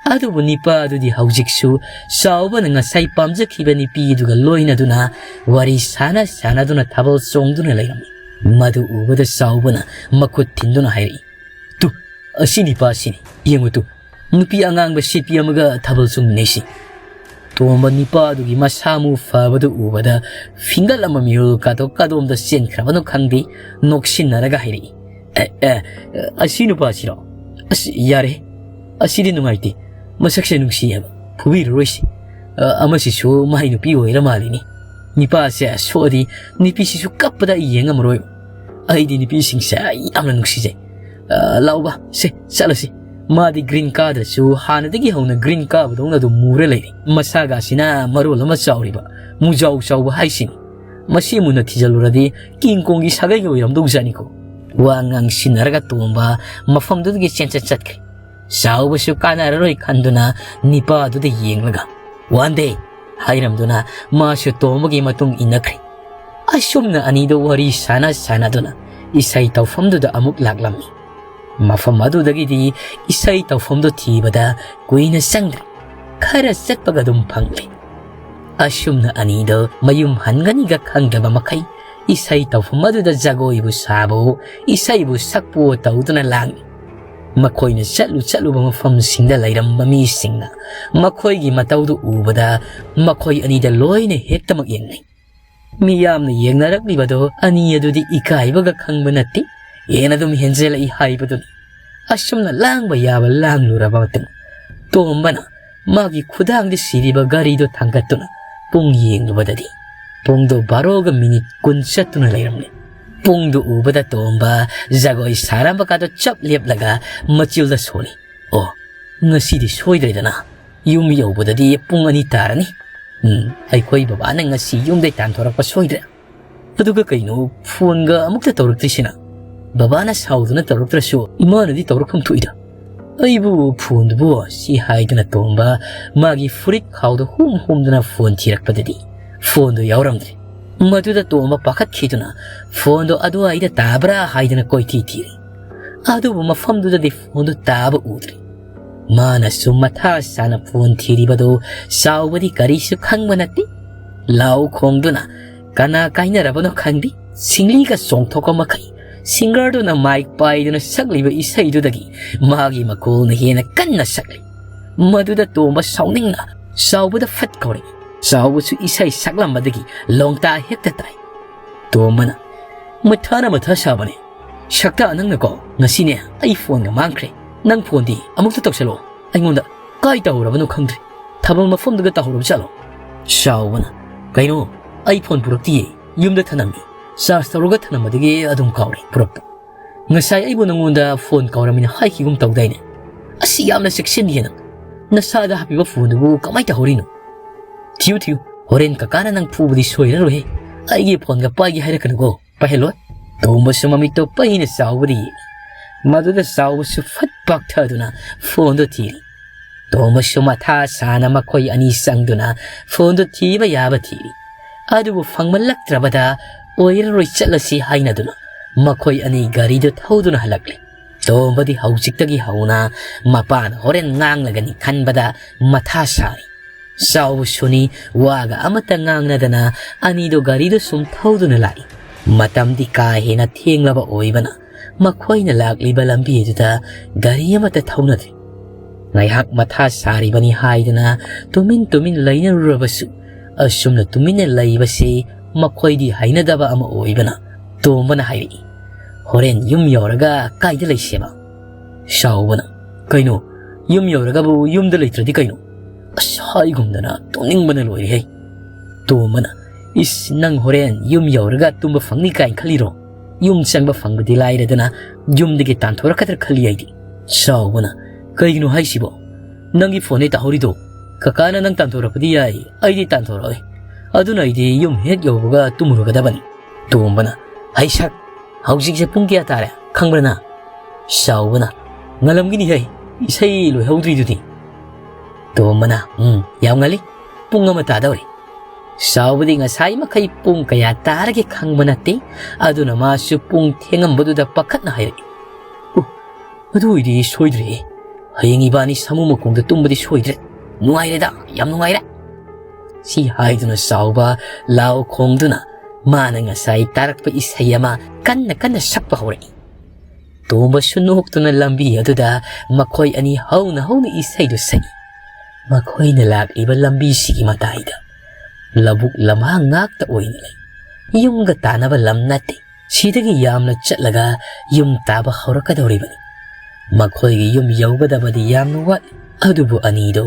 ꯑꯗꯨꯕꯨ ꯅꯤꯄꯥ ꯑꯗꯨꯗꯤ ꯍꯧꯖꯤꯛꯁꯨ ꯆꯥꯎꯕꯅ ꯉꯁꯥꯏ ꯄꯥꯝꯖꯈꯤꯕ ꯅꯨꯄꯤꯗꯨꯒ ꯂꯣꯏꯅꯗꯨꯅ ꯋꯥꯔꯤ ꯁꯥꯟꯅ ꯁꯥꯟꯅꯗꯨꯅ ꯊꯥꯕꯜ ꯆꯣꯡꯗꯨꯅ ꯂꯩꯔꯝꯃꯤ꯫ ꯃꯗꯨ ꯎꯕꯗ ꯆꯥꯎꯕꯅ ꯃꯈꯨꯠ ꯊꯤꯟꯗꯨꯅ ꯍꯥꯏꯔꯛꯏ, "ꯇꯨ, ꯑꯁꯤ ꯅꯤꯄꯥꯁꯤꯅꯤ, ꯌꯦꯡꯉꯨ ꯇꯨ, ꯅꯨꯄꯤ ꯑꯉꯥꯡꯕ ꯁꯦꯠꯄꯤ ꯑꯃꯒ ꯊꯥꯕꯜ ꯆꯣꯡꯃꯤꯟꯅꯩꯁꯤ"꯫ ꯇꯣꯝꯕ ꯅꯤꯄꯥ ꯑꯗꯨꯒꯤ ꯃꯁꯥ ꯃꯎ ꯐꯕꯗꯨ ꯎꯕꯗ ꯐꯤꯡꯒꯜ ꯑꯃ ꯃꯤꯔꯣꯜ ꯀꯥꯗꯣꯛ ꯀꯥꯗꯣꯝꯗ ꯆꯦꯟꯈ꯭ꯔꯕꯅꯣ ꯈꯪꯗꯦ, ꯅꯣꯛꯁꯤꯟꯅꯔꯒ ꯍꯥꯏꯔꯛꯏ, "ꯑꯦ, ꯑꯦ, ꯑꯁꯤ ꯅꯨꯄꯥꯁꯤꯔꯣ? ꯑꯁ, ꯌꯥꯔꯦ, ꯑꯁꯤꯗꯤ ꯅꯨꯡꯉꯥꯏꯇꯦ, ꯃꯁꯛꯁꯦ ꯅꯨꯡꯁꯤ ꯍꯥꯏꯕ, ꯐꯨꯕꯤꯔꯔꯣꯏꯁꯤ꯫ ꯑ, ꯑꯃꯁꯤꯁꯨ ꯃꯥꯏ ꯅꯨꯄꯤ ꯑꯣꯏꯔ ꯃꯥꯜꯂꯤꯅꯤ꯫ ꯅꯤꯄꯥꯁꯦ ꯁꯣꯛꯑꯗꯤ ꯅꯨꯄꯤꯁꯤꯁꯨ ꯀꯞꯄꯗ ꯑꯩ ꯌꯦꯡ ꯉꯝꯃꯔꯣꯏ꯫ ꯑꯩꯗꯤ ꯅꯨꯄꯤꯁꯤꯡꯁꯦ ꯑꯩ ꯌꯥꯝꯅ ꯅꯨꯡꯁꯤꯖꯩ꯫ ꯑ, ꯂꯥꯛꯎꯕ, ꯁꯦ, ꯆꯠꯂꯁꯤ"꯫ ꯃꯥꯗꯤ green ꯀꯥꯗ꯭ꯔꯁꯨ ꯍꯥꯟꯅꯗꯒꯤ ꯍꯧꯅ green ꯀꯥꯕꯗꯧꯅ ꯑꯗꯨꯝ ꯃꯨꯔ ꯂꯩꯔꯦ꯫ ꯃꯁꯥꯒꯁꯤꯅ ꯃꯔꯣꯜ ꯑꯃ ꯆꯥꯎꯔꯤꯕ, ꯃꯨꯖꯥꯎ ꯆꯥꯎꯕ ꯍꯥꯏꯁꯤꯅꯤ꯫ ꯃꯁꯤ ꯃꯨꯟꯅ ꯊꯤꯖꯤꯜꯂꯨꯔꯗꯤ ꯀꯤꯡ ꯀꯣꯡꯒꯤ ꯁꯥꯒꯩꯒ ꯑꯣꯏꯔꯝꯗꯧꯖꯥꯠꯅꯤꯀꯣ꯫ ꯋꯥ ꯉꯥꯡꯁꯤꯟꯅꯔꯒ ꯇꯣꯝꯕ ꯃꯐꯝꯗꯨꯗꯒꯤ ꯆꯦꯟꯆꯠ ꯆꯠꯈ꯭ꯔꯦ꯫ ꯆꯥꯎꯕꯁꯨ ꯀꯥꯟꯅꯔꯔꯣꯏ ꯈꯟꯗꯨꯅ ꯅꯤꯄꯥꯗꯨꯗ ꯌꯦꯡꯂꯒ, "ꯋꯥꯟꯗꯦ" ꯍꯥꯏꯔꯝꯗꯨꯅ ꯃꯥꯁꯨ ꯇꯣꯝꯕꯒꯤ ꯃꯇꯨꯡ ꯏꯟꯅꯈ꯭ꯔꯦ꯫ ꯑꯁꯨꯝꯅ ꯑꯅꯤꯗꯨ ꯋꯥꯔꯤ ꯁꯥꯟꯅ ꯁꯥꯟꯅꯗꯨꯅ ꯏꯁꯩ ꯇꯧꯐꯝꯗꯨꯗ ꯑꯃꯨꯛ ꯂꯥꯛꯂꯝꯃꯤ꯫ ꯃꯐꯝ ꯑꯗꯨꯗꯒꯤꯗꯤ ꯏꯁꯩ ꯇꯧꯐꯝꯗꯨ ꯊꯤꯕꯗ ꯀꯨꯏꯅ ꯆꯪꯗ꯭ꯔꯦ꯫ ꯈꯔ ꯆꯠꯄꯒ ꯑꯗꯨꯝ ꯐꯪꯂꯦ꯫ ꯑꯁꯨꯝꯅ ꯑꯅꯤꯗꯣ ꯃꯌꯨꯝ ꯍꯟꯒꯅꯤꯒ ꯈꯪꯗꯕ ꯃꯈꯩ ꯏꯁꯩ ꯇꯧꯐꯝ ꯑꯗꯨꯗ ꯖꯒꯣꯏꯕꯨ ꯁꯥꯕꯑꯣ, ꯏꯁꯩꯕꯨ ꯁꯛꯄꯑꯣ ꯇꯧꯗꯨꯅ ꯂꯥꯡꯏ꯫ ꯃꯈꯣꯏꯅ ꯆꯠꯂꯨ ꯆꯠꯂꯨꯕ ꯃꯐꯝꯁꯤꯡꯗ ꯂꯩꯔꯝꯕ ꯃꯤꯁꯤꯡꯅ ꯃꯈꯣꯏꯒꯤ ꯃꯇꯧꯗꯨ ꯎꯕꯗ ꯃꯈꯣꯏ ꯑꯅꯤꯗ ꯂꯣꯏꯅ ꯍꯦꯛꯇꯃꯛ ꯌꯦꯡꯅꯩ꯫ ꯃꯤꯌꯥꯝꯅ ꯌꯦꯡꯅꯔꯛꯂꯤꯕꯗꯣ ꯑꯅꯤ ꯑꯗꯨꯗꯤ ꯏꯀꯥꯏꯕꯒ ꯈꯪꯕ ꯅꯠꯇꯦ, ꯍꯦꯟꯅ ꯑꯗꯨꯝ ꯍꯦꯟꯖꯜꯂꯛꯏ ꯍꯥꯏꯕꯗꯨꯅꯤ꯫ ꯑꯁꯨꯝꯅ ꯂꯥꯡꯕ ꯌꯥꯕ ꯂꯥꯡꯂꯨꯔꯕ ꯃꯇꯨꯡ, ꯇꯣꯝꯕꯅ ꯃꯥꯒꯤ ꯈꯨꯗꯥꯡꯗ ꯁꯤꯔꯤꯕ ꯘꯔꯤꯗꯨ ꯊꯥꯡꯒꯠꯇꯨꯅ ꯄꯨꯡ ꯌꯦꯡꯂꯨꯕꯗꯗꯤ ꯄꯨꯡꯗꯨ ꯕꯥꯔꯣꯒ ꯃꯤꯅꯤꯠ ꯀꯨꯟ ꯆꯠꯇꯨꯅ ꯂꯩꯔꯝꯂꯦ꯫ ꯄꯨꯡꯗꯨ ꯎꯕꯗ ꯇꯣꯝꯕ ꯖꯒꯣꯏ ꯁꯥꯔꯝꯕ ꯀꯥꯗꯣ ꯆꯞ ꯂꯦꯞꯂꯒ ꯃꯆꯤꯜꯗ ꯁꯣꯜꯂꯤ꯫ "ꯑꯣ, ꯉꯁꯤꯗꯤ ꯁꯣꯏꯗ꯭ꯔꯦꯗꯅ꯫ ꯌꯨꯝ ꯌꯧꯕꯗꯗꯤ ꯄꯨꯡ ꯑꯅꯤ ꯇꯥꯔꯅꯤ꯫ ꯎꯝ, ꯑꯩꯈꯣꯏ ꯕꯕꯥꯅ ꯉꯁꯤ ꯌꯨꯝꯗꯩ ꯇꯥꯟꯊꯣꯔꯛꯄ ꯁꯣꯏꯗ꯭ꯔꯦ꯫ ꯑꯗꯨꯒ ꯀꯩꯅꯣ, ꯐꯣꯟꯒ ꯑꯃꯨꯛꯇ ꯇꯧꯔꯛꯇ꯭ꯔꯤꯁꯤꯅ? ꯕꯕꯥꯅ ꯁꯥꯎꯗꯨꯅ ꯇꯧꯔꯛꯇ꯭ꯔꯁꯨ ꯏꯃꯥꯅꯗꯤ ꯇꯧꯔꯛꯐꯝ ꯊꯣꯛꯏꯗ꯫ ꯑꯩꯕꯨ ꯐꯣꯟꯗꯨꯕꯨ?" ꯁꯤ ꯍꯥꯏꯗꯨꯅ ꯇꯣꯝꯕ ꯃꯥꯒꯤ ꯐꯨꯔꯤꯠ ꯈꯥꯎꯗ ꯍꯨꯝ ꯍꯨꯝꯗꯨꯅ ꯐꯣꯟ ꯊꯤꯔꯛꯄꯗꯗꯤ ꯐꯣꯟꯗꯨ ꯌꯥꯎꯔꯝꯗ꯭ꯔꯦ꯫ ꯃꯗꯨꯗ ꯇꯣꯝꯕ ꯄꯥꯈꯠꯈꯤꯗꯨꯅ ꯐꯣꯟꯗꯣ ꯑꯗꯨꯋꯥꯏꯗ ꯇꯥꯕ꯭ꯔꯥ ꯍꯥꯏꯗꯨꯅ ꯀꯣꯏꯊꯤ ꯊꯤꯔꯦ꯫ ꯑꯗꯨꯕꯨ ꯃꯐꯝꯗꯨꯗꯗꯤ ꯐꯣꯟꯗꯨ ꯇꯥꯕ ꯎꯗ꯭ꯔꯦ꯫ ꯃꯥꯅꯁꯨ ꯃꯊꯥ ꯁꯥꯅ ꯐꯣꯟ ꯊꯤꯔꯤꯕꯗꯨ ꯆꯥꯎꯕꯗꯤ ꯀꯔꯤꯁꯨ ꯈꯪꯕ ꯅꯠꯇꯦ꯫ ꯂꯥꯎ ꯈꯣꯡꯗꯨꯅ ꯀꯅꯥ ꯀꯥꯏꯅꯔꯕꯅꯣ ꯈꯪꯗꯦ, ꯁꯤꯡꯂꯤꯒ ꯆꯣꯡꯊꯣꯛꯄ ꯃꯈꯩ ꯁꯤꯡꯒꯔꯗꯨꯅ ꯃꯥꯏꯛ ꯄꯥꯏꯗꯨꯅ ꯁꯛꯂꯤꯕ ꯏꯁꯩꯗꯨꯗꯒꯤ ꯃꯥꯒꯤ ꯃꯈꯣꯜꯅ ꯍꯦꯟꯅ ꯀꯟꯅ ꯁꯛꯂꯤ꯫ ꯃꯗꯨꯗ ꯇꯣꯝꯕ ꯁꯥꯎꯅꯤꯡꯅ ꯆꯥꯎꯕꯗ ꯐꯠ ꯀꯧꯔꯛꯏ꯫ ꯆꯥꯎꯕꯁꯨ ꯏꯁꯩ ꯁꯛꯂꯝꯕꯗꯒꯤ ꯂꯣꯡꯇꯥ ꯍꯦꯛꯇ ꯇꯥꯏ꯫ ꯇꯣꯝꯕꯅ, "ꯃꯊꯥꯅ ꯃꯊꯥ ꯁꯥꯕꯅꯦ꯫ ꯁꯛꯇ ꯅꯪꯅꯀꯣ ꯉꯁꯤꯅꯦ ꯑꯩ ꯐꯣꯟꯒ ꯃꯥꯡꯈ꯭ꯔꯦ꯫ ꯅꯪ ꯐꯣꯟꯗꯤ ꯑꯃꯨꯛꯇ ꯇꯧꯁꯜꯂꯛꯑꯣ ꯑꯩꯉꯣꯟꯗ꯫ ꯀꯥꯏ ꯇꯧꯍꯧꯔꯕꯅꯣ ꯈꯪꯗ꯭ꯔꯦ꯫ ꯊꯥꯕꯜ ꯃꯐꯝꯗꯨꯒ ꯇꯧꯍꯧꯔꯕ ꯖꯥꯠꯂꯣ?" ꯆꯥꯎꯕꯅ, "ꯀꯩꯅꯣ? ꯑꯩ ꯐꯣꯟ ꯄꯨꯔꯛꯇꯤꯌꯦ꯫ ꯌꯨꯝꯗ ꯊꯅꯝꯃꯤ꯫ ꯆꯥꯔꯖ ꯇꯧꯔꯒ ꯊꯅꯝꯕꯗꯒꯤ ꯑꯗꯨꯝ ꯀꯥꯎꯔꯦ ꯄꯨꯔꯛꯄ꯫ ꯉꯁꯥꯏ ꯑꯩꯕꯨ ꯅꯉꯣꯟꯗ ꯐꯣꯟ ꯀꯥꯎꯔꯝꯃꯤꯅ ꯍꯥꯏꯈꯤꯒꯨꯝ ꯇꯧꯗꯥꯏꯅꯦ? ꯑꯁꯤ ꯌꯥꯝꯅ ꯆꯦꯛꯁꯤꯟꯗꯦ ꯅꯪ꯫ ꯅꯁꯥꯗ ꯍꯥꯞꯄꯤꯕ ꯐꯣꯟꯗꯨꯕꯨ ꯀꯃꯥꯏ ꯇꯧꯍꯧꯔꯤꯅꯣ? ꯊꯤꯌꯨ, ꯊꯤꯌꯨ꯫ ꯍꯣꯔꯦꯟ ꯀꯀꯥꯅ ꯅꯪ ꯐꯨꯕꯗꯤ ꯁꯣꯏꯔꯔꯣꯏꯍꯦ꯫ ꯑꯩꯒꯤ ꯐꯣꯟꯒ ꯄꯥꯏꯒꯦ ꯍꯥꯏꯔꯛꯀꯅꯨꯀꯣ꯫ ꯄꯥꯏꯍꯜꯂꯣꯏ꯫" ꯇꯣꯝꯕꯁꯨ ꯃꯃꯤꯠꯇꯣ ꯄꯩꯅ ꯆꯥꯎꯕꯗ ꯌꯦꯡꯏ꯫ ꯃꯗꯨꯗ ꯆꯥꯎꯕꯁꯨ ꯐꯠ ꯄꯥꯛꯊꯗꯨꯅ ꯐꯣꯟꯗꯨ ꯊꯤꯔꯤ꯫ ꯇꯣꯝꯕꯁꯨ ꯃꯊꯥ ꯁꯥꯅ ꯃꯈꯣꯏ ꯑꯅꯤ ꯆꯪꯗꯨꯅ ꯐꯣꯟꯗꯨ ꯊꯤꯕ ꯌꯥꯕ ꯊꯤꯔꯤ꯫ ꯑꯗꯨꯕꯨ ꯐꯪꯃꯜꯂꯛꯇ꯭ꯔꯕꯗ ꯑꯣꯏꯔꯔꯣꯏ, ꯆꯠꯂꯁꯤ ꯍꯥꯏꯅꯗꯨꯅ ꯃꯈꯣꯏ ꯑꯅꯤ ꯒꯥꯔꯤꯗꯨ ꯊꯧꯗꯨꯅ ꯍꯜꯂꯛꯂꯦ꯫ ꯇꯣꯝꯕꯗꯤ ꯍꯧꯖꯤꯛꯇꯒꯤ ꯍꯧꯅ ꯃꯄꯥꯅ ꯍꯣꯔꯦꯟ ꯉꯥꯡꯂꯒꯅꯤ ꯈꯟꯕꯗ ꯃꯊꯥ ꯁꯥꯔꯤ꯫ ꯆꯥꯎꯕꯁꯨꯅꯤ ꯋꯥꯒ ꯑꯃꯠꯇ ꯉꯥꯡꯅꯗꯅ ꯑꯅꯤꯗꯣ ꯒꯥꯔꯤꯗꯨ ꯁꯨꯝ ꯊꯧꯗꯨꯅ ꯂꯥꯛꯏ꯫ ꯃꯇꯝꯗꯤ ꯀꯥ ꯍꯦꯟꯅ ꯊꯦꯡꯂꯕ ꯑꯣꯏꯕꯅ ꯃꯈꯣꯏꯅ ꯂꯥꯛꯂꯤꯕ ꯂꯝꯕꯤ ꯑꯗꯨꯗ ꯒꯥꯔꯤ ꯑꯃꯠꯇ ꯊꯧꯅꯗ꯭ꯔꯤ꯫ ꯉꯥꯏꯍꯥꯛ ꯃꯊꯥ ꯁꯥꯔꯤꯕꯅꯤ ꯍꯥꯏꯗꯅ ꯇꯨꯃꯤꯟ ꯇꯨꯃꯤꯟ ꯂꯩꯅꯔꯨꯔꯕꯁꯨ, ꯑꯁꯨꯝꯅ ꯇꯨꯃꯤꯟꯅ ꯂꯩꯕꯁꯤ ꯃꯈꯣꯏꯗꯤ ꯍꯩꯅꯗꯕ ꯑꯃ ꯑꯣꯏꯕꯅ ꯇꯣꯝꯕꯅ ꯍꯥꯏꯔꯛꯏ, "ꯍꯣꯔꯦꯟ ꯌꯨꯝ ꯌꯧꯔꯒ ꯀꯥꯏꯗ ꯂꯩꯁꯦꯕ?" ꯆꯥꯎꯕꯅ, "ꯀꯩꯅꯣ, ꯌꯨꯝ ꯌꯧꯔꯒꯕꯨ ꯌꯨꯝꯗ ꯂꯩꯇ꯭ꯔꯗꯤ ꯀꯩꯅꯣ? ꯑꯁ, ꯍꯥꯏꯒꯨꯝꯗꯅ ꯇꯨꯝꯅꯤꯡꯕꯅ ꯂꯣꯏꯔꯦꯍꯦ!" ꯇꯣꯝꯕꯅ, "ꯏꯁ, ꯅꯪ ꯍꯣꯔꯦꯟ ꯌꯨꯝ ꯌꯧꯔꯒ ꯇꯨꯝꯕ ꯐꯪꯅꯤ ꯀꯥꯏꯅ ꯈꯜꯂꯤꯔꯣ? ꯌꯨꯝ ꯆꯪꯕ ꯐꯪꯕꯗꯤ ꯂꯥꯏꯔꯗꯅ ꯌꯨꯝꯗꯒꯤ ꯇꯥꯟꯊꯣꯔꯛꯀꯗ꯭ꯔꯥ ꯈꯜꯂꯤ ꯑꯩꯗꯤ꯫" ꯆꯥꯎꯕꯅ, "ꯀꯩꯒꯤꯅꯣ ꯍꯥꯏꯁꯤꯕꯣ? ꯅꯪꯒꯤ ꯐꯣꯟꯗꯩ ꯇꯥꯍꯧꯔꯤꯗꯣ? ꯀꯀꯥꯅ ꯅꯪ ꯇꯥꯟꯊꯣꯔꯛꯄꯗꯤ ꯌꯥꯏ, ꯑꯩꯗꯤ ꯇꯥꯟꯊꯣꯔꯛꯑꯣꯏ꯫ ꯑꯗꯨꯅ ꯑꯩꯗꯤ ꯌꯨꯝ ꯍꯦꯛ ꯌꯧꯕꯒ ꯇꯨꯝꯃꯨꯔꯒꯗꯕꯅꯤ꯫" ꯇꯣꯝꯕꯅ, "ꯍꯩꯁꯛ, ꯍꯧꯖꯤꯛꯁꯦ ꯄꯨꯡ ꯀꯌꯥ ꯇꯥꯔꯦ ꯈꯪꯕ꯭ꯔ ꯅꯪ?" ꯆꯥꯎꯕꯅ, "ꯉꯜꯂꯝꯒꯤꯅꯤ ꯍꯦ, ꯏꯁꯩ ꯂꯣꯏꯍꯧꯗ꯭ꯔꯤꯗꯨꯗꯤ꯫" ꯇꯣꯝꯕꯅ, "ꯎꯝ, ꯌꯥꯝ ꯉꯜꯂꯤ, ꯄꯨꯡ ꯑꯃ ꯇꯥꯗꯧꯔꯦ꯫" ꯆꯥꯎꯕꯗꯤ ꯉꯁꯥꯏ ꯃꯈꯩ ꯄꯨꯡ ꯀꯌꯥ ꯇꯥꯔꯒꯦ ꯈꯪꯕ ꯅꯠꯇꯦ, ꯑꯗꯨꯅ ꯃꯥꯁꯨ ꯄꯨꯡ ꯊꯦꯡꯉꯝꯕꯗꯨꯗ ꯄꯥꯈꯠꯅ ꯍꯥꯏꯔꯛꯏ, "ꯑꯣ, ꯑꯗꯨ ꯑꯣꯏꯗꯤ ꯁꯣꯏꯗ꯭ꯔꯦꯍꯦ꯫ ꯍꯌꯦꯡ ꯏꯕꯥꯅꯤ ꯁꯥꯃꯨ ꯃꯈꯣꯡꯗ ꯇꯨꯝꯕꯗꯤ ꯁꯣꯏꯗ꯭ꯔꯦ꯫ ꯅꯨꯡꯉꯥꯏꯔꯦꯗ, ꯌꯥꯝ ꯅꯨꯡꯉꯥꯏꯔꯦ꯫" ꯁꯤ ꯍꯥꯏꯗꯨꯅ ꯆꯥꯎꯕ ꯂꯥꯎ ꯈꯣꯡꯗꯨꯅ ꯃꯥꯅ ꯉꯁꯥꯏ ꯇꯥꯔꯛꯄ ꯏꯁꯩ ꯑꯃ ꯀꯟꯅ ꯀꯟꯅ ꯁꯛꯄ ꯍꯧꯔꯛꯏ꯫ ꯇꯣꯝꯕꯁꯨ ꯅꯣꯛꯇꯨꯅ ꯂꯝꯕꯤ ꯑꯗꯨꯗ ꯃꯈꯣꯏ ꯑꯅꯤ ꯍꯧꯅ ꯍꯧꯅ ꯏꯁꯩꯗꯨ ꯁꯛꯏ꯫ ꯃꯈꯣꯏꯅ ꯂꯥꯛꯂꯤꯕ ꯂꯝꯕꯤꯁꯤꯒꯤ ꯃꯇꯥꯏꯗ ꯂꯧꯕꯨꯛ ꯂꯝꯍꯥꯡ ꯉꯥꯛꯇ ꯑꯣꯏꯅ ꯂꯩ꯫ ꯌꯨꯝꯒ ꯇꯥꯅꯕ ꯂꯝ ꯅꯠꯇꯦ꯫ ꯁꯤꯗꯒꯤ ꯌꯥꯝꯅ ꯆꯠꯂꯒ ꯌꯨꯝ ꯇꯥꯕ ꯍꯧꯔꯛꯀꯗꯧꯔꯤꯕꯅꯤ꯫ ꯃꯈꯣꯏꯒꯤ ꯌꯨꯝ ꯌꯧꯒꯗꯕꯗꯤ ꯌꯥꯝꯅ ꯋꯥꯠꯂꯤ꯫ ꯑꯗꯨꯕꯨ ꯑꯅꯤꯗꯨ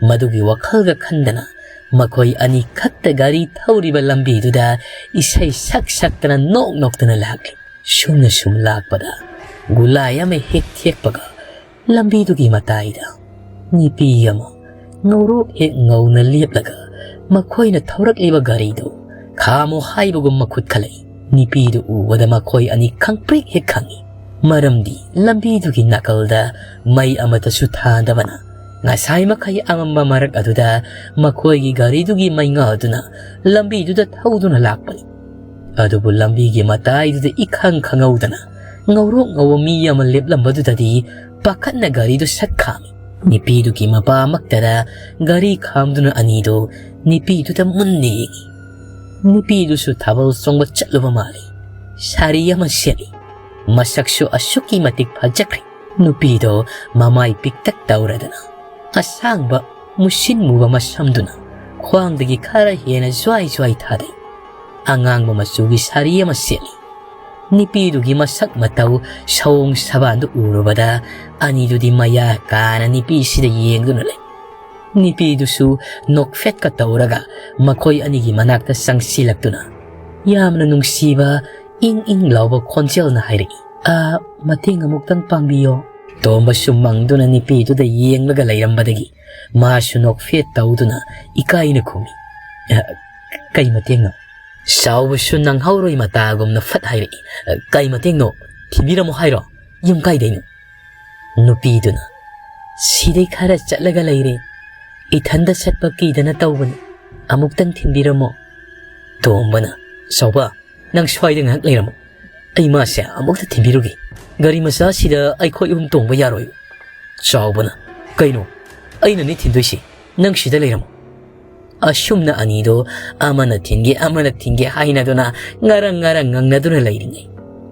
ꯃꯗꯨꯒꯤ ꯋꯥꯈꯜꯒ ꯈꯟꯗꯅ ꯃꯈꯣꯏ ꯑꯅꯤꯈꯛꯇ ꯒꯥꯔꯤ ꯊꯧꯔꯤꯕ ꯂꯝꯕꯤꯗꯨꯗ ꯏꯁꯩ ꯁꯛ ꯁꯛꯇꯅ ꯅꯣꯛ ꯅꯣꯛꯇꯅ ꯂꯥꯛꯂꯤ꯫ ꯁꯨꯝꯅ ꯁꯨꯝ ꯂꯥꯛꯄꯗ ꯒꯨꯂꯥꯏ ꯑꯃ ꯍꯦꯛ ꯊꯦꯛꯄꯒ ꯂꯝꯕꯤꯗꯨꯒꯤ ꯃꯇꯥꯏꯗ ꯅꯨꯄꯤ ꯑꯃ ꯉꯧꯔꯣꯛ ꯍꯦꯛ ꯉꯧꯅ ꯂꯦꯞꯂꯒ ꯃꯈꯣꯏꯅ ꯊꯧꯔꯛꯂꯤꯕ ꯒꯥꯔꯤꯗꯨ ꯈꯥꯝꯃꯣ ꯍꯥꯏꯕꯒꯨꯝ ꯃꯈꯨꯠ ꯈꯜꯂꯛꯏ꯫ ꯅꯨꯄꯤꯗꯨ ꯎꯕꯗ ꯃꯈꯣꯏ ꯑꯅꯤ ꯈꯪꯄ꯭ꯔꯤꯛ ꯍꯦꯛ ꯈꯪꯏ꯫ ꯃꯔꯝꯗꯤ ꯂꯝꯕꯤꯗꯨꯒꯤ ꯅꯥꯀꯜꯗ ꯃꯩ ꯑꯃꯠꯇꯁꯨ ꯊꯥꯗꯕꯅ ꯉꯁꯥꯏ ꯃꯈꯩ ꯑꯃꯝꯕ ꯃꯔꯛ ꯑꯗꯨꯗ ꯃꯈꯣꯏꯒꯤ ꯒꯥꯔꯤꯗꯨꯒꯤ ꯃꯩꯉꯥꯜꯗꯨꯅ ꯂꯝꯕꯤꯗꯨꯗ ꯊꯧꯗꯨꯅ ꯂꯥꯛꯄꯅꯤ꯫ ꯑꯗꯨꯕꯨ ꯂꯝꯕꯤꯒꯤ ꯃꯇꯥꯏꯗꯨꯗ ꯏꯈꯪ ꯈꯪꯍꯧꯗꯅ ꯉꯧꯔꯣꯛ ꯉꯧꯕ ꯃꯤ ꯑꯃ ꯂꯦꯞꯂꯝꯕꯗꯨꯗꯗꯤ ꯄꯥꯈꯠꯅ ꯒꯥꯔꯤꯗꯨ ꯁꯠ ꯈꯥꯝꯃꯤ꯫ ꯅꯨꯄꯤꯗꯨꯒꯤ ꯃꯄꯥꯃꯛꯇꯗ ꯒꯥꯔꯤ ꯈꯥꯝꯗꯨꯅ ꯑꯅꯤꯗꯨ ꯅꯨꯄꯤꯗꯨꯗ ꯃꯨꯟꯅ ꯌꯦꯡꯉꯤ꯫ ꯅꯨꯄꯤꯗꯨꯁꯨ ꯊꯥꯕꯜ ꯆꯣꯡꯕ ꯆꯠꯂꯨꯕ ꯃꯥꯜꯂꯤ꯫ ꯁꯥꯔꯤ ꯑꯃ ꯁꯦꯠꯂꯤ꯫ ꯃꯁꯛꯁꯨ ꯑꯁꯨꯛꯀꯤ ꯃꯇꯤꯛ ꯐꯖꯈ꯭ꯔꯦ꯫ ꯅꯨꯄꯤꯗꯣ ꯃꯃꯥꯏ ꯄꯤꯛꯇꯛ ꯇꯧꯔꯗꯅ ꯑꯁꯥꯡꯕ ꯃꯨꯁꯤꯟ ꯃꯨꯕ ꯃꯁꯝꯗꯨꯅ ꯈ꯭ꯋꯥꯡꯗꯒꯤ ꯈꯔ ꯍꯦꯟꯅ ꯖ꯭ꯋꯥꯏ ꯖ꯭ꯋꯥꯏ ꯊꯥꯗꯩ꯫ ꯑꯉꯥꯡꯕ ꯃꯆꯨꯒꯤ ꯁꯥꯔꯤ ꯑꯃ ꯁꯦꯠꯂꯤ꯫ ꯅꯨꯄꯤꯗꯨꯒꯤ ꯃꯁꯛ ꯃꯇꯧ ꯁꯑꯣꯡ ꯁꯕꯥꯟꯗꯨ ꯎꯔꯨꯕꯗ ꯑꯅꯤꯗꯨꯗꯤ ꯃꯌꯥ ꯀꯥꯅ ꯅꯨꯄꯤꯁꯤꯗ ꯌꯦꯡꯗꯨꯅ ꯂꯩ꯫ ꯅꯨꯄꯤꯗꯨꯁꯨ ꯅꯣꯛꯐꯦꯠꯀ ꯇꯧꯔꯒ ꯃꯈꯣꯏ ꯑꯅꯤꯒꯤ ꯃꯅꯥꯛꯇ ꯆꯪꯁꯤꯜꯂꯛꯇꯨꯅ ꯌꯥꯝꯅ ꯅꯨꯡꯁꯤꯕ ꯏꯪ ꯏꯪ ꯂꯥꯎꯕ ꯈꯣꯟꯖꯦꯜꯅ ꯍꯥꯏꯔꯛꯏ, "ꯑꯥ, ꯃꯇꯦꯡ ꯑꯃꯨꯛꯇꯪ ꯄꯥꯡꯕꯤꯌꯣ"꯫ ꯇꯣꯝꯕꯁꯨ ꯃꯪꯗꯨꯅ ꯅꯨꯄꯤꯗꯨꯗ ꯌꯦꯡꯂꯒ ꯂꯩꯔꯝꯕꯗꯒꯤ ꯃꯥꯁꯨ ꯅꯣꯛꯐꯦꯠ ꯇꯧꯗꯨꯅ ꯏꯀꯥꯏꯅ ꯈꯨꯝꯃꯤ, "ꯑ, ꯀꯩ ꯃꯇꯦꯡꯅꯣ?" ꯆꯥꯎꯕꯁꯨ ꯅꯪꯍꯧꯔꯣꯏ ꯃꯇꯥꯒꯨꯝꯅ ꯐꯠ ꯍꯥꯏꯔꯛꯏ, "ꯑ, ꯀꯩ ꯃꯇꯦꯡꯅꯣ? ꯊꯤꯟꯕꯤꯔꯝꯃꯣ ꯍꯥꯏꯔꯣ? ꯌꯨꯝ ꯀꯥꯏꯗꯩꯅꯣ?" ꯅꯨꯄꯤꯗꯨꯅ, "ꯁꯤꯗꯩ ꯈꯔ ꯆꯠꯂꯒ ꯂꯩꯔꯦ꯫ ꯏꯊꯟꯗ ꯆꯠꯄ ꯀꯤꯗꯅ ꯇꯧꯕꯅꯤ꯫ ꯑꯃꯨꯛꯇꯪ ꯊꯤꯟꯕꯤꯔꯝꯃꯣ"꯫ ꯇꯣꯝꯕꯅ, "ꯆꯥꯎꯕ, ꯅꯪ ꯁ꯭ꯋꯥꯏꯗ ꯉꯥꯏꯍꯥꯛ ꯂꯩꯔꯝꯃꯣ꯫ ꯑꯩ ꯃꯥꯁꯦ ꯑꯃꯨꯛꯇ ꯊꯤꯟꯕꯤꯔꯨꯒꯦ꯫ ꯒꯥꯔꯤ ꯃꯆꯥꯁꯤꯗ ꯑꯩꯈꯣꯏ ꯑꯍꯨꯝ ꯇꯣꯡꯕ ꯌꯥꯔꯣꯏ"꯫ ꯆꯥꯎꯕꯅ, "ꯀꯩꯅꯣ? ꯑꯩꯅꯅꯦ ꯊꯤꯟꯗꯣꯏꯁꯤ꯫ ꯅꯪ ꯁꯤꯗ ꯂꯩꯔꯝꯃꯣ"꯫ ꯑꯁꯨꯝꯅ ꯑꯅꯤꯗꯣ ꯑꯃꯅ ꯊꯤꯟꯒꯦ, ꯑꯃꯅ ꯊꯤꯟꯒꯦ ꯍꯥꯏꯅꯗꯨꯅ ꯉꯔꯪ ꯉꯔꯪ ꯉꯪꯅꯗꯨꯅ ꯂꯩꯔꯤꯉꯩ,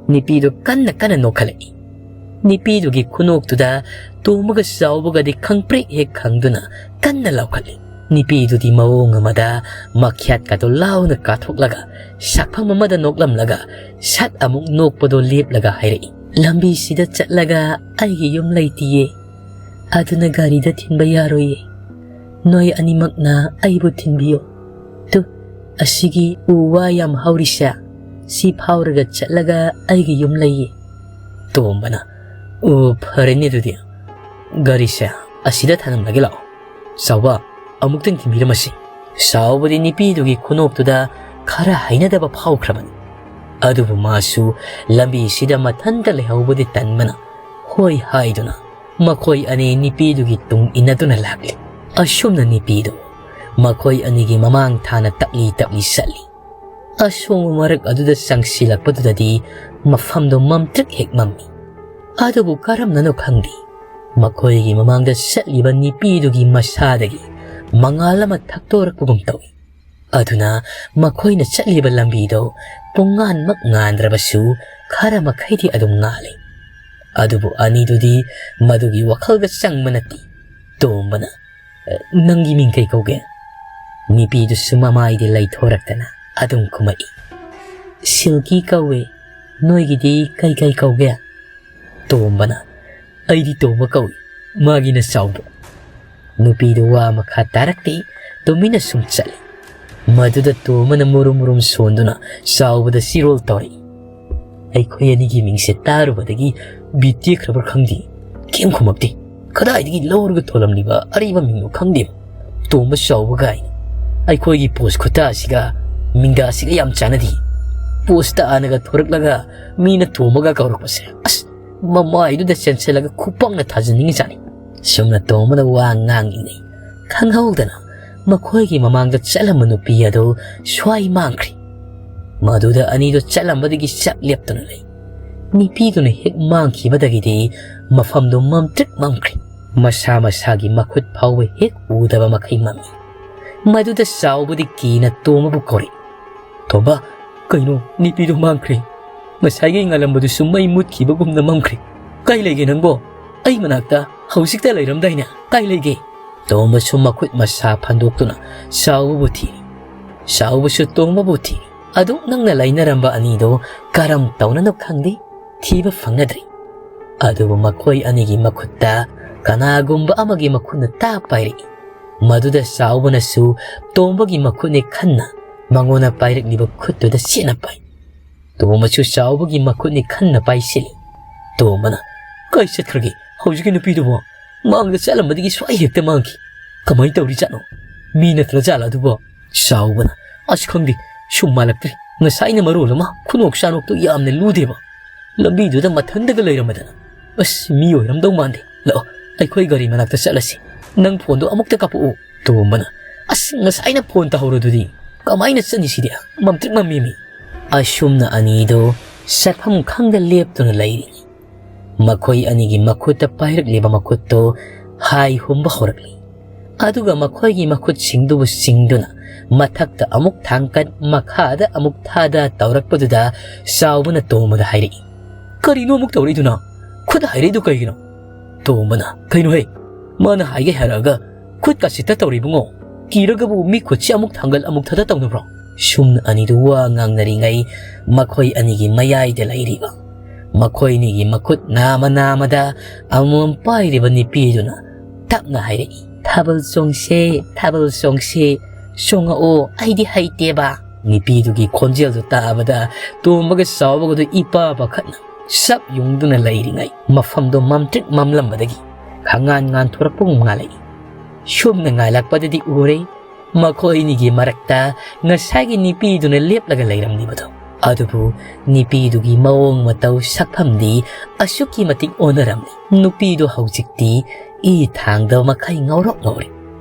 ꯅꯨꯄꯤꯗꯣ ꯀꯟꯅ ꯀꯟꯅ ꯅꯣꯛꯈꯠꯂꯛꯏ꯫ ꯅꯨꯄꯤꯗꯨꯒꯤ ꯈꯨꯅꯣꯛꯇꯨꯗ ꯇꯣꯝꯕꯒ ꯆꯥꯎꯕꯒꯗꯤ ꯈꯪꯄ꯭ꯔꯦꯛ ꯍꯦꯛ ꯈꯪꯗꯨꯅ ꯀꯟꯅ ꯂꯥꯎꯈꯠꯂꯤ꯫ ꯅꯨꯄꯤꯗꯨꯗꯤ ꯃꯑꯣꯡ ꯑꯃꯗ ꯃꯈ꯭ꯌꯥꯠꯀꯗꯣ ꯂꯥꯎꯅ ꯀꯥꯊꯣꯛꯂꯒ ꯁꯛꯐꯝ ꯑꯃꯗ ꯅꯣꯛꯂꯝꯂꯒ ꯁꯠ ꯑꯃꯨꯛ ꯅꯣꯛꯄꯗꯣ ꯂꯦꯞꯂꯒ ꯍꯥꯏꯔꯛꯏ, "ꯂꯝꯕꯤꯁꯤꯗ ꯆꯠꯂꯒ ꯑꯩꯒꯤ ꯌꯨꯝ ꯂꯩꯇꯤꯌꯦ꯫ ꯑꯗꯨꯅ ꯒꯥꯔꯤꯗ ꯊꯤꯟꯕ ꯌꯥꯔꯣꯏꯌꯦ꯫ ꯅꯣꯏ ꯑꯅꯤꯃꯛꯅ ꯑꯩꯕꯨ ꯊꯤꯟꯕꯤꯌꯣ꯫ ꯇꯨ, ꯑꯁꯤꯒꯤ ꯎ ꯋꯥ ꯌꯥꯝ ꯍꯧꯔꯤꯁꯦ, ꯁꯤ ꯐꯥꯎꯔꯒ ꯆꯠꯂꯒ ꯑꯩꯒꯤ ꯌꯨꯝ ꯂꯩꯌꯦ"꯫ ꯇꯣꯝꯕꯅ, "ꯑꯣ, ꯐꯔꯦꯅꯦ ꯑꯗꯨꯗꯤ꯫ ꯒꯥꯔꯤꯁꯦ ꯑꯁꯤꯗ ꯊꯅꯝꯂꯒꯦ ꯂꯥꯛꯑꯣ꯫ ꯆꯥꯎꯕ, ꯑꯃꯨꯛꯇꯪ ꯊꯤꯟꯕꯤꯔꯝꯃꯁꯤ"꯫ ꯆꯥꯎꯕꯗꯤ ꯅꯨꯄꯤꯗꯨꯒꯤ ꯈꯨꯅꯣꯛꯇꯨꯗ ꯈꯔ ꯍꯩꯅꯗꯕ ꯐꯥꯎꯈ꯭ꯔꯕꯅꯤ꯫ ꯑꯗꯨꯕꯨ ꯃꯥꯁꯨ ꯂꯝꯕꯤꯁꯤꯗ ꯃꯊꯟꯇ ꯂꯩꯍꯧꯕꯗꯤ ꯇꯟꯕꯅ ꯍꯣꯏ ꯍꯥꯏꯗꯨꯅ ꯃꯈꯣꯏ ꯑꯅꯤ ꯅꯨꯄꯤꯗꯨꯒꯤ ꯇꯨꯡ ꯏꯟꯅꯗꯨꯅ ꯂꯥꯛꯂꯤ꯫ ꯑꯁꯨꯝꯅ ꯅꯨꯄꯤꯗꯨ ꯃꯈꯣꯏ ꯑꯅꯤꯒꯤ ꯃꯃꯥꯡ ꯊꯥꯅ ꯇꯞꯂꯤ ꯇꯞꯂꯤ ꯆꯠꯂꯤ꯫ ꯑꯁꯣꯡꯕ ꯃꯔꯛ ꯑꯗꯨꯗ ꯆꯪꯁꯤꯜꯂꯛꯄꯗꯨꯗꯗꯤ ꯃꯐꯝꯗꯨ ꯃꯝꯇ꯭ꯔꯤꯛ ꯍꯦꯛ ꯃꯝꯃꯤ꯫ ꯑꯗꯨꯕꯨ ꯀꯔꯝꯅꯅꯣ ꯈꯪꯗꯦ, ꯃꯈꯣꯏꯒꯤ ꯃꯃꯥꯡꯗ ꯆꯠꯂꯤꯕ ꯅꯨꯄꯤꯗꯨꯒꯤ ꯃꯁꯥꯗꯒꯤ ꯃꯉꯥꯜ ꯑꯃ ꯊꯛꯇꯣꯔꯛꯄꯒꯨꯝ ꯇꯧꯏ꯫ ꯑꯗꯨꯅ ꯃꯈꯣꯏꯅ ꯆꯠꯂꯤꯕ ꯂꯝꯕꯤꯗꯣ ꯄꯨꯡꯉꯥꯟꯃꯛ ꯉꯥꯟꯗ꯭ꯔꯕꯁꯨ ꯈꯔ ꯃꯈꯩꯗꯤ ꯑꯗꯨꯝ ꯉꯥꯜꯂꯤ꯫ ꯑꯗꯨꯕꯨ ꯑꯅꯤꯗꯨꯗꯤ ꯃꯗꯨꯒꯤ ꯋꯥꯈꯜꯒ ꯆꯪꯕ ꯅꯠꯇꯦ꯫ ꯇꯣꯝꯕꯅ, "ꯅꯪꯒꯤ ꯃꯤꯡ ꯀꯩ ꯀꯧꯒꯦ?" ꯅꯨꯄꯤꯗꯨꯁꯨ ꯃꯃꯥꯏꯗꯤ ꯂꯩꯊꯣꯔꯛꯇꯅ ꯑꯗꯨꯝ ꯈꯨꯝꯃꯛꯏ, "ꯁꯤꯜꯀꯤ ꯀꯧꯋꯦ, ꯅꯣꯏꯒꯤꯗꯤ ꯀꯩ ꯀꯩ ꯀꯧꯒꯦ?" ꯇꯣꯝꯕꯅ, "ꯑꯩꯗꯤ ꯇꯣꯝꯕ ꯀꯧꯏ, ꯃꯥꯒꯤꯅ ꯆꯥꯎꯕ꯫" ꯅꯨꯄꯤꯗꯨ ꯋꯥ ꯃꯈꯥ ꯇꯥꯔꯛꯇꯦ, ꯇꯨꯃꯤꯟꯅ ꯁꯨꯝ ꯆꯠꯂꯤ꯫ ꯃꯗꯨꯗ ꯇꯣꯝꯕꯅ ꯃꯨꯔꯨꯝ ꯃꯨꯔꯨꯝ ꯁꯣꯟꯗꯨꯅ ꯆꯥꯎꯕꯗ ꯆꯤꯔꯣꯜ ꯇꯧꯔꯛꯏ꯫ ꯑꯩꯈꯣꯏ ꯑꯅꯤꯒꯤ ꯃꯤꯡꯁꯦ ꯇꯥꯔꯨꯕꯗꯒꯤ ꯕꯤꯠ ꯇꯦꯛꯈ꯭ꯔꯕ꯭ꯔꯥ ꯈꯪꯗꯦ, ꯀꯩꯝ ꯈꯨꯝꯃꯛꯇꯦ꯫ ꯀꯗꯥꯏꯗꯒꯤ ꯂꯧꯔꯒ ꯊꯣꯜꯂꯝꯂꯤꯕ ꯑꯔꯤꯕ ꯃꯤꯡꯅꯣ ꯈꯪꯗꯦ꯫ ꯇꯣꯝꯕ ꯆꯥꯎꯕ ꯀꯥꯏꯅ꯫ ꯑꯩꯈꯣꯏꯒꯤ ꯄꯣꯁ ꯈꯨꯇꯥꯁꯤꯒ ꯃꯤꯡꯗꯥꯁꯤꯒ ꯌꯥꯝ ꯆꯥꯟꯅꯗꯦ꯫ ꯄꯣꯁ ꯇꯥꯅꯒ ꯊꯣꯔꯛꯂꯒ ꯃꯤꯅ ꯇꯣꯝꯕꯒ ꯀꯧꯔꯛꯄꯁꯦ, ꯑꯁ, ꯃꯃꯥꯏꯗꯨꯗ ꯆꯦꯟꯁꯤꯜꯂꯒ ꯈꯨꯄꯥꯛꯅ ꯊꯥꯖꯤꯟꯅꯤꯡꯉꯤꯖꯥꯠꯅꯤ꯫ ꯁꯨꯝꯅ ꯇꯣꯝꯕꯅ ꯋꯥ ꯉꯥꯡꯂꯤꯉꯩ ꯈꯪꯍꯧꯗꯅ ꯃꯈꯣꯏꯒꯤ ꯃꯃꯥꯡꯗ ꯆꯠꯂꯝꯕ ꯅꯨꯄꯤ ꯑꯗꯨ ꯁ꯭ꯋꯥꯏ ꯃꯥꯡꯈ꯭ꯔꯦ꯫ ꯃꯗꯨꯗ ꯑꯅꯤꯗꯨ ꯆꯠꯂꯝꯕꯗꯒꯤ ꯆꯞ ꯂꯦꯞꯇꯨꯅ ꯂꯩ꯫ ꯅꯨꯄꯤꯗꯨꯅ ꯍꯦꯛ ꯃꯥꯡꯈꯤꯕꯗꯒꯤꯗꯤ ꯃꯐꯝꯗꯨ ꯃꯝꯇ꯭ꯔꯤꯛ ꯃꯝꯈ꯭ꯔꯦ꯫ ꯃꯁꯥ ꯃꯁꯥꯒꯤ ꯃꯈꯨꯠ ꯐꯥꯎꯕ ꯍꯦꯛ ꯎꯗꯕ ꯃꯈꯩ ꯃꯝꯃꯤ꯫ ꯃꯗꯨꯗ ꯆꯥꯎꯕꯗꯤ ꯀꯤꯅ ꯇꯣꯝꯕꯕꯨ ꯀꯧꯔꯛꯏ, "ꯇꯣꯝꯕ, ꯀꯩꯅꯣ, ꯅꯨꯄꯤꯗꯨ ꯃꯥꯡꯈ꯭ꯔꯦ꯫ ꯉꯁꯥꯏꯒꯤ ꯉꯥꯜꯂꯝꯕꯗꯨꯁꯨ ꯃꯩ ꯃꯨꯠꯈꯤꯕꯒꯨꯝꯅ ꯃꯝꯈ꯭ꯔꯦ꯫ ꯀꯥꯏ ꯂꯩꯒꯦ ꯅꯪꯕꯣ? ꯑꯩ ꯃꯅꯥꯛꯇ ꯍꯧꯖꯤꯛꯇ ꯂꯩꯔꯝꯗꯥꯏꯅꯦ꯫ ꯀꯥꯏ ꯂꯩꯒꯦ?" ꯇꯣꯝꯕꯁꯨ ꯃꯈꯨꯠ ꯃꯁꯥ ꯐꯟꯗꯣꯛꯇꯨꯅ ꯆꯥꯎꯕꯕꯨ ꯊꯤꯔꯤ꯫ ꯆꯥꯎꯕꯁꯨ ꯇꯣꯝꯕꯕꯨ ꯊꯤꯔꯤ꯫ ꯑꯗꯨꯛ ꯅꯛꯅ ꯂꯩꯅꯔꯝꯕ ꯑꯅꯤꯗꯨ ꯀꯔꯝ ꯇꯧꯅꯅꯣ ꯈꯪꯗꯦ, ꯊꯤꯕ ꯐꯪꯅꯗ꯭ꯔꯤ꯫ ꯑꯗꯨꯕꯨ ꯃꯈꯣꯏ ꯑꯅꯤꯒꯤ ꯃꯈꯨꯠꯇ ꯀꯅꯥꯒꯨꯝꯕ ꯑꯃꯒꯤ ꯃꯈꯨꯠꯅ ꯇꯥ ꯄꯥꯏꯔꯛꯏ꯫ ꯃꯗꯨꯗ ꯆꯥꯎꯕꯅꯁꯨ ꯇꯣꯝꯕꯒꯤ ꯃꯈꯨꯠꯅꯦ ꯈꯟꯅ ꯃꯉꯣꯟꯗ ꯄꯥꯏꯔꯛꯂꯤꯕ ꯈꯨꯠꯇꯨꯗ ꯆꯦꯠꯅ ꯄꯥꯏ꯫ ꯇꯣꯝꯕꯁꯨ ꯆꯥꯎꯕꯒꯤ ꯃꯈꯨꯠꯅꯦ ꯈꯟꯅ ꯄꯥꯏꯁꯤꯜꯂꯤ꯫ ꯇꯣꯝꯕꯅ, "ꯀꯥꯏ ꯆꯠꯈ꯭ꯔꯒꯦ ꯍꯧꯖꯤꯛꯀꯤ ꯅꯨꯄꯤꯗꯨꯕꯣ? ꯃꯥꯡꯗ ꯆꯠꯂꯝꯕꯗꯒꯤ ꯁ꯭ꯋꯥꯏ ꯍꯦꯛꯇ ꯃꯥꯡꯈꯤ꯫ ꯀꯃꯥꯏꯅ ꯇꯧꯔꯤꯖꯥꯠꯅꯣ? ꯃꯤ ꯅꯠꯇ꯭ꯔ ꯖꯥꯠꯂ ꯑꯗꯨꯕꯣ?" ꯆꯥꯎꯕꯅ, "ꯑꯁ, ꯈꯪꯗꯦ, ꯁꯨꯝ ꯃꯥꯜꯂꯛꯇ꯭ꯔꯦ꯫ ꯉꯁꯥꯏꯅ ꯃꯔꯣꯜ ꯑꯃ ꯈꯨꯅꯣꯛ ꯆꯥꯅꯣꯛꯇꯣ ꯌꯥꯝꯅ ꯂꯨꯗꯦꯕ꯫ ꯂꯝꯕꯤꯗꯨꯗ ꯃꯊꯟꯗꯒ ꯂꯩꯔꯝꯃꯗꯅ꯫ ꯑꯁ, ꯃꯤ ꯑꯣꯏꯔꯝꯗꯧ ꯃꯥꯟꯗꯦ꯫ ꯂꯥꯛꯑꯣ, ꯑꯩꯈꯣꯏ ꯒꯥꯔꯤ ꯃꯅꯥꯛꯇ ꯆꯠꯂꯁꯤ꯫ ꯅꯪ ꯐꯣꯟꯗꯣ ꯑꯃꯨꯛꯇ ꯀꯥꯞꯄꯛꯑꯣ꯫" ꯇꯣꯝꯕꯅ, "ꯑꯁ, ꯉꯁꯥꯏꯅ ꯐꯣꯟ ꯇꯧꯍꯧꯔꯗꯨꯗꯤ꯫ ꯀꯃꯥꯏꯅ ꯆꯠꯅꯤ ꯁꯤꯗꯤ? ꯃꯝꯇ꯭ꯔꯤꯛ ꯃꯝꯃꯤꯃꯤ꯫ ꯑꯁꯨꯝꯅ ꯑꯅꯤꯗꯨ ꯆꯠꯐꯝ ꯈꯪꯗ ꯂꯦꯞꯇꯨꯅ ꯂꯩꯔꯤ꯫ ꯃꯈꯣꯏ ꯑꯅꯤꯒꯤ ꯃꯈꯨꯠꯇ ꯄꯥꯏꯔꯛꯂꯤꯕ ꯃꯈꯨꯠꯇꯨ ꯍꯥꯏ ꯍꯨꯝꯕ ꯍꯧꯔꯛꯂꯤ꯫ ꯑꯗꯨꯒ ꯃꯈꯣꯏꯒꯤ ꯃꯈꯨꯠꯁꯤꯡꯗꯨꯕꯨ ꯆꯤꯡꯗꯨꯅ ꯃꯊꯛꯇ ꯑꯃꯨꯛ ꯊꯥꯡꯀꯠ, ꯃꯈꯥꯗ ꯑꯃꯨꯛ ꯊꯥꯗ ꯇꯧꯔꯛꯄꯗꯨꯗ ꯆꯥꯎꯕꯅ ꯇꯣꯝꯕꯗ ꯍꯥꯏꯔꯛꯏ, "ꯀꯔꯤꯅꯣ ꯑꯃꯨꯛ ꯇꯧꯔꯛꯏꯗꯨꯅ? ꯈꯨꯠ ꯍꯥꯏꯔꯛꯏꯗꯨ ꯀꯩꯒꯤꯅꯣ?" ꯇꯣꯝꯕꯅ, "ꯀꯩꯅꯣꯍꯦ? ꯃꯥꯅ ꯍꯥꯏꯒꯦ ꯍꯥꯏꯔꯛꯑꯒ ꯈꯨꯠ ꯀꯥꯁꯤꯠꯇ ꯇꯧꯔꯤꯕꯨꯡꯉꯣ? ꯀꯤꯔꯒꯕꯨ ꯃꯤ ꯈꯨꯠꯁꯤ ꯑꯃꯨꯛ ꯊꯥꯡꯒꯠ ꯑꯃꯨꯛ ꯊꯥꯗ ꯇꯧꯅꯕ꯭ꯔꯣ?" ꯁꯨꯝꯅ ꯑꯅꯤꯗꯨ ꯋꯥ ꯉꯥꯡꯅꯔꯤꯉꯩ ꯃꯈꯣꯏ ꯑꯅꯤꯒꯤ ꯃꯌꯥꯏꯗ ꯂꯩꯔꯤꯕ ꯃꯈꯣꯏ ꯑꯅꯤꯒꯤ ꯃꯈꯨꯠ ꯅꯥꯃ ꯅꯥꯃꯗ ꯑꯃꯃꯝ ꯄꯥꯏꯔꯤꯕ ꯅꯨꯄꯤꯗꯨꯅ ꯇꯞꯅ ꯍꯥꯏꯔꯛꯏ, "ꯊꯥꯕꯜ ꯆꯣꯡꯁꯦ, ꯊꯥꯕꯜ ꯆꯣꯡꯁꯦ, ꯆꯣꯡꯉꯛꯑꯣ, ꯑꯩꯗꯤ ꯍꯩꯇꯦꯕ꯫" ꯅꯨꯄꯤꯗꯨꯒꯤ ꯈꯣꯟꯖꯦꯜꯗꯨ ꯇꯥꯕꯗ ꯇꯣꯝꯕꯒ ꯆꯥꯎꯕꯒꯗꯨ ꯏꯄꯥ ꯄꯥꯈꯠꯅ ꯆꯞ ꯌꯨꯡꯗꯨꯅ ꯂꯩꯔꯤꯉꯩ ꯃꯐꯝꯗꯨ ꯃꯝꯇ꯭ꯔꯤꯛ ꯃꯝꯂꯝꯕꯗꯒꯤ ꯈꯪꯉꯥꯟ ꯉꯥꯟꯊꯣꯔꯛꯄꯒꯨꯝ ꯉꯥꯜꯂꯛꯏ꯫ ꯁꯨꯝꯅ ꯉꯥꯜꯂꯛꯄꯗꯗꯤ ꯎꯔꯦ, ꯃꯈꯣꯏ ꯑꯅꯤꯒꯤ ꯃꯔꯛꯇ ꯉꯁꯥꯏꯒꯤ ꯅꯨꯄꯤꯗꯨꯅ ꯂꯦꯞꯂꯒ ꯂꯩꯔꯝꯂꯤꯕꯗꯣ꯫ ꯑꯗꯨꯕꯨ ꯅꯨꯄꯤꯗꯨꯒꯤ ꯃꯑꯣꯡ ꯃꯇꯧ ꯁꯛꯐꯝꯗꯤ ꯑꯁꯨꯛꯀꯤ ꯃꯇꯤꯛ ꯑꯣꯟꯅꯔꯝꯂꯤ꯫ ꯅꯨꯄꯤꯗꯨ ꯍꯧꯖꯤꯛꯇꯤ ꯏ ꯊꯥꯡꯗꯕ ꯃꯈꯩ ꯉꯧꯔꯣꯛ ꯉꯧꯔꯤ꯫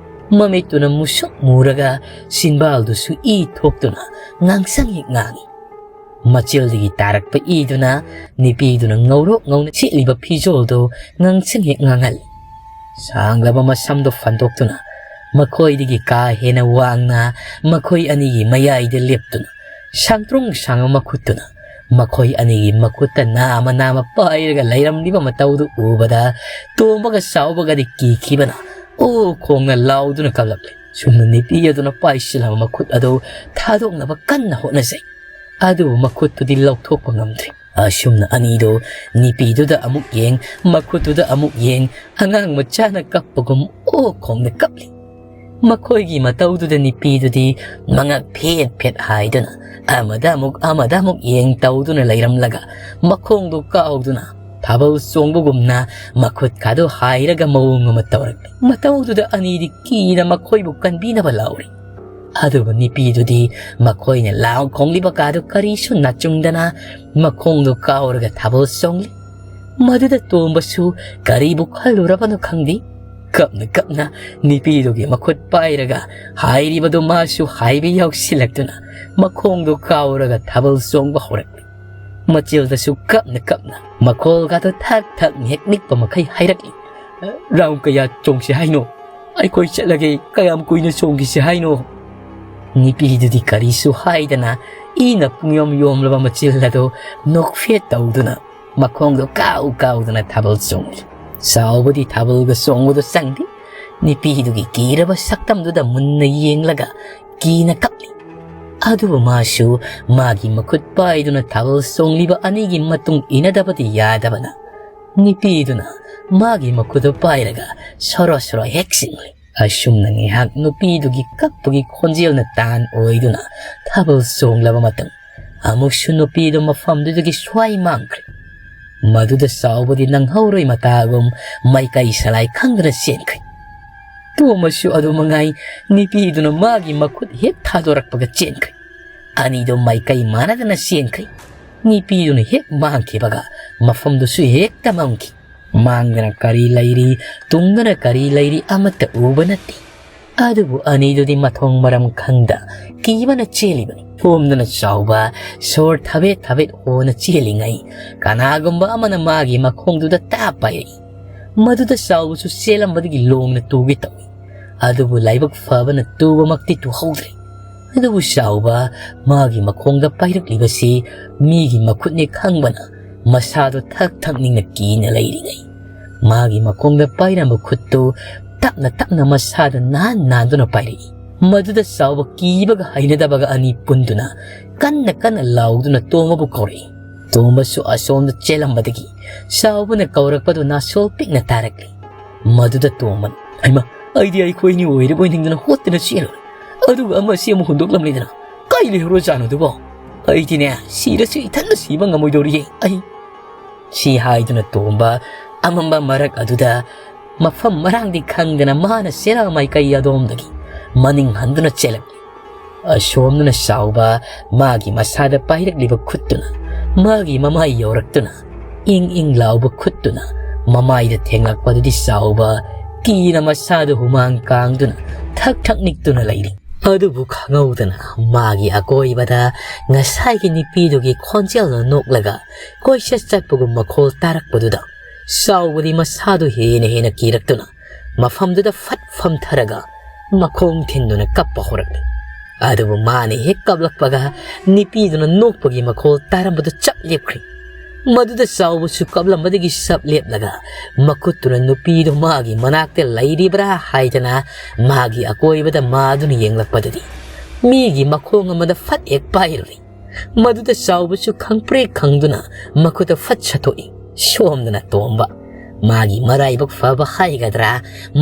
ꯃꯃꯤꯠꯇꯨꯅ ꯃꯨꯁꯨꯛ ꯃꯨꯔꯒ ꯆꯤꯟꯕꯥꯜꯗꯨꯁꯨ ꯏ ꯊꯣꯛꯇꯨꯅ ꯉꯥꯡꯁꯪ ꯍꯦꯛ ꯉꯥꯡꯏ꯫ ꯃꯆꯤꯜꯗꯒꯤ ꯇꯥꯔꯛꯄ ꯏꯗꯨꯅ ꯅꯨꯄꯤꯗꯨꯅ ꯉꯧꯔꯣꯛ ꯉꯧꯅ ꯁꯦꯠꯂꯤꯕ ꯐꯤꯖꯣꯜꯗꯨ ꯉꯥꯡꯁꯪ ꯍꯦꯛ ꯉꯥꯡꯍꯜꯂꯤ꯫ ꯁꯥꯡꯂꯕ ꯃꯁꯝꯗꯨ ꯐꯟꯗꯣꯛꯇꯨꯅ ꯃꯈꯣꯏꯗꯒꯤ ꯀꯥ ꯍꯦꯟꯅ ꯋꯥꯡꯅ ꯃꯈꯣꯏ ꯑꯅꯤꯒꯤ ꯃꯌꯥꯏꯗ ꯂꯦꯞꯇꯨꯅ ꯁꯥꯡꯇ꯭ꯔꯣꯡ ꯁꯥꯡꯕ ꯃꯈꯨꯠꯇꯨꯅ ꯃꯈꯣꯏ ꯑꯅꯤꯒꯤ ꯃꯈꯨꯠꯇ ꯅꯥꯃ ꯅꯥꯃ ꯄꯥꯏꯔꯒ ꯂꯩꯔꯝꯂꯤꯕ ꯃꯇꯧꯗꯨ ꯎꯕꯗ ꯇꯣꯝꯕꯒ ꯆꯥꯎꯕꯒꯗꯤ ꯀꯤꯈꯤꯕꯅ ꯑꯣ ꯈꯣꯡꯅ ꯂꯥꯎꯗꯨꯅ ꯀꯞꯂꯛꯂꯤ꯫ ꯁꯨꯝꯅ ꯅꯨꯄꯤ ꯑꯗꯨꯅ ꯄꯥꯏꯁꯤꯜꯂꯕ ꯃꯈꯨꯠ ꯑꯗꯨ ꯊꯥꯗꯣꯛꯅꯕ ꯀꯟꯅ ꯍꯣꯠꯅꯖꯩ꯫ ꯑꯗꯨꯕꯨ ꯃꯈꯨꯠꯇꯨꯗꯤ ꯂꯧꯊꯣꯛꯄ ꯉꯝꯗ꯭ꯔꯤ꯫ ꯑꯁꯨꯝꯅ ꯑꯅꯤꯗꯨ ꯅꯨꯄꯤꯗꯨꯗ ꯑꯃꯨꯛ ꯌꯦꯡ, ꯃꯈꯨꯠꯇꯨꯗ ꯑꯃꯨꯛ ꯌꯦꯡ, ꯑꯉꯥꯡ ꯃꯆꯥꯅ ꯀꯞꯄꯒꯨꯝ ꯑꯣ ꯈꯣꯡꯅ ꯀꯞꯂꯤ꯫ ꯃꯈꯣꯏꯒꯤ ꯃꯇꯧꯗꯨꯗ ꯅꯨꯄꯤꯗꯨꯗꯤ ꯃꯉꯛ ꯐꯦꯠ ꯐꯦꯠ ꯍꯥꯏꯗꯨꯅ ꯑꯃꯗ ꯑꯃꯨꯛ ꯑꯃꯗ ꯑꯃꯨꯛ ꯌꯦꯡ ꯇꯧꯗꯨꯅ ꯂꯩꯔꯝꯂꯒ ꯃꯈꯣꯡꯗꯨ ꯀꯥꯎꯗꯨꯅ ꯊꯥꯕꯜ ꯆꯣꯡꯕꯒꯨꯝꯅ ꯃꯈꯨꯠ ꯈꯥꯗꯨ ꯍꯥꯏꯔꯒ ꯃꯑꯣꯡ ꯑꯃ ꯇꯧꯔꯛꯂꯤ꯫ ꯃꯇꯧꯗꯨꯗ ꯑꯅꯤꯗꯤ ꯀꯤꯅ ꯃꯈꯣꯏꯕꯨ ꯀꯟꯕꯤꯅꯕ ꯂꯥꯎꯔꯤ꯫ ꯑꯗꯨꯕꯨ ꯅꯨꯄꯤꯗꯨꯗꯤ ꯃꯈꯣꯏꯅ ꯂꯥꯎ ꯈꯣꯡꯂꯤꯕ ꯀꯥꯗꯨ ꯀꯔꯤꯁꯨ ꯅꯥꯆꯨꯡꯗꯅ ꯃꯈꯣꯡꯗꯨ ꯀꯥꯎꯔꯒ ꯊꯥꯕꯜ ꯆꯣꯡꯂꯤ꯫ ꯃꯗꯨꯗ ꯇꯣꯝꯕꯁꯨ ꯀꯔꯤꯕꯨ ꯈꯜꯂꯨꯔꯕꯅꯣ ꯈꯪꯗꯦ꯫ ꯀꯞꯅ ꯀꯞꯅ ꯅꯨꯄꯤꯗꯨꯒꯤ ꯃꯈꯨꯠ ꯄꯥꯏꯔꯒ ꯍꯥꯏꯔꯤꯕꯗꯨ ꯃꯥꯁꯨ ꯍꯥꯏꯕ ꯌꯥꯎꯁꯤꯜꯂꯛꯇꯨꯅ ꯃꯈꯣꯡꯗꯨ ꯀꯥꯎꯔꯒ ꯊꯥꯕꯜ ꯆꯣꯡꯕ ꯍꯧꯔꯛꯂꯤ꯫ ꯃꯆꯤꯜꯗꯁꯨ ꯀꯞꯅ ꯀꯞꯅ ꯃꯈꯣꯜꯒꯗꯣ ꯊꯛ ꯊꯛ ꯅꯦꯛ ꯅꯤꯛꯄ ꯃꯈꯩ ꯍꯥꯏꯔꯛꯂꯤ꯫ "ꯔꯥꯎꯟ ꯀꯌꯥ ꯆꯣꯡꯁꯤ ꯍꯥꯏꯅꯣ? ꯑꯩꯈꯣꯏ ꯆꯠꯂꯒꯦ, ꯀꯌꯥꯝ ꯀꯨꯏꯅ ꯆꯣꯡꯈꯤꯁꯤ ꯍꯥꯏꯅꯣ?" ꯅꯨꯄꯤꯗꯨꯗꯤ ꯀꯔꯤꯁꯨ ꯍꯥꯏꯗꯅ ꯏꯅ ꯄꯨꯡꯌꯣꯝ ꯌꯣꯝꯂꯕ ꯃꯆꯤꯜ ꯑꯗꯨ ꯅꯣꯛꯐꯦꯠ ꯇꯧꯗꯨꯅ ꯃꯈꯣꯡꯗꯣ ꯀꯥꯎ ꯀꯥꯎꯗꯅ ꯊꯥꯕꯜ ꯆꯣꯡꯂꯤ꯫ ꯆꯥꯎꯕꯗꯤ ꯊꯥꯕꯜꯒ ꯆꯣꯡꯕꯗꯣ ꯆꯪꯗꯦ꯫ ꯅꯨꯄꯤꯗꯨꯒꯤ ꯀꯤꯔꯕ ꯁꯛꯇꯝꯗꯨꯗ ꯃꯨꯟꯅ ꯌꯦꯡꯂꯒ ꯀꯤꯅ ꯀꯞꯂꯤ꯫ ꯑꯗꯨꯕꯨ ꯃꯥꯁꯨ ꯃꯥꯒꯤ ꯃꯈꯨꯠ ꯄꯥꯏꯗꯨꯅ ꯊꯥꯕꯜ ꯆꯣꯡꯂꯤꯕ ꯑꯅꯤꯒꯤ ꯃꯇꯨꯡ ꯏꯟꯅꯗꯕꯗꯤ ꯌꯥꯗꯕꯅ, ꯅꯨꯄꯤꯗꯨꯅ ꯃꯥꯒꯤ ꯃꯈꯨꯠꯇꯨ ꯄꯥꯏꯔꯒ ꯁꯣꯔꯣ ꯁꯣꯔꯣ ꯍꯦꯛ ꯆꯤꯡꯂꯤ꯫ ꯑꯁꯨꯝꯅ ꯉꯥꯏꯍꯥꯛ ꯅꯨꯄꯤꯗꯨꯒꯤ ꯀꯞꯄꯒꯤ ꯈꯣꯟꯖꯦꯜꯅ ꯇꯥꯟ ꯑꯣꯏꯗꯨꯅ ꯊꯥꯕꯜ ꯆꯣꯡꯂꯕ ꯃꯇꯨꯡ, ꯑꯃꯨꯛꯁꯨ ꯅꯨꯄꯤꯗꯨ ꯃꯐꯝꯗꯨꯗꯒꯤ ꯁ꯭ꯋꯥꯏ ꯃꯥꯡꯈ꯭ꯔꯦ꯫ ꯃꯗꯨꯗ ꯆꯥꯎꯕꯗꯤ ꯅꯪꯍꯧꯔꯣꯏ ꯃꯇꯥꯒꯨꯝ ꯃꯥꯏꯀꯩ ꯁꯂꯥꯏ ꯈꯪꯗꯅ ꯆꯦꯟꯈ꯭ꯔꯦ꯫ ꯇꯣꯝꯕꯁꯨ ꯑꯗꯨ ꯃꯉꯥꯏ, ꯅꯨꯄꯤꯗꯨꯅ ꯃꯥꯒꯤ ꯃꯈꯨꯠ ꯍꯦꯛ ꯊꯥꯗꯣꯔꯛꯄꯒ ꯆꯦꯟꯈ꯭ꯔꯦ꯫ ꯑꯅꯤꯗꯨ ꯃꯥꯏꯀꯩ ꯃꯥꯟꯅꯗꯅ ꯆꯦꯟꯈ꯭ꯔꯦ꯫ ꯅꯨꯄꯤꯗꯨꯅ ꯍꯦꯛ ꯃꯥꯡꯈꯤꯕꯒ ꯃꯐꯝꯗꯨꯁꯨ ꯍꯦꯛꯇ ꯃꯝꯈꯤ꯫ ꯃꯥꯡꯗꯅ ꯀꯔꯤ ꯂꯩꯔꯤ, ꯇꯨꯡꯗꯅ ꯀꯔꯤ ꯂꯩꯔꯤ ꯑꯃꯠꯇ ꯎꯕ ꯅꯠꯇꯦ꯫ ꯑꯗꯨꯕꯨ ꯑꯅꯤꯗꯨꯗꯤ ꯃꯊꯣꯡ ꯃꯔꯝ ꯈꯪꯗ ꯀꯤꯕꯅ ꯆꯦꯜꯂꯤꯕꯅꯤ꯫ ꯊꯣꯝꯗꯨꯅ ꯆꯥꯎꯕ ꯁꯣꯔ ꯊꯕꯦꯠ ꯊꯕꯦꯠ ꯍꯣꯅ ꯆꯦꯜꯂꯤꯉꯩ ꯀꯅꯥꯒꯨꯝꯕ ꯑꯃꯅ ꯃꯥꯒꯤ ꯃꯈꯣꯡꯗꯨꯗ ꯇꯥꯞ ꯄꯥꯏꯔꯛꯏ꯫ ꯃꯗꯨꯗ ꯆꯥꯎꯕꯁꯨ ꯆꯦꯜꯂꯝꯕꯗꯒꯤ ꯂꯣꯡꯅ ꯇꯨꯒꯦ ꯇꯧꯏ꯫ ꯑꯗꯨꯕꯨ ꯂꯥꯏꯕꯛ ꯐꯕꯅ ꯇꯨꯕꯃꯛꯇꯤ ꯇꯨꯍꯧꯗ꯭ꯔꯦ꯫ ꯑꯗꯨꯕꯨ ꯆꯥꯎꯕ ꯃꯥꯒꯤ ꯃꯈꯣꯡꯗ ꯄꯥꯏꯔꯛꯂꯤꯕꯁꯤ ꯃꯤꯒꯤ ꯃꯈꯨꯠꯅꯤ ꯈꯪꯕꯅ ꯃꯁꯥꯗꯨ ꯊꯛ ꯊꯛ ꯅꯤꯡꯅ ꯀꯤꯅ ꯂꯩꯔꯤꯉꯩ ꯃꯥꯒꯤ ꯃꯈꯣꯡꯗ ꯄꯥꯏꯔꯝꯕ ꯈꯨꯠꯇꯨ ꯇꯞꯅ ꯇꯞꯅ ꯃꯁꯥꯗ ꯅꯥꯟ ꯅꯥꯟꯗꯨꯅ ꯄꯥꯏꯔꯛꯏ꯫ ꯃꯗꯨꯗ ꯆꯥꯎꯕ ꯀꯤꯕꯒ ꯍꯩꯅꯗꯕꯒ ꯑꯅꯤ ꯄꯨꯟꯗꯨꯅ ꯀꯟꯅ ꯀꯟꯅ ꯂꯥꯎꯗꯨꯅ ꯇꯣꯝꯕꯕꯨ ꯀꯧꯔꯛꯏ꯫ ꯇꯣꯝꯕꯁꯨ ꯑꯁꯣꯝꯗ ꯆꯦꯜꯂꯝꯕꯗꯒꯤ ꯆꯥꯎꯕꯅ ꯀꯧꯔꯛꯄꯗꯨ ꯅꯥꯁꯣꯜ ꯄꯤꯛꯅ ꯇꯥꯔꯛꯂꯤ꯫ ꯃꯗꯨꯗ ꯇꯣꯝꯕꯅ, "ꯍꯩꯃꯥ, ꯑꯩꯗꯤ ꯑꯩꯈꯣꯏꯅꯤ ꯑꯣꯏꯔꯕꯣꯏ ꯅꯤꯡꯗꯅ ꯍꯣꯠꯇꯅ ꯆꯦꯜꯂꯨꯔꯦ꯫ ꯑꯗꯨꯒ ꯑꯃ ꯑꯁꯤ ꯑꯃꯨꯛ ꯍꯨꯟꯗꯣꯛꯂꯝꯂꯤꯗꯅ꯫ ꯀꯥꯏ ꯂꯩꯍꯧꯔꯖꯥꯠꯅꯣ ꯑꯗꯨꯕꯣ? ꯑꯩꯗꯤꯅꯦ, ꯁꯤꯔꯁꯨ ꯏꯊꯟꯗ ꯁꯤꯕ ꯉꯝꯃꯣꯏꯗꯧꯔꯤꯌꯦ ꯑꯩ꯫" ꯁꯤ ꯍꯥꯏꯗꯨꯅ ꯇꯣꯝꯕ ꯑꯃꯝꯕ ꯃꯔꯛ ꯑꯗꯨꯗ ꯃꯐꯝ ꯃꯔꯥꯡꯗꯤ ꯈꯪꯗꯅ ꯃꯥꯅ ꯆꯦꯔꯥ ꯃꯥꯏꯀꯩ ꯑꯗꯣꯝꯗꯒꯤ ꯃꯅꯤꯡ ꯍꯟꯗꯨꯅ ꯆꯦꯜꯂꯛꯂꯤ꯫ ꯑꯁꯣꯝꯗꯅ ꯆꯥꯎꯕ ꯃꯥꯒꯤ ꯃꯁꯥꯗ ꯄꯥꯏꯔꯛꯂꯤꯕ ꯈꯨꯠꯇꯨꯅ ꯃꯥꯒꯤ ꯃꯃꯥꯏ ꯌꯧꯔꯛꯇꯨꯅ ꯏꯪ ꯏꯪ ꯂꯥꯎꯕ ꯈꯨꯠꯇꯨꯅ ꯃꯃꯥꯏꯗ ꯊꯦꯡꯂꯛꯄꯗꯨꯗꯤ ꯆꯥꯎꯕ ꯀꯤꯅ ꯃꯁꯥꯗꯨ ꯍꯨꯃꯥꯡ ꯀꯥꯡꯗꯨꯅ ꯊꯛ ꯊꯛ ꯅꯤꯛꯇꯨꯅ ꯂꯩꯔꯤ꯫ ꯑꯗꯨꯕꯨ ꯈꯪꯍꯧꯗꯅ ꯃꯥꯒꯤ ꯑꯀꯣꯏꯕꯗ ꯉꯁꯥꯏꯒꯤ ꯅꯨꯄꯤꯗꯨꯒꯤ ꯈꯣꯟꯖꯦꯜꯅ ꯅꯣꯛꯂꯒ ꯀꯣꯏꯆꯠ ꯆꯠꯄꯒꯨꯝ ꯃꯈꯣꯜ ꯇꯥꯔꯛꯄꯗꯨꯗ ꯆꯥꯎꯕꯗꯤ ꯃꯁꯥꯗꯨ ꯍꯦꯟꯅ ꯍꯦꯟꯅ ꯀꯤꯔꯛꯇꯨꯅ ꯃꯐꯝꯗꯨꯗ ꯐꯠ ꯐꯝꯊꯔꯒ ꯃꯈꯣꯡ ꯊꯤꯟꯗꯨꯅ ꯀꯞꯄ ꯍꯧꯔꯛꯂꯤ꯫ ꯑꯗꯨꯕꯨ ꯃꯥꯅ ꯍꯦꯛ ꯀꯞꯂꯛꯄꯒ ꯅꯨꯄꯤꯗꯨꯅ ꯅꯣꯛꯄꯒꯤ ꯃꯈꯣꯜ ꯇꯥꯔꯝꯕꯗꯨ ꯆꯞ ꯂꯦꯞꯈ꯭ꯔꯤ꯫ ꯃꯗꯨꯗ ꯆꯥꯎꯕꯁꯨ ꯀꯞꯂꯝꯕꯗꯒꯤ ꯆꯞ ꯂꯦꯞꯂꯒ ꯃꯈꯨꯠꯇꯨꯅ ꯅꯨꯄꯤꯗꯨ ꯃꯥꯒꯤ ꯃꯅꯥꯛꯇ ꯂꯩꯔꯤꯕ꯭ꯔꯥ ꯍꯥꯏꯗꯅ ꯃꯥꯒꯤ ꯑꯀꯣꯏꯕꯗ ꯃꯥꯗꯨꯅ ꯌꯦꯡꯂꯛꯄꯗꯗꯤ ꯃꯤꯒꯤ ꯃꯈꯣꯡ ꯑꯃꯗ ꯐꯠ ꯍꯦꯛ ꯄꯥꯏꯔꯨꯔꯤ꯫ ꯃꯗꯨꯗ ꯆꯥꯎꯕꯁꯨ ꯈꯪꯄ꯭ꯔꯦꯛ ꯈꯪꯗꯨꯅ ꯃꯈꯨꯠꯇ ꯐꯠ ꯁꯠꯇꯣꯛꯏ꯫ ꯁꯣꯝꯗꯅ ꯇꯣꯝꯕ ꯃꯥꯒꯤ ꯃꯔꯥꯏꯕꯛ ꯐꯕ ꯍꯥꯏꯒꯗ꯭ꯔꯥ,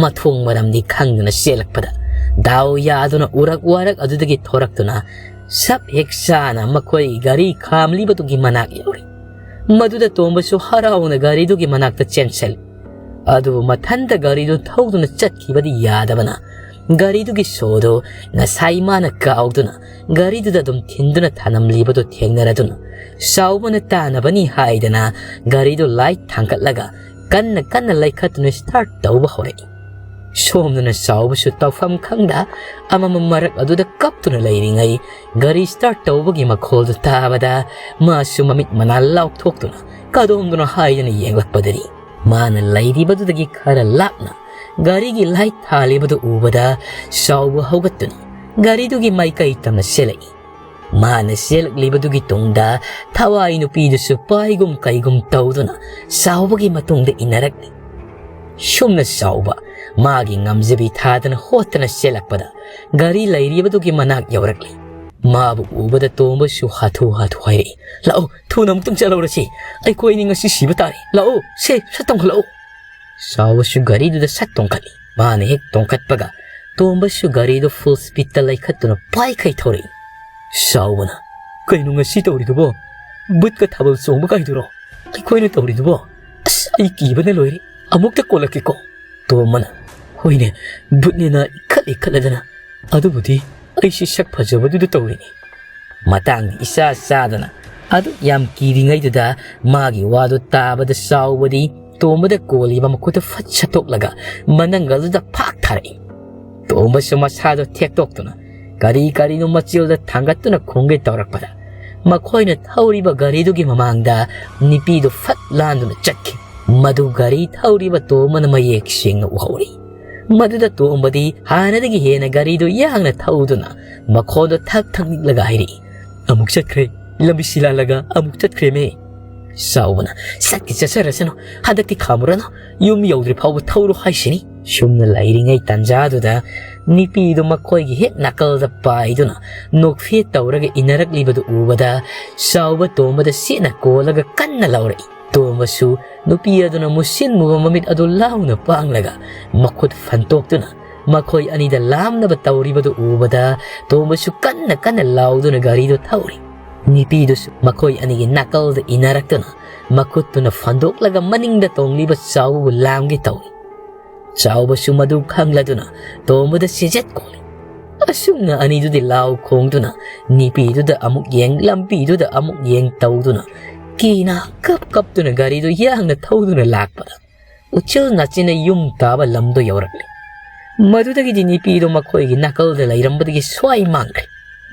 ꯃꯊꯣꯡ ꯃꯔꯝꯗꯤ ꯈꯪꯗꯅ ꯆꯦꯜꯂꯛꯄꯗ ꯗꯥꯎ ꯌꯥꯗꯨꯅ ꯎꯔꯛ ꯋꯥꯔꯛ ꯑꯗꯨꯗꯒꯤ ꯊꯣꯔꯛꯇꯨꯅ ꯁꯞ ꯍꯦꯛ ꯆꯥꯅ ꯃꯈꯣꯏ ꯒꯥꯔꯤ ꯈꯥꯝꯂꯤꯕꯗꯨꯒꯤ ꯃꯅꯥꯛ ꯌꯧꯔꯤ꯫ ꯃꯗꯨꯗ ꯇꯣꯝꯕꯁꯨ ꯍꯔꯥꯎꯅ ꯒꯥꯔꯤꯗꯨꯒꯤ ꯃꯅꯥꯛꯇ ꯆꯦꯟꯁꯤꯜꯂꯤ꯫ ꯑꯗꯨꯕꯨ ꯃꯊꯟꯇ ꯒꯥꯔꯤꯗꯨ ꯊꯧꯗꯨꯅ ꯆꯠꯈꯤꯕꯗꯤ ꯌꯥꯗꯕꯅ ꯒꯥꯔꯤꯗꯨꯒꯤ ꯁꯣꯗꯨ ꯉꯁꯥꯏ ꯃꯥꯅ ꯀꯥꯎꯗꯨꯅ ꯒꯥꯔꯤꯗꯨꯗ ꯑꯗꯨꯝ ꯊꯤꯟꯗꯨꯅ ꯊꯅꯝꯂꯤꯕꯗꯨ ꯊꯦꯡꯅꯔꯗꯨꯅ ꯆꯥꯎꯕꯅ ꯇꯥꯅꯕꯅꯤ ꯍꯥꯏꯗꯅ ꯒꯥꯔꯤꯗꯨ ꯂꯥꯏꯠ ꯊꯥꯡꯒꯠꯂꯒ ꯀꯟꯅ ꯀꯟꯅ ꯂꯩꯈꯠꯇꯨꯅ ꯁ꯭ꯇꯥꯔꯠ ꯇꯧꯕ ꯍꯧꯔꯛꯏ꯫ ꯁꯣꯝꯗꯅ ꯆꯥꯎꯕꯁꯨ ꯇꯧꯐꯝ ꯈꯪꯗ ꯑꯃꯃꯝ ꯃꯔꯛ ꯑꯗꯨꯗ ꯀꯞꯇꯨꯅ ꯂꯩꯔꯤꯉꯩ ꯒꯥꯔꯤ ꯁ꯭ꯇꯥꯔꯠ ꯇꯧꯕꯒꯤ ꯃꯈꯣꯜꯗꯨ ꯇꯥꯕꯗ ꯃꯥꯁꯨ ꯃꯃꯤꯠ ꯃꯅꯥ ꯂꯥꯎꯊꯣꯛꯇꯨꯅ ꯀꯗꯣꯝꯗꯅꯣ ꯍꯥꯏꯗꯅ ꯌꯦꯡꯂꯛꯄꯗꯗꯤ ꯃꯥꯅ ꯂꯩꯔꯤꯕꯗꯨꯗꯒꯤ ꯈꯔ ꯂꯥꯞꯅ ꯒꯥꯔꯤꯒꯤ ꯂꯥꯏꯠ ꯊꯥꯜꯂꯤꯕꯗꯨ ꯎꯕꯗ ꯆꯥꯎꯕ ꯍꯧꯒꯠꯇꯨꯅ ꯒꯥꯔꯤꯗꯨꯒꯤ ꯃꯥꯏꯀꯩ ꯇꯝꯅ ꯆꯦꯜꯂꯛꯏ꯫ ꯃꯥꯅ ꯆꯦꯜꯂꯛꯂꯤꯕꯗꯨꯒꯤ ꯇꯨꯡꯗ ꯊꯋꯥꯏ ꯅꯨꯄꯤꯗꯨꯁꯨ ꯄꯥꯏꯒꯨꯝ ꯀꯩꯒꯨꯝ ꯇꯧꯗꯨꯅ ꯆꯥꯎꯕꯒꯤ ꯃꯇꯨꯡꯗ ꯏꯟꯅꯔꯛꯂꯤ꯫ ꯁꯨꯝꯅ ꯆꯥꯎꯕ ꯃꯥꯒꯤ ꯉꯝꯖꯕꯤ ꯊꯥꯗꯅ ꯍꯣꯠꯇꯅ ꯆꯦꯜꯂꯛꯄꯗ ꯒꯥꯔꯤ ꯂꯩꯔꯤꯕꯗꯨꯒꯤ ꯃꯅꯥꯛ ꯌꯧꯔꯛꯂꯤ꯫ ꯃꯥꯕꯨ ꯎꯕꯗ ꯇꯣꯝꯕꯁꯨ ꯍꯥꯊꯨ ꯍꯥꯊꯨ ꯍꯥꯏꯔꯛꯏ, "ꯂꯥꯛꯑꯣ, ꯊꯨꯅ ꯑꯃꯨꯛꯇꯪ ꯆꯠꯍꯧꯔꯁꯤ꯫ ꯑꯩꯈꯣꯏ ꯑꯅꯤ ꯉꯁꯤ ꯁꯤꯕ ꯇꯥꯔꯦ꯫ ꯂꯥꯛꯑꯣ, ꯁꯦ, ꯁꯠ ꯇꯣꯡꯈꯠꯂꯛꯑꯣ꯫" ꯆꯥꯎꯕꯁꯨ ꯒꯥꯔꯤꯗꯨꯗ ꯁꯠ ꯇꯣꯡꯈꯠꯂꯤ꯫ ꯃꯥꯅ ꯍꯦꯛ ꯇꯣꯡꯈꯠꯄꯒ ꯇꯣꯝꯕꯁꯨ ꯒꯥꯔꯤꯗꯨ ꯐꯨꯜ ꯁ꯭ꯄꯤꯗꯇ ꯂꯩꯈꯠꯇꯨꯅ ꯄꯥꯏꯈꯩ ꯊꯧꯔꯛꯏ꯫ ꯆꯥꯎꯕꯅ, "ꯀꯩꯅꯣ ꯉꯁꯤ ꯇꯧꯔꯤꯗꯨꯕꯣ? ꯕꯨꯠꯀ ꯊꯥꯕꯜ ꯆꯣꯡꯕ ꯀꯥꯏꯗꯨꯔꯣ ꯑꯩꯈꯣꯏꯅ ꯇꯧꯔꯤꯗꯨꯕꯣ? ꯑꯁ, ꯑꯩ ꯀꯤꯕꯅ ꯂꯣꯏꯔꯦ꯫ ꯑꯃꯨꯛꯇ ꯀꯣꯜꯂꯛꯀꯦꯀꯣ꯫" ꯇꯣꯝꯕꯅ, "ꯍꯣꯏꯅꯦ, ꯕꯨꯠꯅꯦꯅ ꯏꯈꯠ ꯏꯈꯠꯂꯗꯅ꯫ ꯑꯗꯨꯕꯨꯗꯤ ꯑꯩꯁꯤ ꯁꯛ ꯐꯖꯕꯗꯨꯗ ꯇꯧꯔꯤꯅꯤ꯫" ꯃꯇꯥꯡꯗꯤ ꯏꯆꯥ ꯆꯥꯗꯅ ꯑꯗꯨꯛ ꯌꯥꯝ ꯀꯤꯔꯤꯉꯩꯗꯨꯗ ꯃꯥꯒꯤ ꯋꯥꯗꯨ ꯇꯥꯕꯗ ꯆꯥꯎꯕꯗꯤ ꯇꯣꯝꯕꯗ ꯀꯣꯜꯂꯤꯕ ꯃꯈꯨꯠꯇꯨ ꯐꯠ ꯁꯠꯇꯣꯛꯂꯒ ꯃꯅꯪꯒꯜꯗꯨꯗ ꯐꯥꯛ ꯊꯥꯔꯛꯏ꯫ ꯇꯣꯝꯕꯁꯨ ꯃꯁꯥꯗꯣ ꯊꯦꯛꯇꯣꯛꯇꯨꯅ ꯀꯔꯤ ꯀꯔꯤꯅꯣ ꯃꯆꯤꯜꯗ ꯊꯥꯡꯒꯠꯇꯨꯅ ꯈꯣꯡꯒꯦ ꯇꯧꯔꯛꯄꯗ ꯃꯈꯣꯏꯅ ꯊꯧꯔꯤꯕ ꯒꯥꯔꯤꯗꯨꯒꯤ ꯃꯃꯥꯡꯗ ꯅꯨꯄꯤꯗꯨ ꯐꯠ ꯂꯥꯟꯗꯨꯅ ꯆꯠꯈꯤ꯫ ꯃꯗꯨ ꯒꯥꯔꯤ ꯊꯧꯔꯤꯕ ꯇꯣꯝꯕꯅ ꯃꯌꯦꯛ ꯁꯦꯡꯅ ꯎꯍꯧꯔꯤ꯫ ꯃꯗꯨꯗ ꯇꯣꯝꯕꯗꯤ ꯍꯥꯟꯅꯗꯒꯤ ꯍꯦꯟꯅ ꯒꯥꯔꯤꯗꯨ ꯌꯥꯡꯅ ꯊꯧꯗꯨꯅ ꯃꯈꯣꯟꯗꯣ ꯊꯛ ꯊꯛ ꯅꯤꯛꯂꯒ ꯍꯥꯏꯔꯛꯏ, "ꯑꯃꯨꯛ ꯆꯠꯈ꯭ꯔꯦ, ꯂꯝꯕꯤ ꯁꯤꯂꯥꯜꯂꯒ ꯑꯃꯨꯛ ꯆꯠꯈ꯭ꯔꯦꯃꯦ!" ꯆꯥꯎꯕꯅ, "ꯆꯠꯀꯦ ꯆꯠꯆꯔꯁꯅꯨ, ꯍꯟꯗꯛꯇꯤ ꯈꯥꯝꯃꯨꯔꯅꯨ, ꯌꯨꯝ ꯌꯧꯗ꯭ꯔꯤ ꯐꯥꯎꯕ ꯊꯧꯔꯣ ꯍꯥꯏꯁꯤꯅꯤ!" ꯁꯨꯝꯅ ꯂꯩꯔꯤꯉꯩ ꯇꯥꯟꯖꯥꯗꯨꯗ ꯅꯨꯄꯤꯗꯨ ꯃꯈꯣꯏꯒꯤ ꯍꯦꯛ ꯅꯥꯀꯜꯗ ꯄꯥꯏꯗꯨꯅ ꯅꯣꯛꯐꯦꯠ ꯇꯧꯔꯒ ꯏꯟꯅꯔꯛꯂꯤꯕꯗꯨ ꯎꯕꯗ ꯆꯥꯎꯕ ꯇꯣꯝꯕꯗ ꯆꯦꯠꯅ ꯀꯣꯜꯂꯒ ꯀꯟꯅ ꯂꯥꯎꯔꯛꯏ꯫ ꯇꯣꯝꯕꯁꯨ ꯅꯨꯄꯤ ꯑꯗꯨꯅ ꯃꯨꯁꯤꯟ ꯃꯨꯕ ꯃꯃꯤꯠ ꯑꯗꯨ ꯂꯥꯎꯅ ꯄꯥꯡꯂꯒ ꯃꯈꯨꯠ ꯐꯟꯇꯣꯛꯇꯨꯅ ꯃꯈꯣꯏ ꯑꯅꯤꯗ ꯂꯥꯝꯅꯕ ꯇꯧꯔꯤꯕꯗꯨ ꯎꯕꯗ ꯇꯣꯝꯕꯁꯨ ꯀꯟꯅ ꯀꯟꯅ ꯂꯥꯎꯗꯨꯅ ꯒꯥꯔꯤꯗꯨ ꯊꯧꯔꯤ꯫ ꯅꯨꯄꯤꯗꯨꯁꯨ ꯃꯈꯣꯏ ꯑꯅꯤꯒꯤ ꯅꯥꯀꯜꯗ ꯏꯟꯅꯔꯛꯇꯨꯅ ꯃꯈꯨꯠꯇꯨꯅ ꯐꯟꯗꯣꯛꯂꯒ ꯃꯅꯤꯡꯗ ꯇꯣꯡꯂꯤꯕ ꯆꯥꯎꯕꯕꯨ ꯂꯥꯝꯒꯦ ꯇꯧꯔꯤ꯫ ꯆꯥꯎꯕꯁꯨ ꯃꯗꯨ ꯈꯪꯂꯗꯨꯅ ꯇꯣꯝꯕꯗ ꯆꯦꯖꯦꯠ ꯀꯣꯜꯂꯤ꯫ ꯑꯁꯨꯝꯅ ꯑꯅꯤꯗꯨꯗꯤ ꯂꯥꯎ ꯈꯣꯡꯗꯨꯅ ꯅꯨꯄꯤꯗꯨꯗ ꯑꯃꯨꯛ ꯌꯦꯡ, ꯂꯝꯕꯤꯗꯨꯗ ꯑꯃꯨꯛ ꯌꯦꯡ ꯇꯧꯗꯨꯅ ꯀꯤꯅ ꯀꯞ ꯀꯞꯇꯨꯅ ꯒꯥꯔꯤꯗꯨ ꯌꯥꯡꯅ ꯊꯧꯗꯨꯅ ꯂꯥꯛꯄꯗ ꯎꯆꯤꯜ ꯅꯥꯆꯤꯟꯅ ꯌꯨꯝ ꯇꯥꯕ ꯂꯝꯗꯣ ꯌꯧꯔꯛꯂꯤ꯫ ꯃꯗꯨꯗꯒꯤꯗꯤ ꯅꯨꯄꯤꯗꯨ ꯃꯈꯣꯏꯒꯤ ꯅꯥꯀꯜꯗ ꯂꯩꯔꯝꯕꯗꯒꯤ ꯁ꯭ꯋꯥꯏ ꯃꯥꯡꯈ꯭ꯔꯦ꯫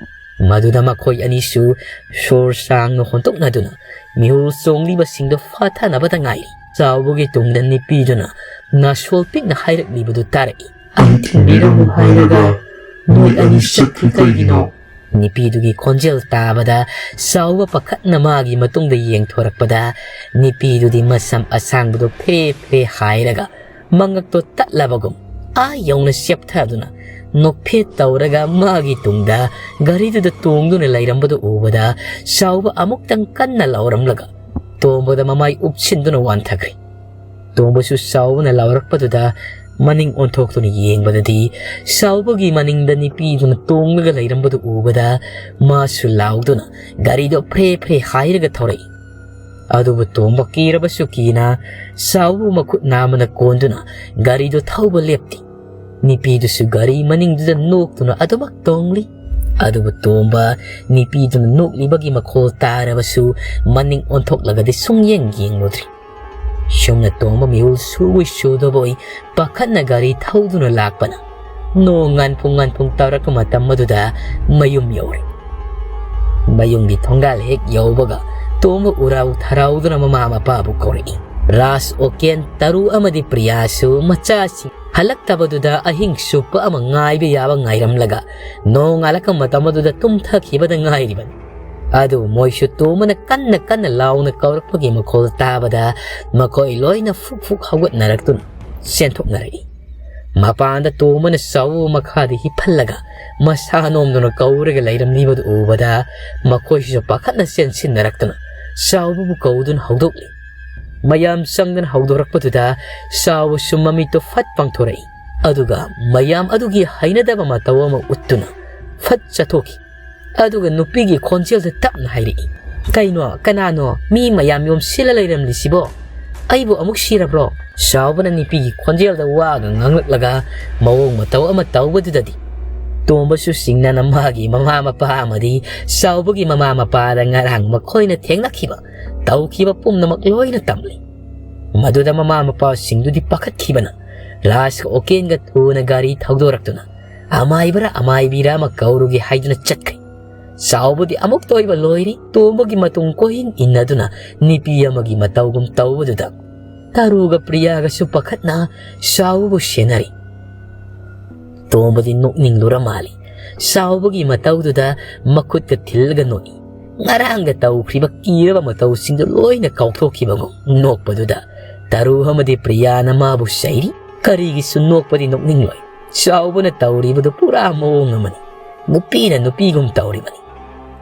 ꯃꯗꯨꯗ ꯃꯈꯣꯏ ꯑꯅꯤꯁꯨ ꯁꯣꯔ ꯁꯥꯡꯅ ꯍꯣꯟꯗꯣꯛꯅꯗꯨꯅ ꯃꯤꯍꯨꯜ ꯆꯣꯡꯂꯤꯕꯁꯤꯡꯗꯨ ꯐꯥꯊꯅꯕꯗ ꯉꯥꯏꯔꯤ꯫ ꯆꯥꯎꯕꯒꯤ ꯇꯨꯡꯗ ꯅꯨꯄꯤꯗꯨꯅ ꯅꯥꯁꯣꯜ ꯄꯤꯛꯅ ꯍꯥꯏꯔꯛꯂꯤꯕꯗꯨ ꯇꯥꯔꯛꯏ꯫ "ꯑꯩ ꯊꯤꯟꯕꯤꯔꯝꯃꯨ ꯍꯥꯏꯔꯒ ꯅꯣꯏ ꯑꯅꯤ ꯆꯠꯈ꯭ꯔꯤ ꯀꯩꯒꯤꯅꯣ?" ꯅꯨꯄꯤꯗꯨꯒꯤ ꯈꯣꯟꯖꯦꯜ ꯇꯥꯕꯗ ꯆꯥꯎꯕ ꯄꯥꯈꯠꯅ ꯃꯥꯒꯤ ꯃꯇꯨꯡꯗ ꯌꯦꯡꯊꯣꯔꯛꯄꯗ ꯅꯨꯄꯤꯗꯨꯗꯤ ꯃꯁꯝ ꯑꯁꯥꯡꯕꯗꯨ ꯐꯦ ꯐꯦ ꯍꯥꯏꯔꯒ ꯃꯉꯛꯇꯣ ꯇꯠꯂꯕꯒꯨꯝ ꯑꯥ ꯌꯧꯅ ꯆꯦꯞꯊꯗꯨꯅ ꯅꯣꯛꯐꯦꯠ ꯇꯧꯔꯒ ꯃꯥꯒꯤ ꯇꯨꯡꯗ ꯒꯥꯔꯤꯗꯨꯗ ꯇꯣꯡꯗꯨꯅ ꯂꯩꯔꯝꯕꯗꯨ ꯎꯕꯗ ꯆꯥꯎꯕ ꯑꯃꯨꯛꯇꯪ ꯀꯟꯅ ꯂꯥꯎꯔꯝꯂꯒ ꯇꯣꯝꯕꯗ ꯃꯃꯥꯏ ꯎꯞꯁꯤꯟꯗꯨꯅ ꯋꯥꯟꯊꯈ꯭ꯔꯦ꯫ ꯇꯣꯝꯕꯁꯨ ꯆꯥꯎꯕꯅ ꯂꯥꯎꯔꯛꯄꯗꯨꯗ ꯃꯅꯤꯡ ꯑꯣꯟꯊꯣꯛꯇꯨꯅ ꯌꯦꯡꯕꯗꯗꯤ ꯆꯥꯎꯕꯒꯤ ꯃꯅꯤꯡꯗ ꯅꯨꯄꯤꯗꯨꯅ ꯇꯣꯡꯂꯒ ꯂꯩꯔꯝꯕꯗꯨ ꯎꯕꯗ ꯃꯥꯁꯨ ꯂꯥꯎꯗꯨꯅ ꯒꯥꯔꯤꯗꯣ ꯐ꯭ꯔꯦ ꯐ꯭ꯔꯦ ꯍꯥꯏꯔꯒ ꯊꯧꯔꯛꯏ꯫ ꯑꯗꯨꯕꯨ ꯇꯣꯝꯕ ꯀꯤꯔꯕꯁꯨ ꯀꯤꯅ ꯆꯥꯎꯕ ꯃꯈꯨꯠ ꯅꯥꯝꯃꯅ ꯀꯣꯟꯗꯨꯅ ꯒꯥꯔꯤꯗꯨ ꯊꯧꯕ ꯂꯦꯞꯇꯦ꯫ ꯅꯨꯄꯤꯗꯨꯁꯨ ꯒꯥꯔꯤ ꯃꯅꯤꯡꯗꯨꯗ ꯅꯣꯛꯇꯨꯅ ꯑꯗꯨꯃꯛ ꯇꯣꯡꯂꯤ꯫ ꯑꯗꯨꯕꯨ ꯇꯣꯝꯕ ꯅꯨꯄꯤꯗꯨꯅ ꯅꯣꯛꯂꯤꯕꯒꯤ ꯃꯈꯣꯜ ꯇꯥꯔꯕꯁꯨ ꯃꯅꯤꯡ ꯑꯣꯟꯊꯣꯛꯂꯒꯗꯤ ꯁꯨꯡꯌꯦꯡ ꯌꯦꯡꯂꯨꯗ꯭ꯔꯤ꯫ ꯁꯨꯝꯅ ꯇꯣꯝꯕ ꯃꯤꯍꯨꯜ ꯁꯨꯕꯣꯏ ꯁꯨꯗꯕꯣꯏ ꯄꯥꯈꯠꯅ ꯒꯥꯔꯤ ꯊꯧꯗꯨꯅ ꯂꯥꯛꯄꯅ ꯅꯣꯡ ꯉꯥꯟꯐꯨꯡ ꯉꯥꯟꯐꯨꯡ ꯇꯥꯔꯛꯄ ꯃꯇꯝ ꯑꯗꯨꯗ ꯃꯌꯨꯝ ꯌꯧꯔꯦ꯫ ꯃꯌꯨꯝꯒꯤ ꯊꯣꯡꯒꯥꯜ ꯍꯦꯛ ꯌꯧꯕꯒ ꯇꯣꯝꯕ ꯎꯔꯥꯎ ꯊꯔꯥꯎꯗꯨꯅ ꯃꯃꯥ ꯃꯄꯥꯕꯨ ꯀꯧꯔꯛꯏ꯫ ꯔꯥꯖ, ꯑꯣꯀꯦꯟ, ꯇꯔꯨ ꯑꯃꯗꯤ ꯄ꯭ꯔꯤꯌꯥꯁꯨ ꯃꯆꯥꯁꯤꯡ ꯍꯜꯂꯛꯇꯕꯗꯨꯗ ꯑꯍꯤꯡ ꯆꯨꯞꯄ ꯑꯃ ꯉꯥꯏꯕ ꯌꯥꯕ ꯉꯥꯏꯔꯝꯂꯒ ꯅꯣꯡꯉꯥꯜꯂꯛꯄ ꯃꯇꯝ ꯑꯗꯨꯗ ꯇꯨꯝꯊꯈꯤꯕꯗ ꯉꯥꯏꯔꯤꯕꯅꯤ꯫ ꯑꯗꯨꯕꯨ ꯃꯣꯏꯁꯨ ꯇꯣꯝꯕꯅ ꯀꯟꯅ ꯀꯟꯅ ꯂꯥꯎꯅ ꯀꯧꯔꯛꯄꯒꯤ ꯃꯈꯣꯜ ꯇꯥꯕꯗ ꯃꯈꯣꯏ ꯂꯣꯏꯅ ꯐꯨꯛ ꯐꯨꯛ ꯍꯧꯒꯠꯅꯔꯛꯇꯨꯅ ꯆꯦꯟꯊꯣꯛꯅꯔꯛꯏ꯫ ꯃꯄꯥꯟꯗ ꯇꯣꯝꯕꯅ ꯆꯥꯎꯕ ꯃꯈꯥꯗ ꯍꯤꯞꯍꯜꯂꯒ ꯃꯁꯥ ꯅꯣꯝꯗꯨꯅ ꯀꯧꯔꯒ ꯂꯩꯔꯝꯂꯤꯕꯗꯨ ꯎꯕꯗ ꯃꯈꯣꯏꯁꯨ ꯄꯥꯈꯠꯅ ꯆꯦꯟꯁꯤꯟꯅꯔꯛꯇꯨꯅ ꯆꯥꯎꯕꯕꯨ ꯀꯧꯗꯨꯅ ꯍꯧꯗꯣꯛꯂꯤ꯫ ꯃꯌꯥꯝ ꯆꯪꯗꯨꯅ ꯍꯧꯗꯣꯔꯛꯄꯗꯨꯗ ꯆꯥꯎꯕꯁꯨ ꯃꯃꯤꯠꯇꯨ ꯐꯠ ꯄꯥꯡꯊꯣꯔꯛꯏ꯫ ꯑꯗꯨꯒ ꯃꯌꯥꯝ ꯑꯗꯨꯒꯤ ꯍꯩꯅꯗꯕ ꯃꯇꯧ ꯑꯃ ꯎꯠꯇꯨꯅ ꯐꯠ ꯆꯠꯊꯣꯛꯈꯤ꯫ ꯑꯗꯨꯒ ꯅꯨꯄꯤꯒꯤ ꯈꯣꯟꯖꯦꯜꯗ ꯇꯞꯅ ꯍꯥꯏꯔꯛꯏ, "ꯀꯩꯅꯣ? ꯀꯅꯥꯅꯣ ꯃꯤ ꯃꯌꯥꯝ ꯌꯣꯝꯁꯤꯜꯂ ꯂꯩꯔꯝꯂꯤꯁꯤꯕꯣ? ꯑꯩꯕꯨ ꯑꯃꯨꯛ ꯁꯤꯔꯕ꯭ꯔꯣ?" ꯆꯥꯎꯕꯅ ꯅꯨꯄꯤꯒꯤ ꯈꯣꯟꯖꯦꯜꯗ ꯋꯥꯒ ꯉꯥꯡꯂꯛꯂꯒ ꯃꯑꯣꯡ ꯃꯇꯧ ꯑꯃ ꯇꯧꯕꯗꯨꯗꯗꯤ ꯇꯣꯝꯕꯁꯨ ꯆꯤꯡꯅꯅ ꯃꯥꯒꯤ ꯃꯃꯥ ꯃꯄꯥ ꯑꯃꯗꯤ ꯆꯥꯎꯕꯒꯤ ꯃꯃꯥ ꯃꯄꯥꯗ ꯉꯔꯥꯡ ꯃꯈꯣꯏꯅ ꯊꯦꯡꯅꯈꯤꯕ, ꯇꯧꯈꯤꯕ ꯄꯨꯝꯅꯃꯛ ꯂꯣꯏꯅ ꯇꯝꯂꯤ꯫ ꯃꯗꯨꯗ ꯃꯃꯥ ꯃꯄꯥꯁꯤꯡꯗꯨꯗꯤ ꯄꯥꯈꯠꯈꯤꯕꯅ ꯔꯥꯖꯀ ꯑꯣꯀꯦꯟꯒ ꯊꯨꯅ ꯒꯥꯔꯤ ꯊꯧꯗꯣꯔꯛꯇꯨꯅ ꯑꯃꯥꯏꯕꯔ ꯑꯃꯥꯏꯕꯤꯔ ꯑꯃ ꯀꯧꯔꯨꯒꯦ ꯍꯥꯏꯗꯨꯅ ꯆꯠꯈ꯭ꯔꯦ꯫ ꯆꯥꯎꯕꯗꯤ ꯑꯃꯨꯛꯇ ꯑꯣꯏꯕ ꯂꯣꯏꯔꯤ꯫ ꯇꯣꯝꯕꯒꯤ ꯃꯇꯨꯡ ꯀꯣꯏꯏꯟ ꯏꯟꯅꯗꯨꯅ ꯅꯨꯄꯤ ꯑꯃꯒꯤ ꯃꯇꯧꯒꯨꯝ ꯇꯧꯕꯗꯨꯗ ꯇꯔꯨꯒ ꯄ꯭ꯔꯤꯌꯥꯒꯁꯨ ꯄꯥꯈꯠꯅ ꯆꯥꯎꯕꯕꯨ ꯁꯦꯟꯅꯔꯤ꯫ ꯇꯣꯝꯕꯗꯤ ꯅꯣꯛꯅꯤꯡꯂꯨꯔ ꯃꯥꯜꯂꯤ꯫ ꯆꯥꯎꯕꯒꯤ ꯃꯇꯧꯗꯨꯗ ꯃꯈꯨꯠꯀ ꯊꯤꯜꯂꯒ ꯅꯣꯛꯏ꯫ ꯉꯔꯥꯡꯗ ꯇꯧꯈ꯭ꯔꯤꯕ ꯀꯤꯔꯕ ꯃꯇꯧꯁꯤꯡꯗꯨ ꯂꯣꯏꯅ ꯀꯥꯎꯊꯣꯛꯈꯤꯕꯒꯨꯝ ꯅꯣꯛꯄꯗꯨꯗ ꯇꯔꯨ ꯑꯃꯗꯤ ꯄ꯭ꯔꯤꯌꯥꯅ ꯃꯥꯕꯨ ꯆꯩꯔꯤ꯫ ꯀꯔꯤꯒꯤꯁꯨ ꯅꯣꯛꯄꯗꯤ ꯅꯣꯛꯅꯤꯡꯂꯣꯏ꯫ ꯆꯥꯎꯕꯅ ꯇꯧꯔꯤꯕꯗꯨ ꯄꯨꯔꯥ ꯃꯑꯣꯡ ꯑꯃꯅꯤ꯫ ꯅꯨꯄꯤꯅ ꯅꯨꯄꯤꯒꯨꯝ ꯇꯧꯔꯤꯕꯅꯤ꯫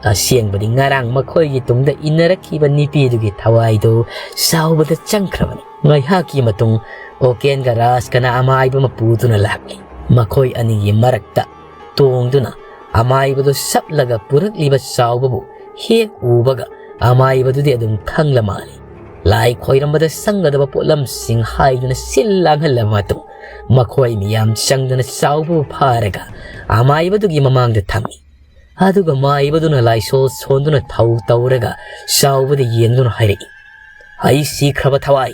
ꯑꯁꯦꯡꯕꯗꯤ ꯉꯔꯥꯡ ꯃꯈꯣꯏꯒꯤ ꯇꯨꯡꯗ ꯏꯟꯅꯔꯛꯈꯤꯕ ꯅꯨꯄꯤꯗꯨꯒꯤ ꯊꯋꯥꯏꯗꯨ ꯆꯥꯎꯕꯗ ꯆꯪꯈ꯭ꯔꯕꯅꯤ꯫ ꯉꯥꯏꯍꯥꯛꯀꯤ ꯃꯇꯨꯡ ꯑꯣꯀꯦꯟꯒ ꯔꯥꯖꯀꯅ ꯑꯃꯥꯏꯕ ꯑꯃ ꯄꯨꯗꯨꯅ ꯂꯥꯛꯂꯤ꯫ ꯃꯈꯣꯏ ꯑꯅꯤꯒꯤ ꯃꯔꯛꯇ ꯇꯣꯡꯗꯨꯅ ꯑꯃꯥꯏꯕꯗꯨ ꯁꯞꯂꯒ ꯄꯨꯔꯛꯂꯤꯕ ꯆꯥꯎꯕꯕꯨ ꯍꯦꯛ ꯎꯕꯒ ꯑꯃꯥꯏꯕꯗꯨꯗꯤ ꯑꯗꯨꯝ ꯈꯪꯂ ꯃꯥꯜꯂꯤ꯫ ꯂꯥꯏ ꯈꯣꯏꯔꯝꯕꯗ ꯆꯪꯒꯗꯕ ꯄꯣꯠꯂꯝꯁꯤꯡ ꯍꯥꯏꯗꯨꯅ ꯁꯤꯜ ꯂꯥꯡꯍꯜꯂꯕ ꯃꯇꯨꯡ ꯃꯈꯣꯏ ꯃꯤꯌꯥꯝ ꯆꯪꯗꯨꯅ ꯆꯥꯎꯕꯕꯨ ꯐꯥꯔꯒ ꯑꯃꯥꯏꯕꯗꯨꯒꯤ ꯃꯃꯥꯡꯗ ꯊꯝꯃꯤ꯫ ꯑꯗꯨꯒ ꯃꯥꯏꯕꯗꯨꯅ ꯂꯥꯏꯁꯣꯜ ꯁꯣꯟꯗꯨꯅ ꯊꯧ ꯇꯧꯔꯒ ꯆꯥꯎꯕꯗ ꯌꯦꯡꯗꯨꯅ ꯍꯥꯏꯔꯛꯏ, "ꯑꯩ ꯁꯤꯈ꯭ꯔꯕ ꯊꯋꯥꯏ,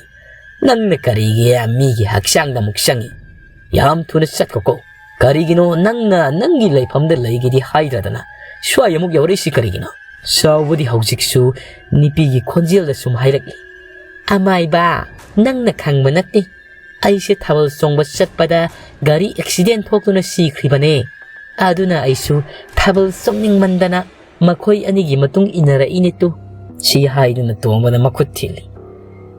ꯅꯪꯅ ꯀꯔꯤꯒꯤ ꯃꯤꯒꯤ ꯍꯛꯆꯥꯡꯗ ꯑꯃꯨꯛ ꯆꯪꯉꯤ? ꯌꯥꯝ ꯊꯨꯅ ꯆꯠꯈꯣꯀꯣ꯫ ꯀꯔꯤꯒꯤꯅꯣ ꯅꯪꯅ ꯅꯪꯒꯤ ꯂꯩꯐꯝꯗ ꯂꯩꯒꯦꯗꯤ ꯍꯥꯏꯗ꯭ꯔꯗꯅ ꯁ꯭ꯋꯥꯏ ꯑꯃꯨꯛ ꯌꯧꯔꯛꯏꯁꯤ ꯀꯔꯤꯒꯤꯅꯣ?" ꯁꯥꯎꯕꯗꯤ ꯍꯧꯖꯤꯛꯁꯨ ꯅꯨꯄꯤꯒꯤ ꯈꯣꯟꯖꯦꯜꯗ ꯁꯨꯝ ꯍꯥꯏꯔꯛꯂꯤ, "ꯑꯃꯥꯏꯕ, ꯅꯪꯅ ꯈꯪꯕ ꯅꯠꯇꯦ꯫ ꯑꯩꯁꯦ ꯊꯥꯕꯜ ꯆꯣꯡꯕ ꯆꯠꯄꯗ ꯒꯥꯔꯤ ꯑꯦꯛꯁꯤꯗꯦꯟ ꯊꯣꯛꯇꯨꯅ ꯁꯤꯈ꯭ꯔꯤꯕꯅꯦ꯫ ꯑꯗꯨꯅ ꯑꯩꯁꯨ ꯊꯥꯕꯜ ꯆꯣꯡꯅꯤꯡꯃꯟꯗꯅ ꯃꯈꯣꯏ ꯑꯅꯤꯒꯤ ꯃꯇꯨꯡ ꯏꯟꯅꯔꯛꯏꯅꯦ ꯇꯨ"꯫ ꯁꯤ ꯍꯥꯏꯗꯨꯅ ꯇꯣꯝꯕꯗ ꯃꯈꯨꯠ ꯊꯤꯜꯂꯤ꯫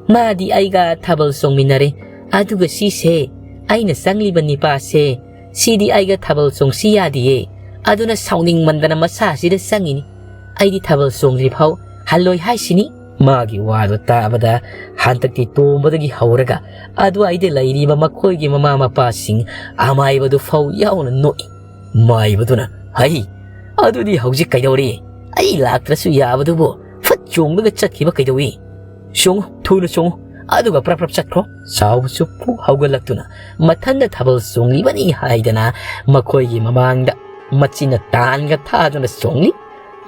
"ꯃꯥꯗꯤ ꯑꯩꯒ ꯊꯥꯕꯜ ꯆꯣꯡꯃꯤꯟꯅꯔꯦ, ꯑꯗꯨꯒ ꯁꯤꯁꯦ, ꯑꯩꯅ ꯆꯪꯂꯤꯕ ꯅꯤꯄꯥꯁꯦ, ꯁꯤꯗꯤ ꯑꯩꯒ ꯊꯥꯕꯜ ꯆꯣꯡꯁꯤ ꯌꯥꯗꯤꯌꯦ, ꯑꯗꯨꯅ ꯁꯥꯎꯅꯤꯡꯃꯟꯗꯅ ꯃꯁꯥꯁꯤꯗ ꯆꯪꯉꯤꯅꯤ꯫ ꯑꯩꯗꯤ ꯊꯥꯕꯜ ꯆꯣꯡꯗ꯭ꯔꯤ ꯐꯥꯎ ꯍꯜꯂꯣꯏ ꯍꯥꯏꯁꯤꯅꯤ"꯫ ꯃꯥꯒꯤ ꯋꯥꯗꯣ ꯇꯥꯕꯗ ꯍꯟꯗꯛꯇꯤ ꯇꯣꯝꯕꯗꯒꯤ ꯍꯧꯔꯒ ꯑꯗꯨꯋꯥꯏꯗ ꯂꯩꯔꯤꯕ ꯃꯈꯣꯏꯒꯤ ꯃꯃꯥ ꯃꯄꯥꯁꯤꯡ ꯑꯃꯥꯏꯕꯗꯨ ꯐꯥꯎ ꯌꯥꯎꯅ ꯅꯣꯛꯏ꯫ ꯃꯥꯏꯕꯗꯨꯅ, "ꯍꯩ, ꯑꯗꯨꯗꯤ ꯍꯧꯖꯤꯛ ꯀꯩꯗꯧꯔꯤ? ꯑꯩ ꯂꯥꯛꯇ꯭ꯔꯁꯨ ꯌꯥꯕꯗꯨꯕꯨ ꯐꯠ ꯆꯣꯡꯂꯒ ꯆꯠꯈꯤꯕ ꯀꯩꯗꯧꯏ? ꯆꯣꯡꯉꯨ, ꯊꯨꯅ ꯆꯣꯡꯉꯨ, ꯑꯗꯨꯒ ꯄ꯭ꯔꯞ ꯄ꯭ꯔꯞ ꯆꯠꯈ꯭ꯔꯣ"꯫ ꯁꯥꯎꯕꯁꯨ ꯄꯨꯛ ꯍꯧꯒꯠꯂꯛꯇꯨꯅ ꯃꯊꯟꯗ ꯊꯥꯕꯜ ꯆꯣꯡꯂꯤꯕꯅꯤ ꯍꯥꯏꯗꯅ ꯃꯈꯣꯏꯒꯤ ꯃꯃꯥꯡꯗ ꯃꯆꯤꯟꯅ ꯇꯥꯟꯒ ꯊꯥꯗꯨꯅ ꯆꯣꯡꯂꯤ꯫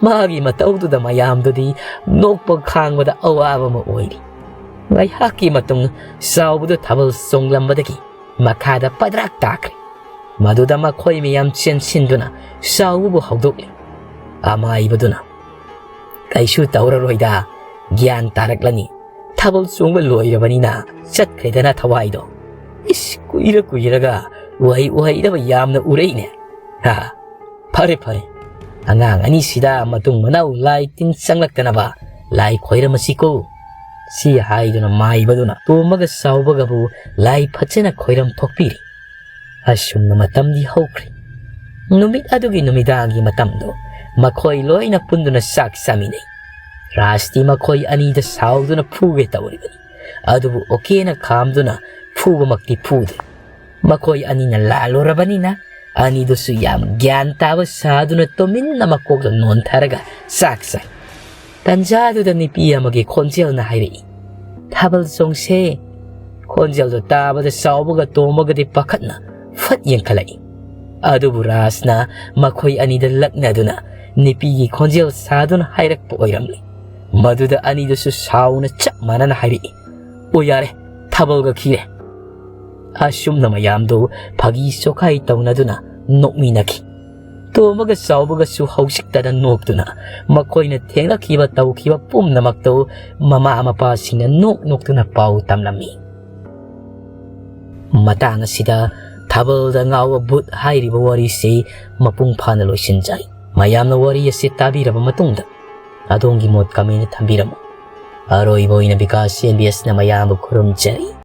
ꯃꯥꯒꯤ ꯃꯇꯧꯗꯨꯗ ꯃꯌꯥꯝꯗꯨꯗꯤ ꯅꯣꯛꯄ ꯈꯥꯡꯕꯗ ꯑꯋꯥꯕ ꯑꯃ ꯑꯣꯏꯔꯤ꯫ ꯉꯥꯏꯍꯥꯛꯀꯤ ꯃꯇꯨꯡ ꯁꯥꯎꯕꯗꯨ ꯊꯥꯕꯜ ꯆꯣꯡꯂꯝꯕꯗꯒꯤ ꯃꯈꯥꯗ ꯄꯗ꯭ꯔꯥꯛ ꯇꯥꯈ꯭ꯔꯦ꯫ ꯃꯗꯨꯗ ꯃꯈꯣꯏ ꯃꯌꯥꯝ ꯆꯦꯟꯁꯤꯟꯗꯨꯅ ꯁꯥꯎꯕꯕꯨ ꯍꯧꯗꯣꯛꯂꯦ꯫ ꯑꯃꯥꯏꯕꯗꯨꯅ, "ꯀꯩꯁꯨ ꯇꯧꯔꯔꯣꯏꯗ, ꯒ꯭ꯌꯥꯟ ꯇꯥꯔꯛꯂꯅꯤ꯫ ꯊꯥꯕꯜ ꯆꯣꯡꯕ ꯂꯣꯏꯔꯕꯅꯤꯅ ꯆꯠꯈ꯭ꯔꯦꯗꯅ ꯊꯋꯥꯏꯗꯣ꯫ ꯏꯁ, ꯀꯨꯏꯔ ꯀꯨꯏꯔꯒ ꯎꯍꯩ ꯎꯍꯩꯗꯕ ꯌꯥꯝꯅ ꯎꯔꯛꯏꯅꯦ꯫ ꯍꯥ, ꯐꯔꯦ ꯐꯔꯦ, ꯑꯉꯥꯡ ꯑꯅꯤꯁꯤꯗ ꯃꯇꯨꯡ ꯃꯅꯥꯎ ꯂꯥꯏ ꯇꯤꯟ ꯆꯪꯂꯛꯇꯅꯕ ꯂꯥꯏ ꯈꯣꯏꯔꯝꯃꯁꯤꯀꯣ"꯫ ꯁꯤ ꯍꯥꯏꯗꯨꯅ ꯃꯥꯏꯕꯗꯨꯅ ꯇꯣꯝꯕꯒ ꯆꯥꯎꯕꯒꯕꯨ ꯂꯥꯏ ꯐꯖꯅ ꯈꯣꯏꯔꯝ ꯊꯣꯛꯄꯤꯔꯤ꯫ ꯑꯁꯨꯝꯅ ꯃꯇꯝꯗꯤ ꯍꯧꯈ꯭ꯔꯦ꯫ ꯅꯨꯃꯤꯠ ꯑꯗꯨꯒꯤ ꯅꯨꯃꯤꯗꯥꯡꯒꯤ ꯃꯇꯝꯗꯣ ꯃꯈꯣꯏ ꯂꯣꯏꯅ ꯄꯨꯟꯗꯨꯅ ꯆꯥꯛ ꯆꯥꯃꯤꯟꯅꯩ꯫ ꯔꯥꯖꯇꯤ ꯃꯈꯣꯏ ꯑꯅꯤꯗ ꯁꯥꯎꯗꯨꯅ ꯐꯨꯒꯦ ꯇꯧꯔꯤꯕꯅꯤ, ꯑꯗꯨꯕꯨ ꯑꯣꯀꯦꯅ ꯈꯥꯝꯗꯨꯅ ꯐꯨꯕꯃꯛꯇꯤ ꯐꯨꯗꯦ꯫ ꯃꯈꯣꯏ ꯑꯅꯤꯅ ꯂꯥꯜꯂꯨꯔꯕꯅꯤꯅ ꯑꯅꯤꯗꯨꯁꯨ ꯌꯥꯝ ꯒ꯭ꯌꯥꯟ ꯇꯥꯕ ꯁꯥꯗꯨꯅ ꯇꯨꯃꯤꯟꯅ ꯃꯀꯣꯛꯇ ꯅꯣꯟꯊꯔꯒ ꯆꯥꯛ ꯆꯥꯏ꯫ ꯇꯟꯖꯥꯗꯨꯗ ꯅꯨꯄꯤ ꯑꯃꯒꯤ ꯈꯣꯟꯖꯦꯜꯅ ꯍꯥꯏꯔꯛꯏ, "ꯊꯥꯕꯜ ꯆꯣꯡꯁꯦ"꯫ ꯈꯣꯟꯖꯦꯜꯗꯨ ꯇꯥꯕꯗ ꯆꯥꯎꯕꯒ ꯇꯣꯝꯕꯒꯗꯤ ꯄꯥꯈꯠꯅ ꯐꯠ ꯌꯦꯡꯈꯠꯂꯛꯏ꯫ ꯑꯗꯨꯕꯨ ꯔꯥꯖꯅ ꯃꯈꯣꯏ ꯑꯅꯤꯗ ꯂꯛꯅꯗꯨꯅ ꯅꯨꯄꯤꯒꯤ ꯈꯣꯟꯖꯦꯜ ꯁꯥꯗꯨꯅ ꯍꯥꯏꯔꯛꯄ ꯑꯣꯏꯔꯝꯂꯦ꯫ ꯃꯗꯨꯗ ꯑꯅꯤꯗꯨꯁꯨ ꯁꯥꯎꯅ ꯆꯞ ꯃꯥꯟꯅꯅ ꯍꯥꯏꯔꯛꯏ, "ꯑꯣ ꯌꯥꯔꯦ, ꯊꯥꯕꯜꯒ ꯈꯤꯔꯦ꯫ ꯑꯁꯨꯝꯅ ꯃꯌꯥꯝꯗꯨ ꯐꯥꯒꯤ ꯆꯣꯈꯥꯏ ꯇꯧꯅꯗꯨꯅ ꯅꯣꯛꯃꯤꯟꯅꯈꯤ꯫ ꯇꯣꯝꯕꯒ ꯆꯥꯎꯕꯒꯁꯨ ꯍꯧꯖꯤꯛꯇꯗ ꯅꯣꯛꯇꯨꯅ ꯃꯈꯣꯏꯅ ꯊꯦꯡꯅꯈꯤꯕ ꯇꯧꯈꯤꯕ ꯄꯨꯝꯅꯃꯛꯇꯨ ꯃꯃꯥ ꯃꯄꯥꯁꯤꯡꯅ ꯅꯣꯛ ꯅꯣꯛꯇꯨꯅ ꯄꯥꯎ ꯇꯝꯂꯝꯃꯤ꯫ ꯃꯇꯥꯡ ꯑꯁꯤꯗ ꯊꯥꯕꯜꯗ ꯉꯥꯎꯕ ꯚꯨꯠ ꯍꯥꯏꯔꯤꯕ ꯋꯥꯔꯤꯁꯤ ꯃꯄꯨꯡ ꯐꯥꯅ ꯂꯣꯏꯁꯤꯟꯖꯔꯤ꯫ ꯃꯌꯥꯝꯅ ꯋꯥꯔꯤ ꯑꯁꯤ ꯇꯥꯕꯤꯔꯕ ꯃꯇꯨꯡꯗ ꯑꯗꯣꯝꯒꯤ ꯃꯣꯠ comment ꯊꯝꯕꯤꯔꯝꯃꯨ꯫ ꯑꯔꯣꯏꯕ ꯑꯣꯏꯅ ꯕꯤꯀꯥꯁ CNBS ꯅ ꯃꯌꯥꯝꯕꯨ ꯈꯨꯔꯨꯝꯖꯔꯤ꯫